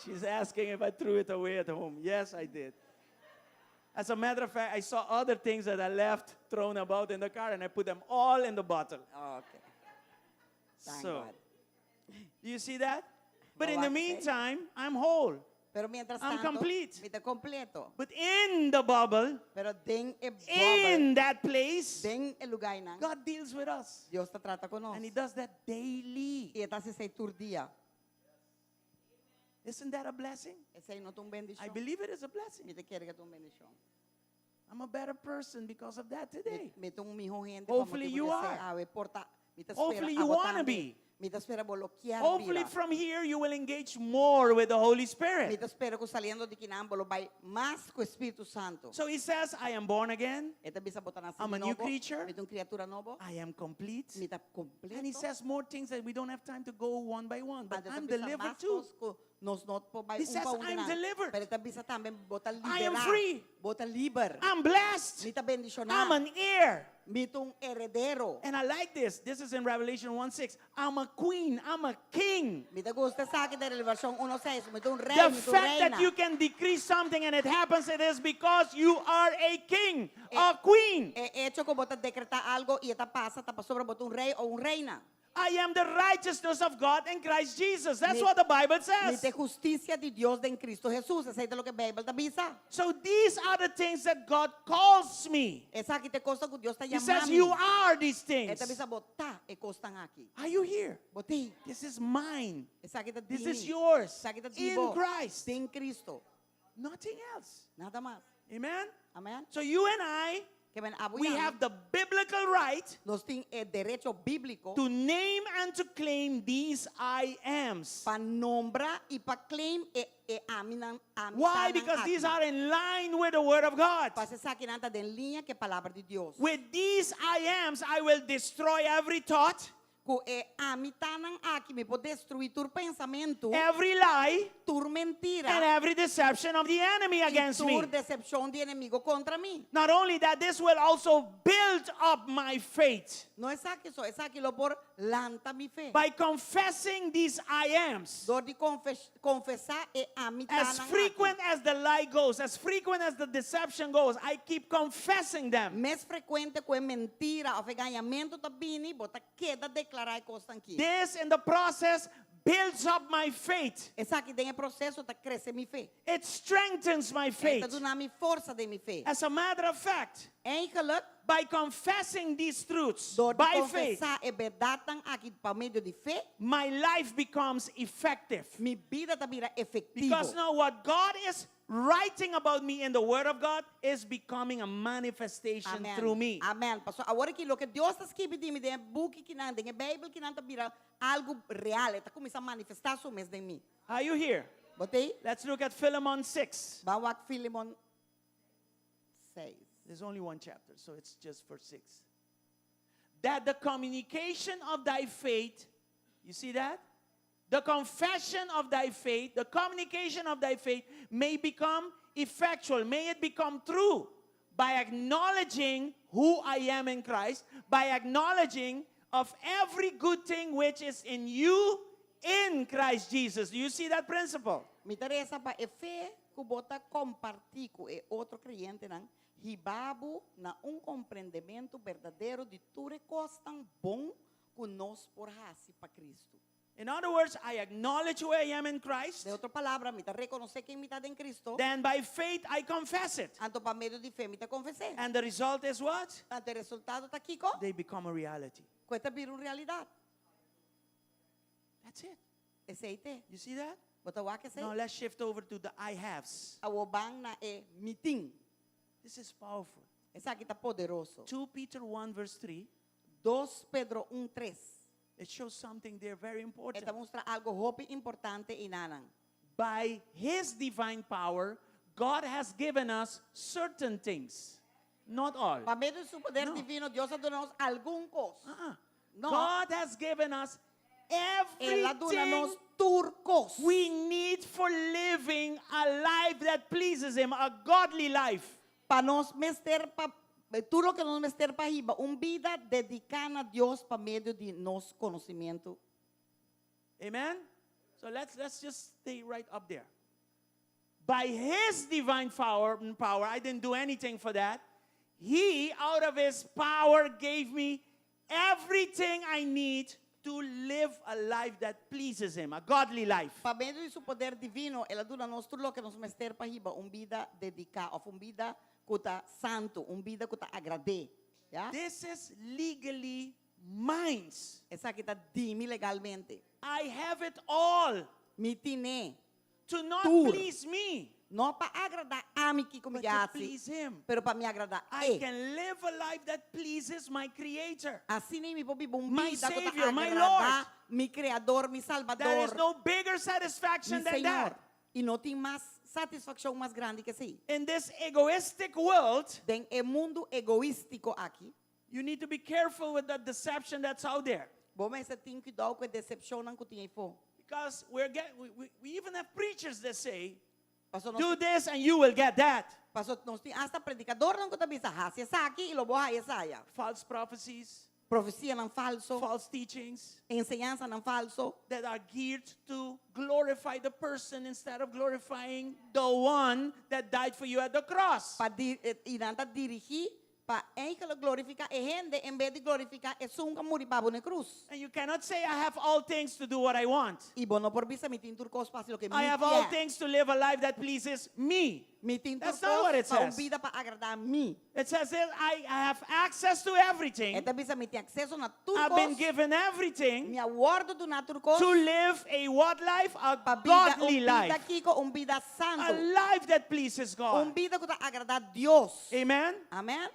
She's asking if I threw it away at home. Yes, I did. As a matter of fact, I saw other things that I left thrown about in the car and I put them all in the bottle. Okay. Thank So, God. do you see that? But M'a in the wak esei. meantime, I'm whole. Pero mientras I'm tanto, complete. mi ta kompleto. But in the bubble, Pero den e bubble, in that place, den e lugánan, God deals with us. Dios ta trata ku nos. And He does that daily. I E ta hasi esei tur dia. Isn't that a blessing? Esei no ta un bendishon. I believe it is a blessing. Mi ta kere ku ta un bendishon. I'm a better person because of that today. Mi ta un mihó hende Hopefully you are. Awe porta, mi ta Hopefully spera you abo wanna tambe. be. Mi ta spera bo lo kier Hopefully bira. from here you will engage more with the Holy Mi Spirit. ta spera ku saliendo di akinan bo lo bai mas ku Spiritu Santu. So he says, I am born again. E ta bisa bo ta nasé I'm a new nobo. creature. Mi ta un kriatura nobo. I am complete. Mi ta kompleto. And he says more things that we don't have time to go one by one. But Anto I'm e ta bisa delivered mas too. kos ku nos no por bai He un says, pa un "I'm nan. delivered. Pero e ta bisa tambe bo ta I am liberá. free. Bo ta liber. I'm blessed. Mi ta bendishoná. I'm an heir. Mi ta un heredero. And I like this. This is in Revelation 1 6. I'm a queen. I'm a king. Mi ta gusta esaki den Revelashon 1:6. Mi ta un rei, The mi ta un fact that reina. you can decree something and it happens, it is because you are a king, a queen. E echo ku bo ta dekretá algu i e ta pasa, ta pasobra bo ta un rei òf un reina. I am the righteousness of God in Christ Jesus. That's Mi- what the Bible Mi says. ta hustisia di Dios den Kristu Hesus. Esei ta loke Beibel ta bisa. So these are the things that God calls me. Esaki ta e kosnan ku Dios ta He says, yama You mi. are these E ta things. bisa bo ta e kosnan aki. Are you here? Bo t'ei. This is mine. Esaki ta This di mi. is yours. Esaki ta di In bo. Christ. Den Kristu. Nothing else. Nada mas. Amen? Amèn? So you and I, Ke men abo we i ami, have the biblical right nos tin e derecho bíbliko to name and to claim these I ams. pa nombra i pa claim e e aminan Why? amitanan Because aki. these are in line with the word of God. Pasobra esakinan ta den liña ku e palabra di Dios. With these I ams, I will destroy every thought, Ku e amitanan aki mi por destruí tur pensamentu, every lie, tur mentira, and every deception of the enemy i against me. tur desepshon di enemigu kontra mi. Not only that, this will also build up my faith No esaki so, esaki lo por lanta mi fe. by confessing these I ams. Dor di konfes, konfesá e amitanan As frequent aki. as the lie goes, as frequent as the deception goes, I keep confessing them. Mes frekuente ku e mentira òf e gañamentu ta bini, bo ta keda deklará e kosnan aki. This in the process builds up my faith. Esaki den e proseso ta krese mi fe. It strengthens my E ta faith. duna mi forsa den mi fe. As a matter of fact, Eigenlijk, by confessing these truths door di by faith, konfesá e bèrdatnan aki pa medio di fe, my life becomes effective. mi bida ta bira efektivo. Because now what God is writing about me in the Word of God is becoming a manifestation Amèn. through me. Amèn. Pasobra awor aki loke Dios ta skirbi di mi den e buki akinan, den e Beibel akinan ta bira algu real, e ta kuminsá manifestá su mes den mi. Are you here? Bo t'ei? Let's look at Philemon 6. Ban wak Filemon 6. There's only one chapter, so it's just verse 6. That the communication of thy faith, you see that? The confession of thy faith, the communication of thy faith may become effectual, may it become true by acknowledging who I am in Christ, by acknowledging of every good thing which is in you in Christ Jesus. Do you see that principle? Mi ta resa pa e fe ku bo ta kompartí ku e otro kreyentenan, hiba bo na un komprendementu berdadero di tur e kosnan bon ku nos por hasi pa Kristu. In other words, I acknowledge who I am in Christ. Den otro palabra, mi ta rekonosé ken mi ta den Kristu. Then by faith I confess it. Anto pa medio di fe mi ta konfes'é. And the result is what? Anto e resultado ta kiko? They become a reality. Ku e ta bira un realidat. That's it. Esei t'e. You see that? Bo ta wak esei? Now let's shift over to the I haves. Awor ban na e mi tin. This is powerful. Esaki ta poderoso. 2 Peter 1 verse 3. 2 Pedro 1 3. It shows something there very important. E ta mustra algu hopi importante einan. By his divine power, God has given us certain things. Not all. Pa medio di su poder No. divino, Dios a duna nos algun kos. Uh-uh. No. God has given us El a duna nos everything tur kos. we need for living a life that pleases him, a godly life. Pa nos mester pa tur loke nos mester pa hiba un bida dediká na Dios pa medio di nos konosementu. Amen? So let's, let's just stay right up there. By his divine power, power, I didn't do anything for that. He, out of his power, gave me everything I need. to live a life that pleases Him, a godly life. Pa medio di su poder divino, el a duna nos tur loke nos mester pa hiba un bida dediká òf un bida ku ta santu, un bida ku ta agrad'é. Ya? This is legally mines. Esaki ta di mi legalmente. I have it all. Mi tin'é. To not Tur. please me, No pa agradá ami kiko mi but to ke hasi, please Him. pero pa mi agradá I E. can live a life that pleases my Creator. Asina mi por biba un My bida ku ta Savior, my agradá Lord. mi Kreador, mi There Salbador, is no bigger satisfaction mi than Señor. that. I no tin mas satisfakshon mas grandi ku esei. In this egoistic world, Den e mundu egoístiko aki, you need to be careful with the deception that's out there. bo mester tin kuidou ku e desepshonnan ku tin eifó. Because we're get, we, we, we even have preachers that say, Paso nos do this and you will get that. Paso nos tin hasta predikadornan ku ta bisa, Hasi esaki i lo bo haya esaya. False prophecies, Profesianan falso, false teachings enseñansanan falso. that are geared to glorify the person instead of glorifying the one that died for you at the cross. Pa di, eh, i nan ta dirigí pa eigenlijk glorifiká e hende en bes di glorifiká esun ku a muri pa bo na e krus. And you cannot say, I have all things to do what I want. I bo no por bisa mi tin tur kos pa hasi loke mi I have all kier. things to live a life that pleases me. Mi tin tur That's not what it kos pa un says. bida pa agradá mi. It says that I have access to everything. E ta bisa mi tin akseso na tur I've been kos. given everything Mi a wòrdu duná tur kos to live a what life? A pa bida un godly bida life. kiko, un bida A santu. life that pleases Un God. bida ku ta agradá Dios. Amen. Amèn.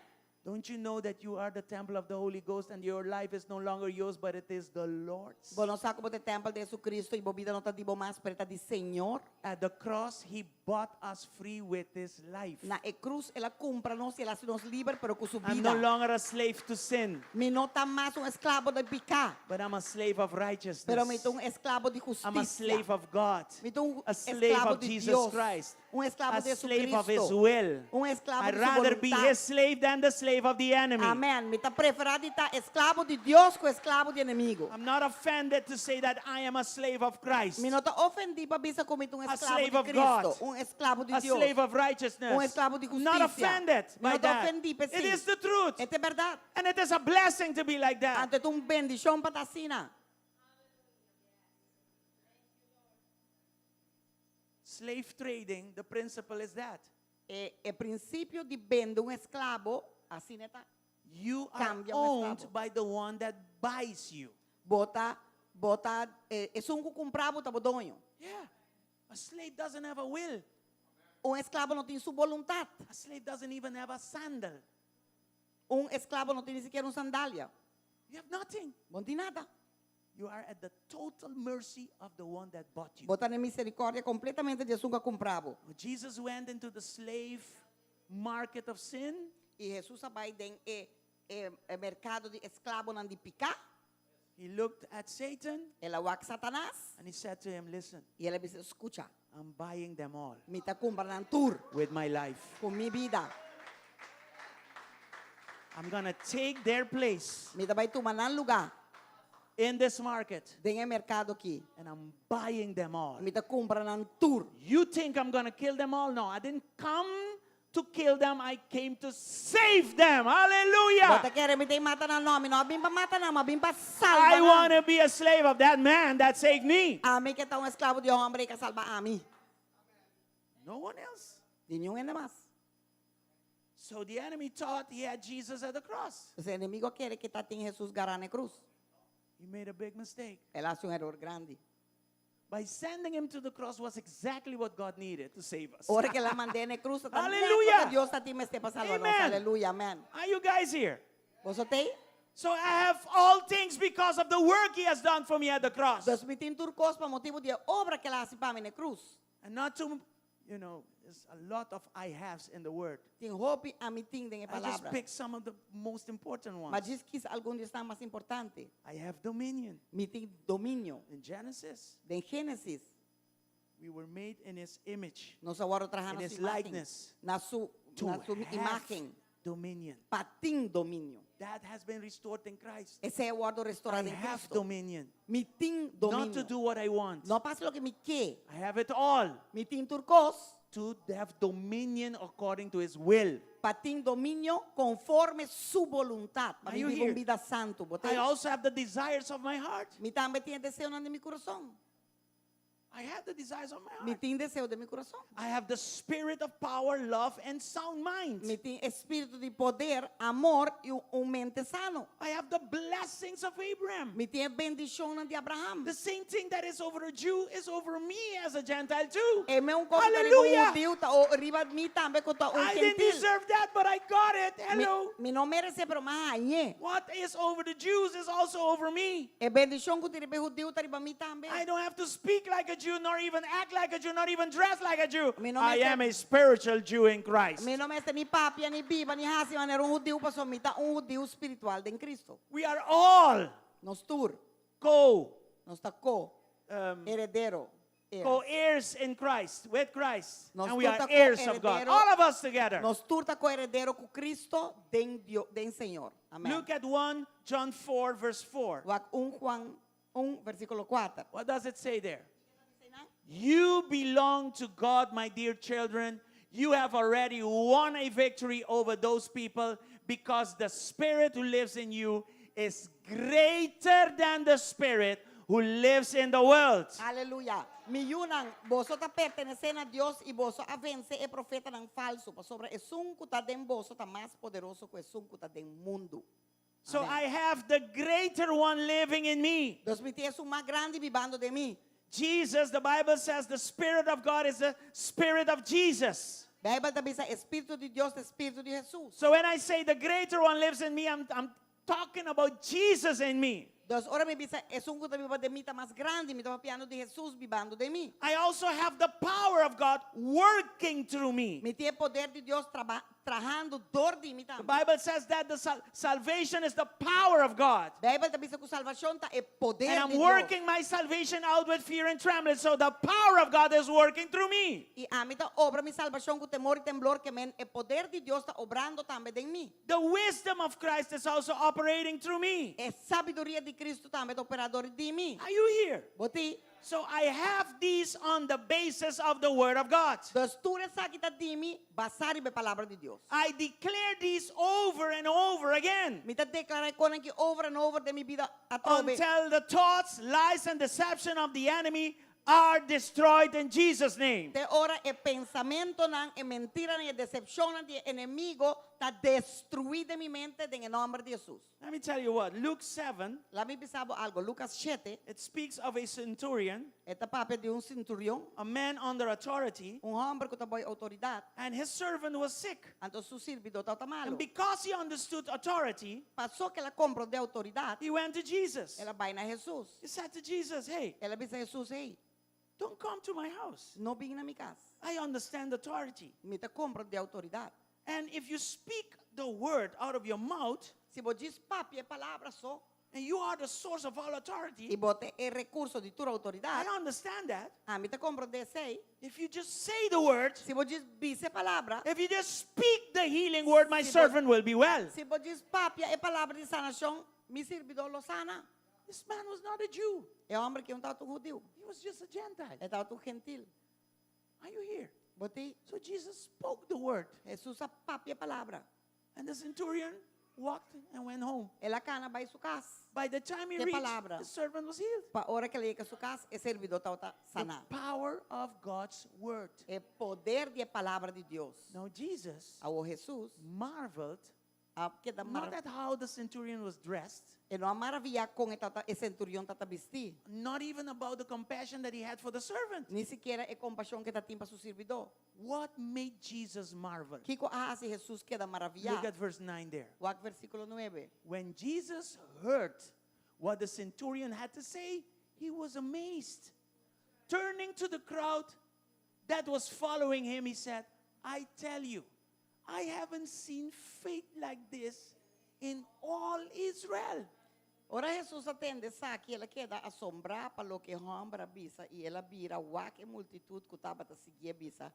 Don't you know that you are the temple of the Holy Ghost and your life is no longer yours, but it is the Lord's? Bo no sa ku bo ta e tèmpel di Jesucristo i bo bida no ta di bo mas, pero e ta di Señor. At the cross, He bought us free with His life. Na e krus el a kumpra nos i el a hasi nos liber, pero ku su I'm bida. no longer a slave to sin, Mi no ta mas un esklabo di piká, but I'm a slave of righteousness. pero mi ta un esklabo di I'm a hustisia. slave of God, Mi ta un a slave esklabo of di Jesus Dios, Christ, un esklabo a di slave of His Jesucristo, will. un esklabo I'd di su rather be boluntat. His slave than the slave of the enemy. Amèn. Mi ta preferá di ta esklabo di Dios ku esklabo di enemigo. I'm not offended to say that I am a slave of Christ, Mi no ta ofendí pa bisa ku mi ta un a esklabo slave di of Cristo, God, un esklabo di a Dios, slave of righteousness. un esklabo di Not hustisia. offended Mi by no ta that. ofendí It p'esei. is the truth. E ta bèrdat. And it is a blessing to be like that. Anto e ta un bendishon pa ta asina. Slave trading, the principle is that. E, e prinsipio di bende un esklabo, asina ta. You are Kambia un owned esklabo. by the one that buys you. Bo ta, bo ta, eh, esun ku kumpra bo ta bo doño. Yeah. A slave doesn't have a will. Un esklabo no tin su boluntat. A slave doesn't even have a sandal. Un esklabo no tin ni sikiera un sandalia. You have nothing. Bo no tin nada. You are at the total mercy of the one that bought you. Bo ta na miserikòrdia kompletamente di esun ku a kumpra bo. When Jesus went into the slave market of sin, I Hesus a bai den e, e, e merkado di esklabonan di piká. he looked at Satan El a wak Satanas and he said to him, Listen, i el a bisa, Skucha, I'm buying them all mi ta kumpra nan tur with my life. ku mi bida. I'm going to take their place Mi ta bai tuma nan lugá in this market den e merkado aki. and I'm buying them all. Mi ta kumpra nan tur. You think I'm going to kill them all? No, I didn't come to kill them. I came to save them. Bo Hallelujah. ta kere mi ta bin mata nan? No, mi no a bin pa mata nan, m'a bin pa salba I nan. want to be a slave of that man that saved me. Ami ke ta un esklabo di e hòmber ei ku a salba ami. No one else. Di niun hende mas. So the enemy thought he had Jesus at the cross. Pues e enemigo a kere ku e tatin Hesus gará na e krus. He made a big mistake. El a hasi un eror grandi. By sending him to the cross was exactly what God needed to save us. Ora ku el a mand'é na e krus, ta Aleluya. net loke Dios tatin mester pa salba nos. Amen. Aleluya, amèn. Are you guys here? Boso t'ei? So I have all things because of the work he has done for me at the cross. Dus mi tin tur kos pa motibu di e obra ku el a hasi pa mi na e krus. And not to, you know, there's a lot of I haves in the word. Tin hopi ami tin den e I just palabra. picked some of the most important Ma ones. djis kies algun di esnan mas importante. I have dominion. Mi tin dominio. In Genesis, Den Génesis, we were made in his image, nos a wòrdu trahá in na his su imágen. likeness, Na su, to na su have imágen. dominion. Pa tin dominio. That has been restored in Christ. Esei a wòrdu restorá I den have Cristo. dominion. Mi tin Not to dominio. do what I want. No pa hasi loke mi ke. I have it all. Mi tin tur kos To have dominion according to his will. Pa tin dominio konforme su boluntat. Pa Are mi you biba un here? bida santu. Bo I ta? also have the desires of my heart. Mi tambe tin e deseonan di mi kurason. I have the desires of my Mi heart. tin deseo den mi kurason. I have the spirit of power, love, and sound mind. Mi tin spiritu di poder, amor i un mente sano. I have the blessings of Abraham. Mi tin e bendishonnan di Abraham. The same thing that is over a Jew is over me as a Gentile too. E mesun kos ku ta riba un Hallelujah. hudiu ta o riba mi tambe ku ta un I didn't gentil. deserve that, but I got it. Mi, Hello. mi no meresé, pero m'a hañ'é. What is over the Jews is also over me. E bendishon ku ta riba e hudiu ta riba mi tambe. I don't have to speak like a Jew, nor even act like a Jew, not even dress like a Jew. Mi no I mester- am a spiritual Jew in Christ. Mi no mester ni papia, ni biba, ni hasi manera un hudiu, paso mi ta un hudiu spiritual den Cristo. We are all Nos tur, co nos ta co heredero. heirs. co-heirs in Christ, with Christ. Nos and we tur are ta heirs of God. co-heredero. All of us together. Nos tur ta coheredero ku Cristo den Dios, den Señor. Amen. Look at 1 John 4, verse 4. Wak 1 Juan 1 versíkulo 4. What does it say there? You belong to God, my dear children. You have already won a victory over those people because the spirit who lives in you is greater than the spirit who lives in the world. Aleluya. Mi yunan, boso ta pertenesé na Dios i boso a vense e profetanan falsu, pasobra esun ku ta den boso ta mas poderoso ku esun ku ta den mundu. So Amen. I have the greater one living in me. Dus mi tin esun mas grandi bibando den mi. Jesus, the Bible says the Spirit of God is the Spirit of Jesus. Beibel ta bisa Spiritu di Dios ta Spiritu di Hesus. So when I say the greater one lives in me, I'm, I'm talking about Jesus in me. Dus ora mi bisa esun ku ta biba den mi ta mas grandi, mi ta papiando di Hesus bibando den mi. I also have the power of God working through me. Mi tin e poder di Dios traba, trahando dor di mi The tambe. Bible says that the sal- salvation is the power of God. Beibel ta bisa ku salbashon ta e poder And di I'm Dios. working my salvation out with fear and trembling. So the power of God is working through me. I ami ta obra mi salbashon ku temor i temblor ke men e poder di Dios ta obrando tambe den mi. The wisdom of Christ is also operating through me. E sabiduria di Cristo tambe ta operando dor di mi. Are you here? Bo t'ei? So I have these on the basis of the word of God. Dus tur esaki ta di mi basá riba e palabra di Dios. I declare these over and over again Mi ta deklará e kosnan aki over and over den mi bida atrobe. until the thoughts, lies, and deception of the enemy are destroyed in Jesus' name. Te ora e pensamentunan, e mentiranan, e desepshonnan di enemigu ta destruí den mi mente den nòmber di Hesus. Let me tell you what, Luke 7, Laga mi bisa bo algu, Lucas 7, it speaks of a centurion, e ta papia di un senturion, a man under authority, un hòmber ku ta bou outoridat, and his servant was sick. anto su sirbidó tabata malu. And because he understood authority, Paso ku el a komprondé outoridat, he went to Jesus. el a bai na Hesus. He said to Jesus, Hey, El a bisa Hesus, hey, don't come to my house. no bin na mi kas. I understand authority. Mi ta komprondé outoridat. And if you speak the word out of your mouth, Si bo djis papia e palabra so, and you are the source of all authority, i bo ta e rekurso di tur I outoridat, understand that. ami ta komprondé esei. If you just say the word, Si bo djis bisa e palabra, if you just speak the healing word, my Si bo- servant will be well. si bo djis papia e palabra di sanashon, mi sirbidó lo sana. This man was not a Jew. E hòmber aki no tabata un hudiu, He was just a Gentile. e tabata un gentil. Are you here? Bo t'ei, So Jesus spoke the word, Hesus a papia e palabra. and the centurion walked and went home. El a kana bai su kas. By the time he Ku reached, palabra. the servant was healed. Pa ora ku el a yega su kas, e sirbidó tabata The saná. power of God's word. E poder di e palabra di Dios. Now Jesus Awor Hesus, marveled a keda not mar at how the centurion was dressed, e no a maravillá kon e tabata e senturion tabata bistí. not even about the compassion that he had for the servant. Ni sikiera e kompashon ku e tabatin pa su sirbidó. What made Jesus marvel? Kiko a hasi Hesus keda maravillá. Look at verse 9 there. Wak versíkulo 9. When Jesus heard what the centurion had to say, he was amazed. Turning to the crowd that was following him, he said, I tell you, I haven't seen faith like this in all Israel. Ora Hesus a tende esaki, el a keda asombrá pa loke e hòmber a bisa i el a bira wak e multitut ku tabata siguié bisa.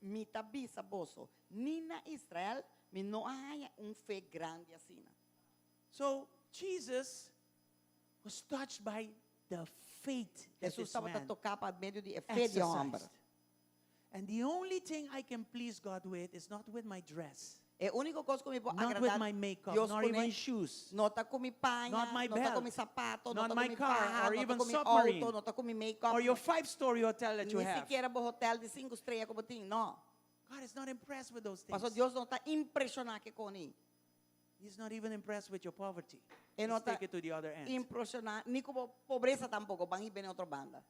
Mi ta bisa boso, ni na Israel mi no a haña un fe grandi asina. So Jesus was touched by the faith that Hesus this tabata man toká pa medio di e fe di e hòmber. exercised. And the only thing I can please God with is not with my dress, E úniko kos ku mi por not with agradá my makeup, Dios not even kuné, shoes, no ta ku mi paña, not my no ta ku belt, mi sapato, no not ta ku my mi car, faha, or no ta even ku mi submarine, outo, no ta ku mi makeup, or your five-story hotel that you ni have. sikiera bo hotel di sinku strea ku bo tin, no. God is not impressed with those things. Paso Dios no ta impreshoná ku kosnan ei. He's not even impressed with your poverty. E no Let's ta take it to the other end. impreshoná ni ku bo pobresa tampoko, ban hib'é na otro banda.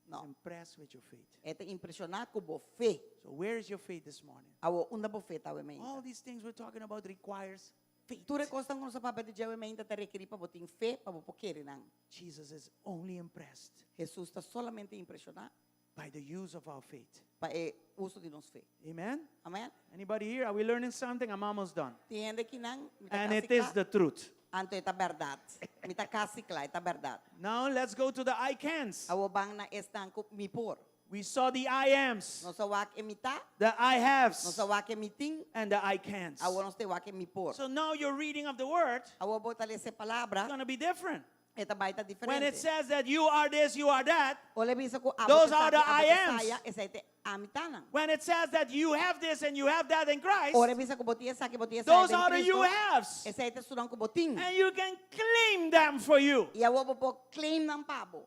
He's No. impressed with your faith. E ta impreshoná ku bo fe. So where is your faith this morning? Awo, unda bo fe ta awe All mainta? these things we're talking about requires faith. Tur e kosnan ku nos a papia di dje awe mainta ta rekerí pa bo tin fe pa bo por kere nan. Jesus is only impressed Hesus ta solamente impreshoná by the use of our faith. pa e uso di nos fe. Amen? Amen? Anybody here? Are we learning something? I'm almost done. Tin hende akinan, mi ta And kasi it is kla. the truth. Anto e ta bèrdat. Mi ta kasi kla, e ta bèrdat. Now let's go to the I cans. Awo ban na esnan ku mi por. We saw the I ams, Nos a wak e mi ta, the I haves, nos a wak e mi tin, and the I cans. awo nos ta wak e mi por. So now your reading of the word Awo bo ta lesa e palabra, is going to be different. e ta bai ta When it diferente. says that you are this, you are that, Ora e bisa ku abo Those te are the saki, abo I te ams. saya, esei ta e ami tanan. When it says that you have this and you have that in Christ, Ora e bisa ku bo tin esaki, bo tin esaya those den are the Cristo, you haves. Esei ta esunnan ku bo tin. And you can claim them for you. I awor bo por claim nan pa bo.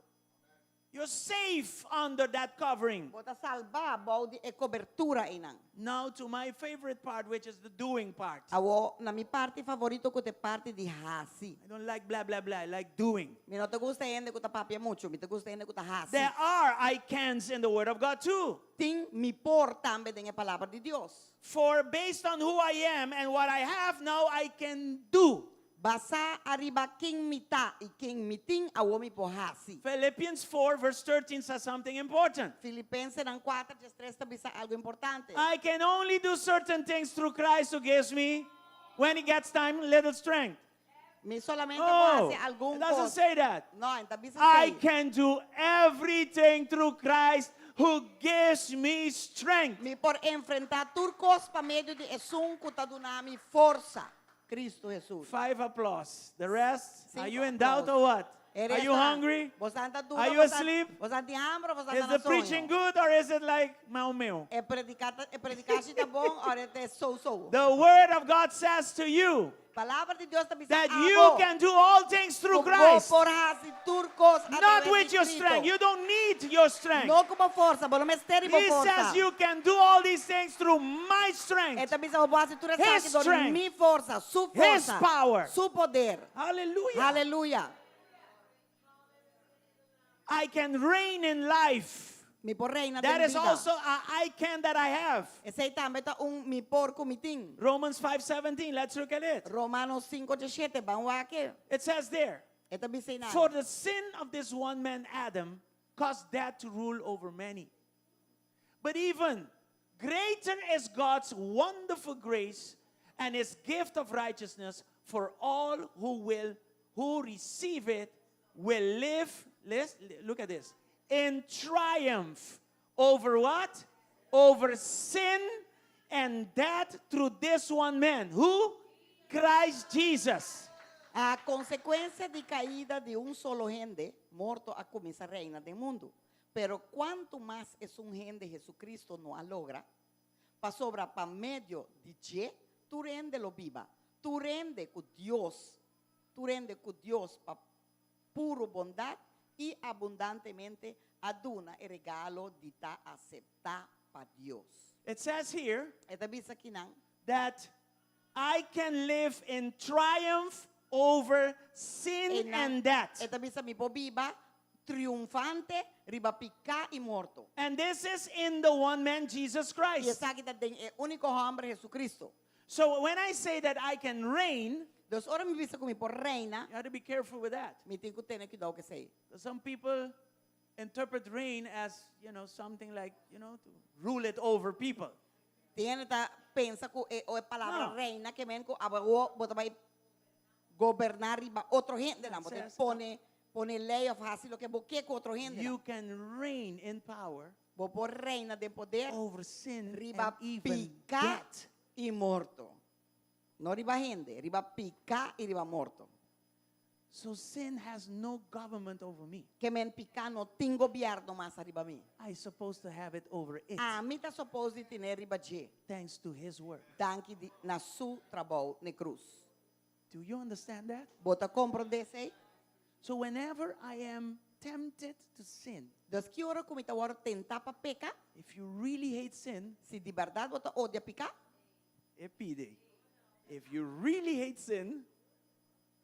You're safe under that covering. Bo ta salbá bou di e kobertura einan. Now to my favorite part, which is the doing part. Awor na mi parti favorito ku ta e parti di hasi. I don't like blah, blah, blah. I like doing. Mi no ta gusta hende ku ta papia muchu, mi ta gusta hende ku ta hasi. There are I cans in the Word of God too. Tin mi por tambe den e Palabra di Dios. For based on who I am and what I have, now I can do. Basá ariba ken mi ta i ken mi tin, awor mi por hasi. Philippians 4, verse 13 says something important. Filipensenan 4, 13 ta bisa algu importante. I can only do certain things through Christ who gives me, when he gets time, little strength. Mi solamente Oh, por hasi algun it doesn't kos. say that. No, e n' ta bisa I esei. can do everything through Christ who gives me strength. Mi por enfrentá tur kos pa medio di esun ku ta duna mi forsa, Cristo Jesus. Five applause. The rest, are Cinco you in doubt applause. or what? E Are you resta, hungry? Bo ta duda, Are you bo ta- asleep? Bo tin hamber, bo Is ta the na preaching soño. good or is it like mau meu? E prediká e predikashi ta bon, òf e ta so-so. The word of God says to you Palabra di Dios ta bisa that you abo. can do all things through Ku bo Christ. por hasi tur kos Not através with di your Cristo. strength. You don't need your strength. No ku bo forsa, bo no mester di bo He forsa. says you can do all these things through my strength. E ta bisa bo por hasi tur His esaki dor strength. mi forsa, su His forsa, power. su poder. Hallelujah. Hallelujah. I can reign in life. Mi por reina That den is bida. also a I can that I have. Esei tambe ta un mi por ku mi tin. Romans 5:17. Let's look at it. Romano 5:17, ban wak e. It says there, E ta bisa einan. For the sin of this one man Adam caused death to rule over many. But even greater is God's wonderful grace and his gift of righteousness for all who will who receive it will live listen, look at this in triumph over what over sin and death through this one man who Christ Jesus A konsekuensia di kaida di un solo hende, morto a kuminsá reina den mundu. Pero kuantu mas esun hende Jesucristo no a logra, pasobra pa medio di dje, tur hende lo biba. Tur hende ku Dios, tur hende ku Dios pa puru bondat i abundantemente a duna e regalo di ta aseptá pa Dios. It says here E ta bisa akinan. that I can live in triumph over sin and death. E ta bisa mi por biba triunfante riba piká i morto. And this is in the one man Jesus I Christ. esaki ta den e úniko hòmber Jesucristo. So when I say that I can reign, Dus ora mi bisa ku mi por reina, you have to be careful with that. mi tin ku tene kuidou ku esei. Some people interpret reign as, you know, something like, you know, to rule it over people. Tin hende ta pensa ku e o e palabra No. reina ke men ku abo bo ta bai goberná riba otro hendenan, bo ta Says, pone pone lei òf hasi loke bo ke ku otro hendenan. You can reign in power Bo por reina den poder over sin riba and even piká death. i morto. No riba hende, riba piká i riba morto. So sin has no government over me. Ke men piká no tin gobièrnu mas riba mi. I supposed to have it over it. Ami ta supposed di tin'é riba dje. Thanks to his work. Danki di na su trabou n'e krus. Do you understand that? Bo ta komprondé esei? So whenever I am tempted to sin. Dus ki ora ku mi ta wòrdu tentá pa peka? If you really hate sin. Si di bèrdat bo ta odia piká. E pide. If you really hate sin.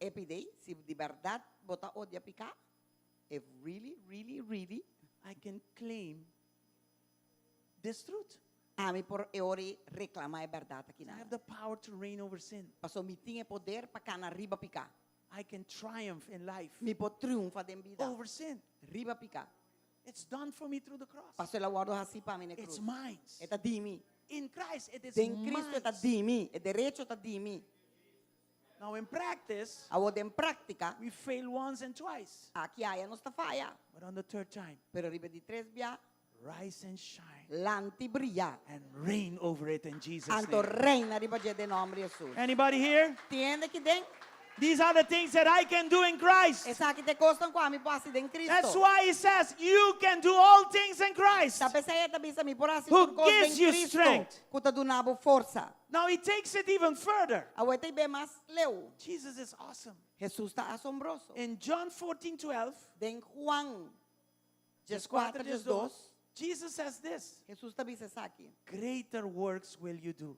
E pide, si di bèrdat bo ta odia piká. If really, really, really. I can claim this truth. Ami por e ora ei reklamá e bèrdat aki I nan. have the power to reign over sin. Pasobra mi tin e poder pa kana riba piká. I can triumph in life. Mi por triunfa den bida. Over sin. Riba piká. It's done for me through the cross. Pasobra el a wòrdu hasí pa mi na e It's krus. mine. E ta di mi. In Christ it is Den Cristo e ta mine. di mi. E derecho ta di mi. Now in practice, Awor den práktika, we fail once and twice. aki aya nos ta faya. But on the third time, Pero riba di tres bia, rise and shine lanta i bria. and reign over it in Jesus' Anto name. reina riba dje den nòmber di Hesus. Anybody here? Tin hende aki den? These are the things that I can do in Christ. Esaki ta e kosnan ku ami por hasi den Cristo. That's why he says you can do all things in Christ. Ta p'esei e ta bisa mi por hasi Who tur kos den gives you Cristo strength. ku ta duna bo forsa. Now he takes it even further. Awor e ta bai mas leu. Jesus is awesome. Jesus ta asombroso. In John 14:12, Den Juan 14, 12, Jesus says this. Jesus ta bisa esaki. Greater works will you do.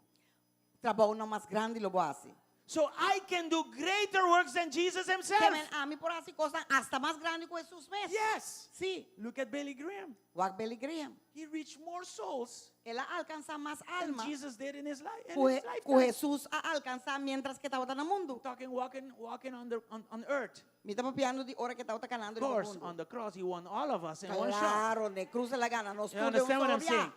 Trabounan mas grandi lo bo hasi. So I can do greater works than Jesus himself. Ke men ami por hasi kosnan hasta mas grandi ku Jesus mes. Yes. Sí. Look at Billy Graham. Wak Billy Graham. He reached more souls El a alkansá mas than alma Jesus did in his life. In ku, his ku lifetime. Jesus a alkansá mientras ku e tabata na mundu. Talking, walking, walking on the on, on earth. Mi ta papiando di ora ku e tabata kanando Of riba course, mundu. on the cross he won all of us in one shot. Claro, na krus el a gana nos You tur den un understand what solo I'm bia. saying?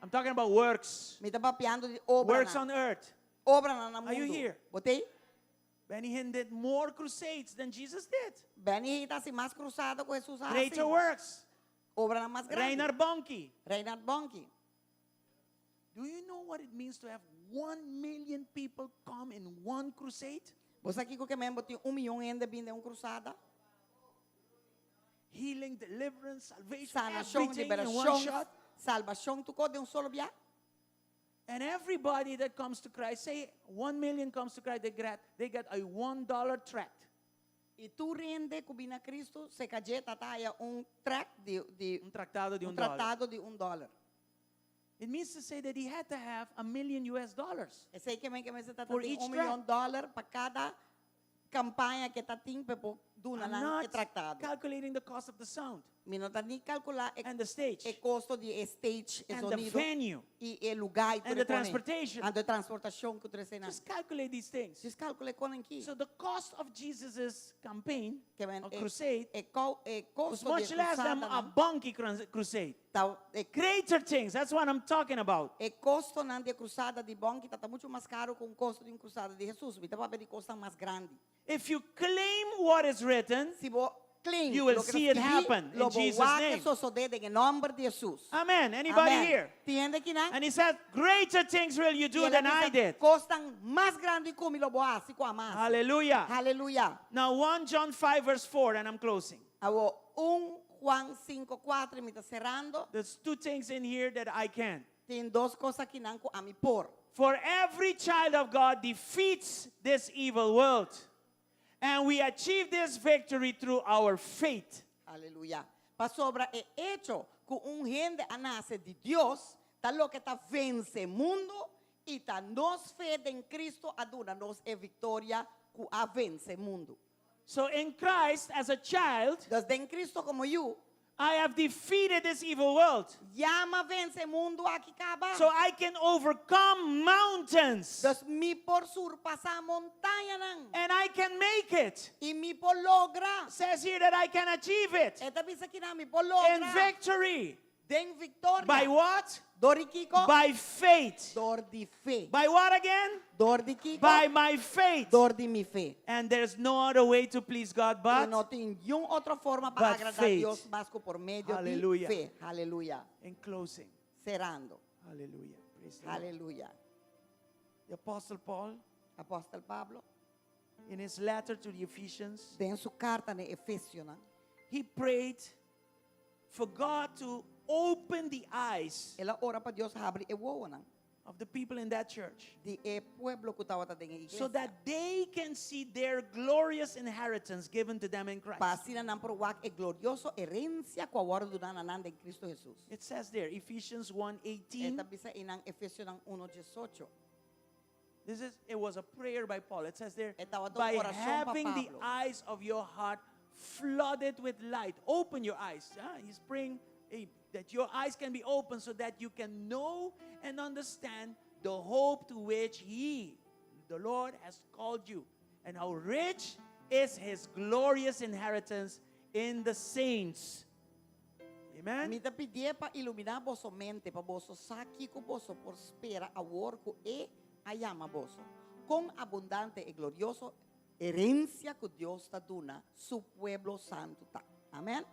I'm talking about works. Mi ta papiando di obra. Works on earth. Obranan na Are you mundu. here? Bo t'ei? Benny Hinn did more crusades than Jesus did. Benny Hinn a hasi mas krusada ku Jesus a hasi. Greater works. Obranan mas grandi. Reinhard Bonnke. Reinhard Bonnke. Do you know what it means to have 1 million people come in one crusade? Bo sa kiko ke men bo tin un mion hende bin den un krusada? Healing, deliverance, salvation, Sanashon, everything in one liberashon, shot. salbashon, tur kos den un solo bia. And everybody that comes to Christ, say 1 million comes to Christ, they get, they get a $1 tract. I tur hende ku bin na Cristo, serka dje ta ta haya un tract di, di Un traktado di un un dòler. tratado di un dòler. It means to say that he had to have a million US dollars. Esei ke men ke mester ta For tin each un tract. mion dòler pa kada kampaña ku e ta tin pa e por duna I'm nan e not traktado. calculating the cost of the sound. Mi no ta ni kalkulá e And the stage. e kosto di e stage, e And the sonido venue. i e lugá i tur And the e kone. transportation. And e transportashon ku tur eseinan. Just calculate these things. Just kalkulá e konan ki. So the cost of Jesus' campaign Ke men or e crusade e ko e was kosto di much e less than a krusadanan Bonnke crusade. ta e Greater things, that's what I'm talking about. E kostonan di e krusada di Bonnke ta ta muchu mas karu ku un kosto di un krusada di Hesus. Mi ta papia di kosnan mas grandi. If you claim what is written, Si bo claim you will loke ta see it skibí, happen in lo bo Jesus' wak name. sosodé den e nòmber di Hesus. Amen. Anybody Amen. here? Tin hende akinan? And he said, greater things will you do I el a than I bisa, did. Kosnan mas grandi ku mi lo bo hasi ku ami a hasi. Hallelujah. Hallelujah. Now 1 John 5 verse 4, and I'm closing. Awo 1 Juan 5, 4, mi ta serando. There's two things in here that I can. Tin dos kos akinan ku ami por. For every child of God defeats this evil world. And we achieve this victory through our faith. Aleluya. Pasobra e echo ku un hende a nase di Dios ta loke ta vense mundu i ta nos fe den Cristo a duna nos e viktoria ku a vense mundu. So in Christ, as a child, Dus den Cristo komo yu, I have defeated this evil world. Ya m'a vense e mundu aki kaba. So I can overcome mountains. Dus mi por surpasá montañanan. And I can make it. I mi por logra. Says here that I can achieve it. E ta bisa akinan mi por logra. In victory. Den viktoria. By what? Dor di kiko? By faith. Dor di fe. By what again? Dor di kiko? By my faith. Dor di mi fe. And there's no other way to please God I but no tin niun otro forma pa but agradá faith. Dios mas ku por medio di Hallelujah. fe. Aleluya. In closing. Serando. Hallelujah. Praise the Lord. Aleluya. The Apostle Paul Apòstel Pablo. In his letter to the Ephesians, Den su karta na Efesionan, he prayed for God to open the eyes El a ora pa Dios habri e wowonan of the people in that church di e pueblo ku tabata den e iglesia. so that they can see their glorious inheritance given to them in Christ. Pa asina nan por wak e glorioso herensia ku a wòrdu duná na nan den Kristu Hesus. It says there, Ephesians 1:18. E ta bisa einan Efesionan 1:18. This is it was a prayer by Paul. It says there, E tabata un by orashon pa having the Pablo. eyes of your heart flooded with light. Open your eyes. Ah, he's praying eh, that your eyes can be open so that you can know and understand the hope to which he, the Lord, has called you, and how rich is his glorious inheritance in the saints. Amen. Mi ta pidié pa iluminá boso mente, pa boso sa kiko boso por spera awor ku E a yama boso. Kon abundante e glorioso herensia ku Dios ta duna Su pueblo santu ta. Amen.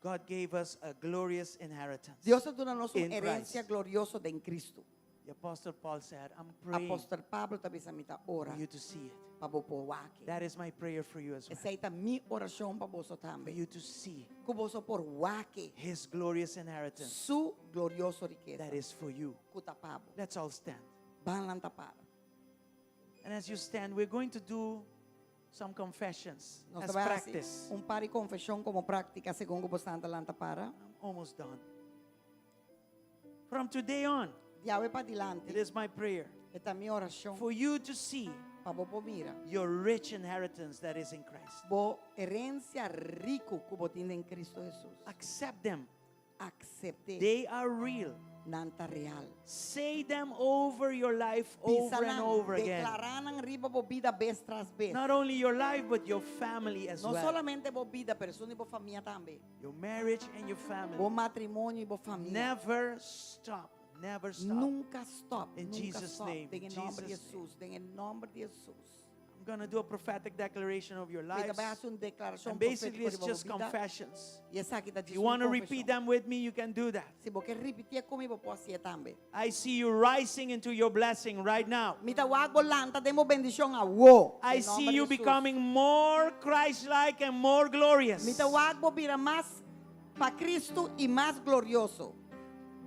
God gave us a glorious inheritance. Dios a duna nos un In herensia Christ. glorioso den Kristu. The Apostle Paul said, I'm praying Apòstel Pablo ta bisa mi ta ora for you to see it. pa bo por wak e. That is my prayer for you as well. Esei ta mi orashon pa boso For tambe. you to see Ku boso por wak e. his glorious inheritance Su glorioso rikesa. that is for you. Ku ta pa bo. Let's all stand. Ban lanta para. And as you stand, we're going to do some confessions Nos as ta bai hasi practice. un par di konfeshon komo práktika segun ku boso ta lanta para. I'm almost done. From today on, Di awe padilanti. it is my prayer E ta mi orashon for you to see pa bo por mira. your rich inheritance that is in Christ. Bo herensia riku ku bo tin den Kristu Hesus. Accept them. Aksept'é. They are real. Nan ta real. Say them over your life over and Bisa nan, over again. deklará nan riba bo bida bes tras bes. Not only your life, but your family as No well. solamente bo bida, pero esun di bo famia tambe. Your marriage and your family. Bo matrimonio i bo famia. Never stop. Never stop. Nunka stop. In nunka Jesus' stop. name, Den in e nòmber di Jesus' name. Hesus. Den e nòmber di Hesus. I'm going to do a prophetic declaration of your Mi ta lives. bai hasi un deklarashon And basically, profétiko it's riba bo just bida. confessions. I esaki ta If djis you un want to repeat konfeshon. them with me, you can do that. Si bo ke ripitié ku mi, bo por hasié tambe. I see you rising into your blessing right now. Mi ta wak bo lanta den bo bendishon awor. I Den see nòmber di you Hesus. becoming more Christ-like and more glorious. Mi ta wak bo bira mas pa Kristu i mas glorioso.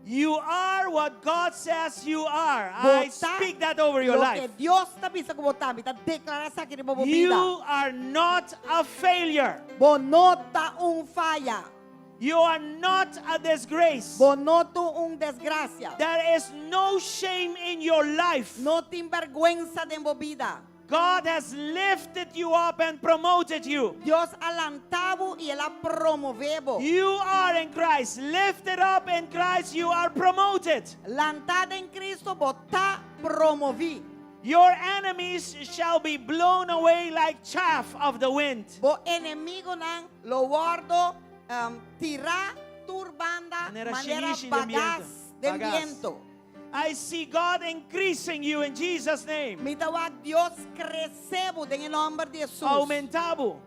You are what God says you are. I Bo ta speak that over your loke life. Dios ta bisa ku bo ta, mi ta deklará esaki riba bo bida. You are not a failure. Bo no ta un faya. You are not a disgrace. Bo no ta un desgrasia. There is no shame in your life. No tin bèrgwensa den bo bida. God has lifted you up and promoted you. Dios a lanta bo i el a promové bo. You are in Christ. Lifted up in Christ, you are promoted. Lantá den Kristu, bo ta promoví. Your enemies shall be blown away like chaff of the wind. Bo enemigunan lo wòrdu um, tirá tur banda Manera manera shinishi den bagas bientu. den Bagas. bientu. I see God increasing you in Jesus' name. Mi ta wak Dios krese bo den e nòmber di Hesus. Oumentá bo.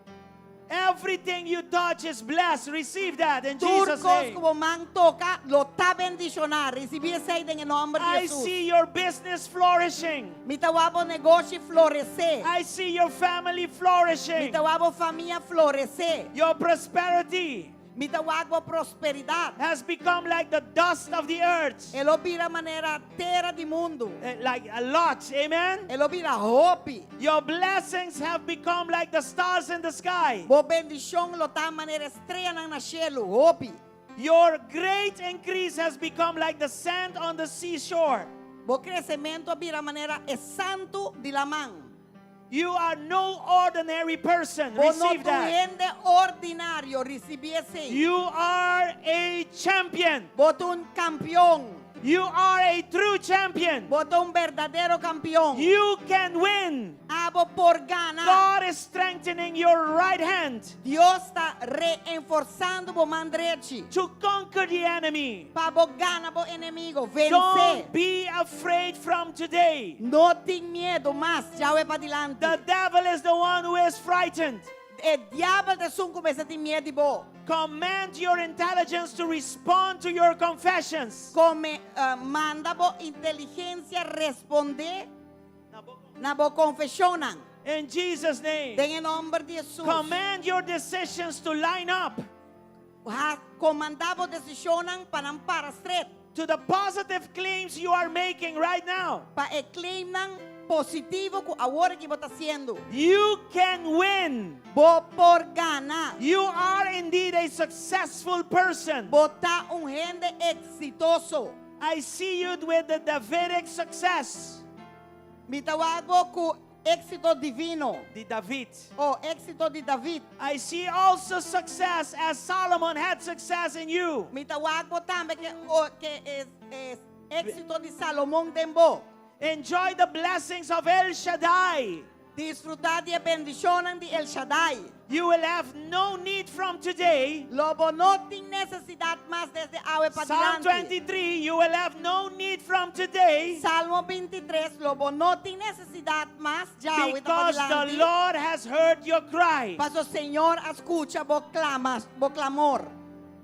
Everything you touch is blessed. Receive that in Tur Jesus' kos name. ku bo man toka lo ta bendishoná. Risibí esei den e nòmber di I Hesus. see your business flourishing. Mi ta wak bo negoshi floresé. I see your family flourishing. Mi ta wak bo famia floresé. Your prosperity. Mi ta wak bo prosperidat. Has become like the dust of the earth. E lo bira manera tera di mundu. Eh, like a lot, amen? E lo bira hopi. Your blessings have become like the stars in the sky. Bo bendishon lo ta manera streanan na shelu, hopi. Your great increase has become like the sand on the seashore. Bo kresementu a bira manera e santu di laman. You are no ordinary person. Bo no Receive ta un that. hende ordinario, risibí esei. You are a champion. Bo ta un kampeon. You are a true champion. Bo ta un berdadero kampeon. You can win. Abo por gana. God is strengthening your right hand Dios ta reenforzando bo man drechi. to conquer the enemy. Pa bo gana bo enemigu. Vense. Don't be afraid from today. No tin miedu mas. Djawe padilanti. The devil is the one who is frightened. E diabel ta esun ku mester tin miedu di bo. Command your intelligence to respond to your confessions. Come, eh, manda bo inteligensia respondé na bo konfeshonnan. In Jesus' name. Den nòmber di Hesus. Command your decisions to line up Ha, komandá bo desishonnan pa nan para stret. to the positive claims you are making right now. Pa e claimnan positivo ku awor aki bo ta hasiendo. You can win. Bo por gana. You are indeed a successful person. Bo ta un hende eksitoso. I see you with the Davidic success. Mi ta wak bo ku éksito divino. Di David. O éksito di David. I see also success as Solomon had success in you. Mi ta wak bo tambe ku o, ku e, e éksito di Salomon den bo. Enjoy the blessings of El Shaddai. Disfrutá di bendishonnan di El Shaddai. You will have no need from today. Lo bo no tin nesesidat mas desde awe pa Psalm dilanti. 23, you will have no need from today Salmo 23, lo bo no tin nesesidat mas djawe pa because the dilanti. Lord has heard your cry. Paso Señor a skucha bo klama, bo klamor.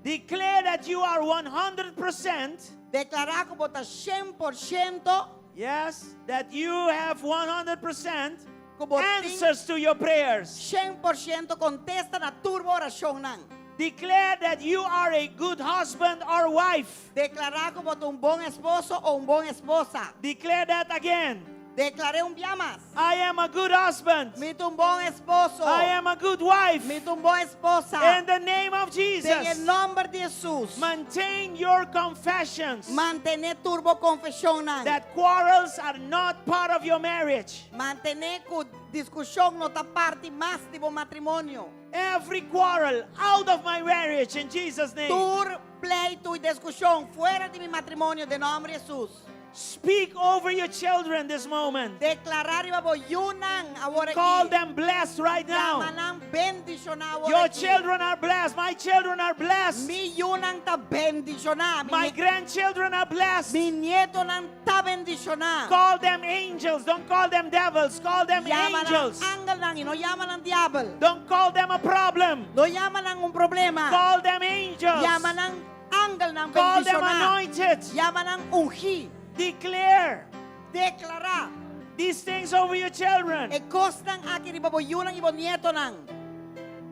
Declare that you are 100%. Deklará ku bo ta 100% Yes, that you have 100% ku bo tin answers to your prayers. 100% kontesta na tur bo orashonnan. Declare that you are a good husband or wife. Deklará ku bo ta un bon esposo òf un bon esposa. Declare that again. Deklar'é un bia mas. I am a good husband. Mi ta un bon esposo. I am a good wife. Mi ta un bon esposa. In the name of Den Jesus. nòmber di Hesus. Maintain your confessions Mantené tur bo konfeshonnan. that quarrels are not part of your marriage. Mantené ku diskushon no ta parti mas di bo matrimonio. Every quarrel out of my marriage in Jesus' name. Tur pleitu i diskushon fuera di mi matrimonio den nòmber di Hesus. Speak over your children this moment. Deklará riba bo yunan awor Call aki. them blessed right now. Yama nan bendishoná awor Your aki. children are blessed. My children are blessed. Mi yunan ta bendishoná. My grandchildren are blessed. Mi nietonan ta bendishoná. Call them angels. Don't call them devils. Call them Yama nan angels. angelnan i no yama nan diabel. Don't call them a problem. No yama nan un problema. Call them angels. Yama nan angelnan Call them bendishoná. anointed. Yama nan ungí. Declare Deklará. these things over your children. E kosnan aki riba bo yunan i bo nietonan.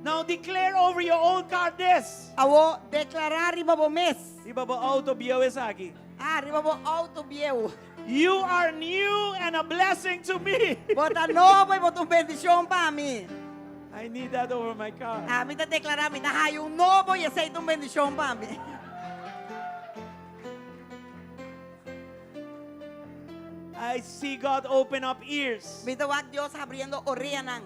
Now declare over your old car this. Awor deklará riba bo mes. Riba bo outo bieu esaki. Ah, riba bo outo bieu. You are new and a blessing to me. Bo ta nobo i bo ta un bendishon pa mi. I need that over my car. Ami ta deklará mi ta haya un nobo i esei ta un bendishon pa mi. I see God open up ears. Mi ta wak Dios habriendo oreanan.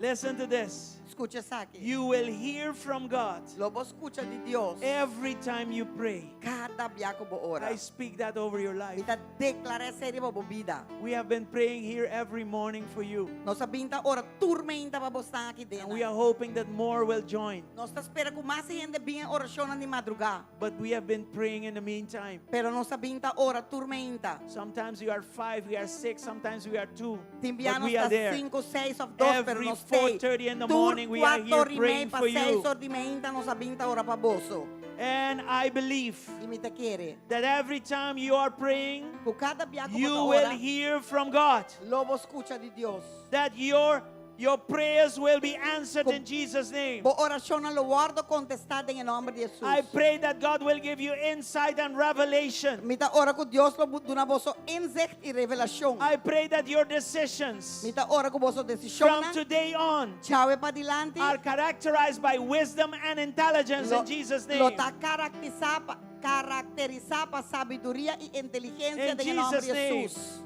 Listen to this. Skucha esaki. You will hear from God Lo bo skucha di Dios. every time you pray. Kada bia ku bo ora. I speak that over your Mi life. ta deklará esei riba bo bida. We have been praying here every morning for you. Nos a bin ta ora tur mainta pa boso aki And we are hoping that more will join. Nos ta spera ku mas hende bin orashon di madrugá. But we have been praying in the meantime. Pero nos a bin ta ora tur mainta. Sometimes we are five, we are six, sometimes we are two. Tin But bia nos we are ta there. 5, 6 òf 2, pero Every nos t'ei. 4:30 in the Tur morning we are here 4 i mei praying pa for you. 6 or di mainta nos a bin ta ora pa boso. And I believe I mi ta kere. that every time you are praying, Ku kada bia ku you bo ta will ora, hear from God. lo bo skucha di Dios. That your your prayers will be answered in Jesus' name. Bo orashonnan lo wòrdu kontestá den nòmber di Hesus. I pray that God will give you insight and revelation. Mi ta ora ku Dios lo duna boso inzicht i revelashon. I pray that your decisions Mi ta ora ku boso from desishonnan today on djawe padilanti are characterized by wisdom and intelligence lo, in Jesus' lo name. ta karakterisá pa karakterisá pa sabiduria i inteligensia In den nòmber Jesus' di name. Hesus.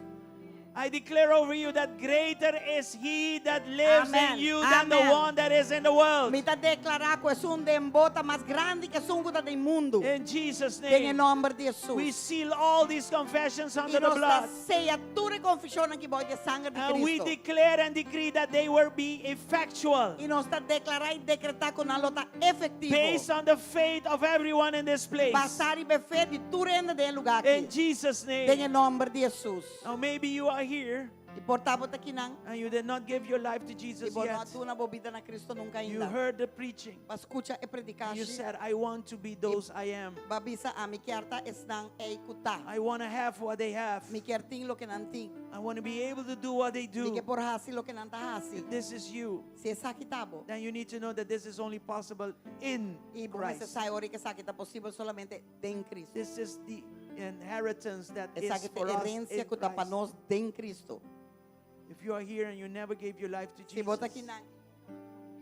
I declare over you that greater is he that lives Amen. in you than the Amen. one that is in the world. Mi ta deklará ku esun den bo ta mas grandi ku esun ku ta den mundu. In Jesus' Den name. nòmber di We Hesus. seal all these confessions I under the nos ta blood. seya tur e konfeshonnan aki bou di sanger di And we Kristu. declare and decree that they will be effectual I nos ta deklará i dekretá ku nan lo ta efektivo. based on the faith of everyone in this place. Basá riba fe di tur hende den e lugá In aki. Jesus' Den name. nòmber di Hesus. Now, maybe you are here. I por ta bo ta akinan. And you did not give your life to I Jesus bo no a yet. duna bo bida na Kristo nunka You ainda. heard the preaching. B'a skucha e And you predikashi. said, I want to be those I am. B'a bisa ami kier ta esnan ei ku ta. I want to have what they have. Mi kier tin loke nan tin. I want to be able to do what they Mi do. ke por hasi loke nan ta hasi. If this is you, Si esaki ta bo. then you need to know that this is only possible in I bo mester Christ. sa ora ku esaki ta posibel solamente den Kristo. This is the inheritance that is Esaki ta for us herensia in ku ta pa Christ. nos den Kristo. If you are here and you never gave your life to Si bo ta Jesus, akinan,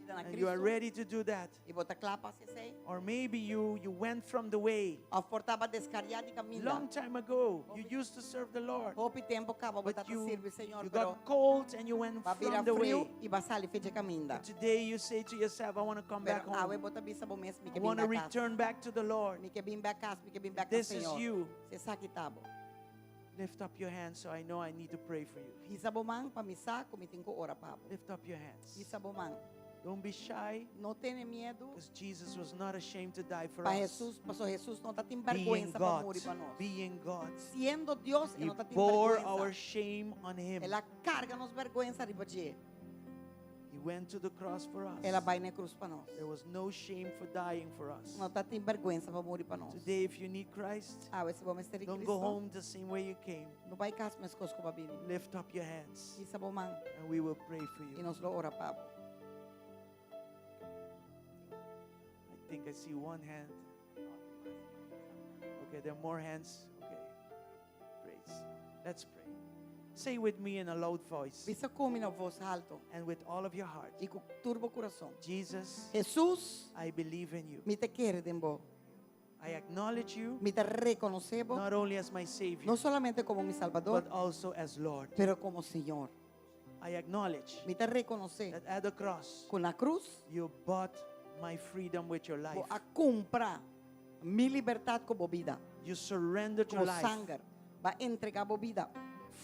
bida na and you are Kristo, ready to do that, i bo ta kla pa hasi esei, or maybe you you went from the way òf por ta b'a deskariá di kaminda. long time ago, you used to serve the Lord, Hopi tempu kaba but bo tabata you sirbi Señor, you pero got cold and you went b'a bira from the friu way. i b'a sali for di kaminda. But today you say to yourself, I want to come Pero back awe home. bo ta bisa bo mes mi I ke bin want to bèk kas. return back to the Lord. Mi ke bin bèk kas, mi ke bin bèk This na is Señor. you. Si esaki ta bo. Lift up your hands so I know I need to pray for you. Hisa bo man pa mi sa ku mi tin ku ora pa bo. Lift up your hands. Hisa bo man. Don't be shy, No tene miedu. because Jesus was not ashamed to die for Pa us. Jesus, paso Jesus no tatin Being bèrgwensa pa God, muri pa nos. being God, Siendo Dios, He no tatin bore our bèrgwensa. shame on Him. El a karga nos bèrgwensa riba dje. He went to the cross for us. El a bai na krus pa nos. There was no shame for dying for us. No tatin bèrgwensa pa muri pa nos. Today, if you need Christ, Awe si bo mester don't go Kristo, home the same way you came. no bai kas meskos ku b'a bini. Lift up your hands Hisa bo man and we will pray for i you. nos lo ora pa bo. I think I see one hand. Okay, there are more hands. Okay. Praise. Let's pray. Say with me in a loud voice Bisa ku mi na bos haltu and with all of your heart i ku tur bo kurason. Jesus, Jesus, I believe in you. mi ta kere den bo. I acknowledge you Mi ta rekonosé bo, not only as my Savior, no solamente komo mi Salbador, but also as Lord. pero komo Señor. I acknowledge Mi ta rekonosé that at the cross ku na krus you bought my freedom with your life. bo a kumpra mi libertat ku bo bida, You surrendered your ku life sanger, b'a entregá bo bida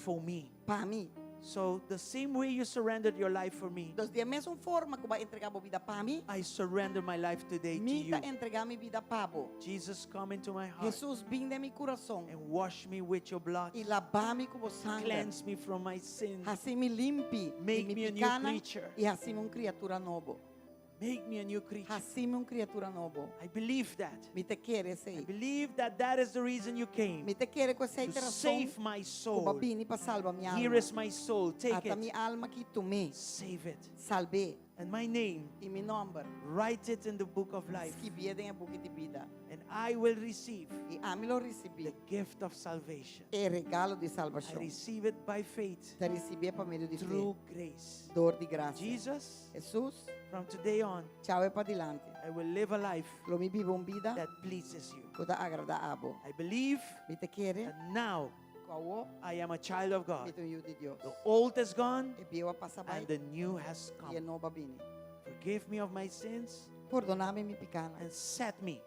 for me. pa mi. So the same way you surrendered your life for me, Anto, di mesun forma ku b'a entregá bo bida pa mi, I surrender my life today to mi you. ta entregá mi bida pa bo. Jesus, come into my heart Jesus, bin den mi kurason and wash me with your blood. i laba mi ku bo sanger. Cleanse me from my sin. Hasi mi limpi, Make di mi me a new pikánan creature. i hasi mi un kriatura nobo. Make me a new creature. Hasi mi un kriatura nobo. I believe that. Mi ta kere I esei. believe that that is the reason you came Mi ta kere ku esei to ta rason save my ku b'a soul. bini pa salba mi Here alma. is my soul. Take Ata mi it. alma aki tum'é. Save it. Salb'é. And my name, I mi nòmber. write it in the book of life. Skibié den e buki di bida. And I will receive I ami lo risibí the gift of salvation. e regalo di I salbashon. receive it by faith Ta risibié pa medio di fe. through grace. Dor di grasia. Jesus, Jesus, from today on, djawe padilanti. I will live a life Lo mi biba un bida that pleases you. ku ta agradá abo. I believe Mi ta kere that now ku awor I am a child of mi God. ta un yu di Dios. The old is gone E bieu a pasa and bai the new has i e come. nobo a bini. Forgive me of my sins Pordoná mi mi pikánan. and set me.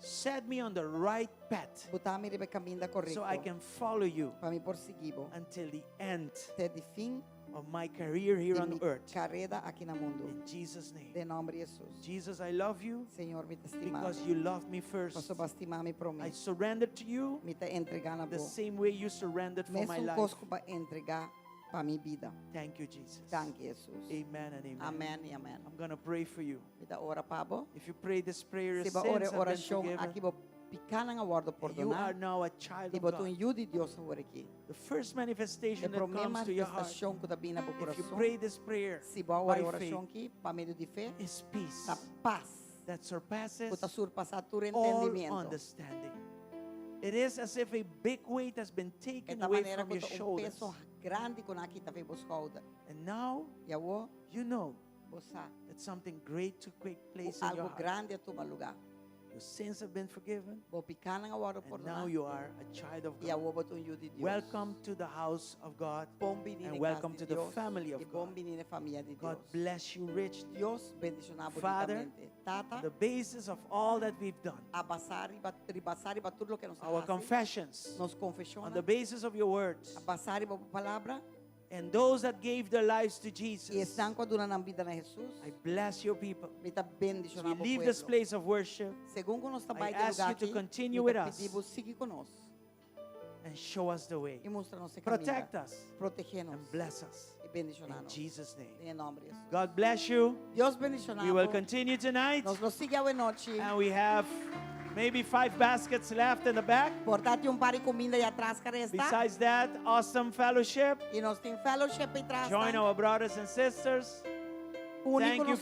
Set me on the right path Buta mi riba e kaminda so I korekto. can follow you Pa mi por sigui bo. until the end Te di fin of my career here di on mi earth. karera aki na mundu. In Jesus' name. Den nòmber di Jesus. Jesus, I love you Señor, mi ta stima. because you loved me first. Paso b'a stima mi promé. I surrender to you Mi ta entregá na the bo. same way you surrendered for my Mesun life. kos ku b'a entregá pa mi bida. Thank you, Jesus. Danki, Jesus. Amen and amen. Amèn i amèn. I'm going to pray for you. Mi ta ora pa bo. If you pray this prayer, your Si b'a sins ora have been orashon forgiven. aki bo pikánan a wòrdu You are pordoná. now a child I of bo ta un God. yu di Dios awor aki. The first E manifestation that promé comes to your heart, manifestashon ku ta bini na bo if you kurason. pray this prayer Si bo ora by orashon faith, aki pa medio di fe, is peace ta pas. that surpasses Ku ta surpasá tur all entendimiento. understanding. It is as if a big weight has been taken E ta away manera from ku your ta un shoulders. peso grandi ku nan a kita for di bo skouder. And now I awor you know bo sa that something great took ku place in your algu heart. grandi a tuma lugá. Your sins have been forgiven, Bo pikánan a wòrdu and now pordoná. you are a child of I God. awor bo ta un yu di Dios. Welcome to the house of God Bon bini and na welcome kas to di the Dios. family of I bon God. bini na famia di God Dios. bless you richly. Dios bendishoná bo Father, rikamente. Tata, On the basis of all that we've done, basá riba, basá riba tur loke nos our a hasi, confessions, nos on konfeshon, the basis of your words, basá riba palabra, and those that gave their lives to i Jesus, esnan ku a duna nan bida na Jesus, I bless your people. mi ta As we bendishoná leave this pueblo. place of worship, Segun ku nos I ta bai ask lugar you to aki, continue mi with ta us. pidi bo sigui ku nos. And show us the way. I mustra nos e kaminda. Protect us Protehé nos. and bless us. I bendishoná In nos. Jesus' name. Den nòmber di Hesus. God bless you. Dios bendishoná. We will continue tonight. Nos lo sigui awe nochi. And we have maybe five baskets left in the back. Por ta tin un par di kuminda ei atras ku a resta. Besides that, awesome fellowship. I nos tin fellowship ei atras. Join our brothers and sisters. Uni Thank ku you. nos.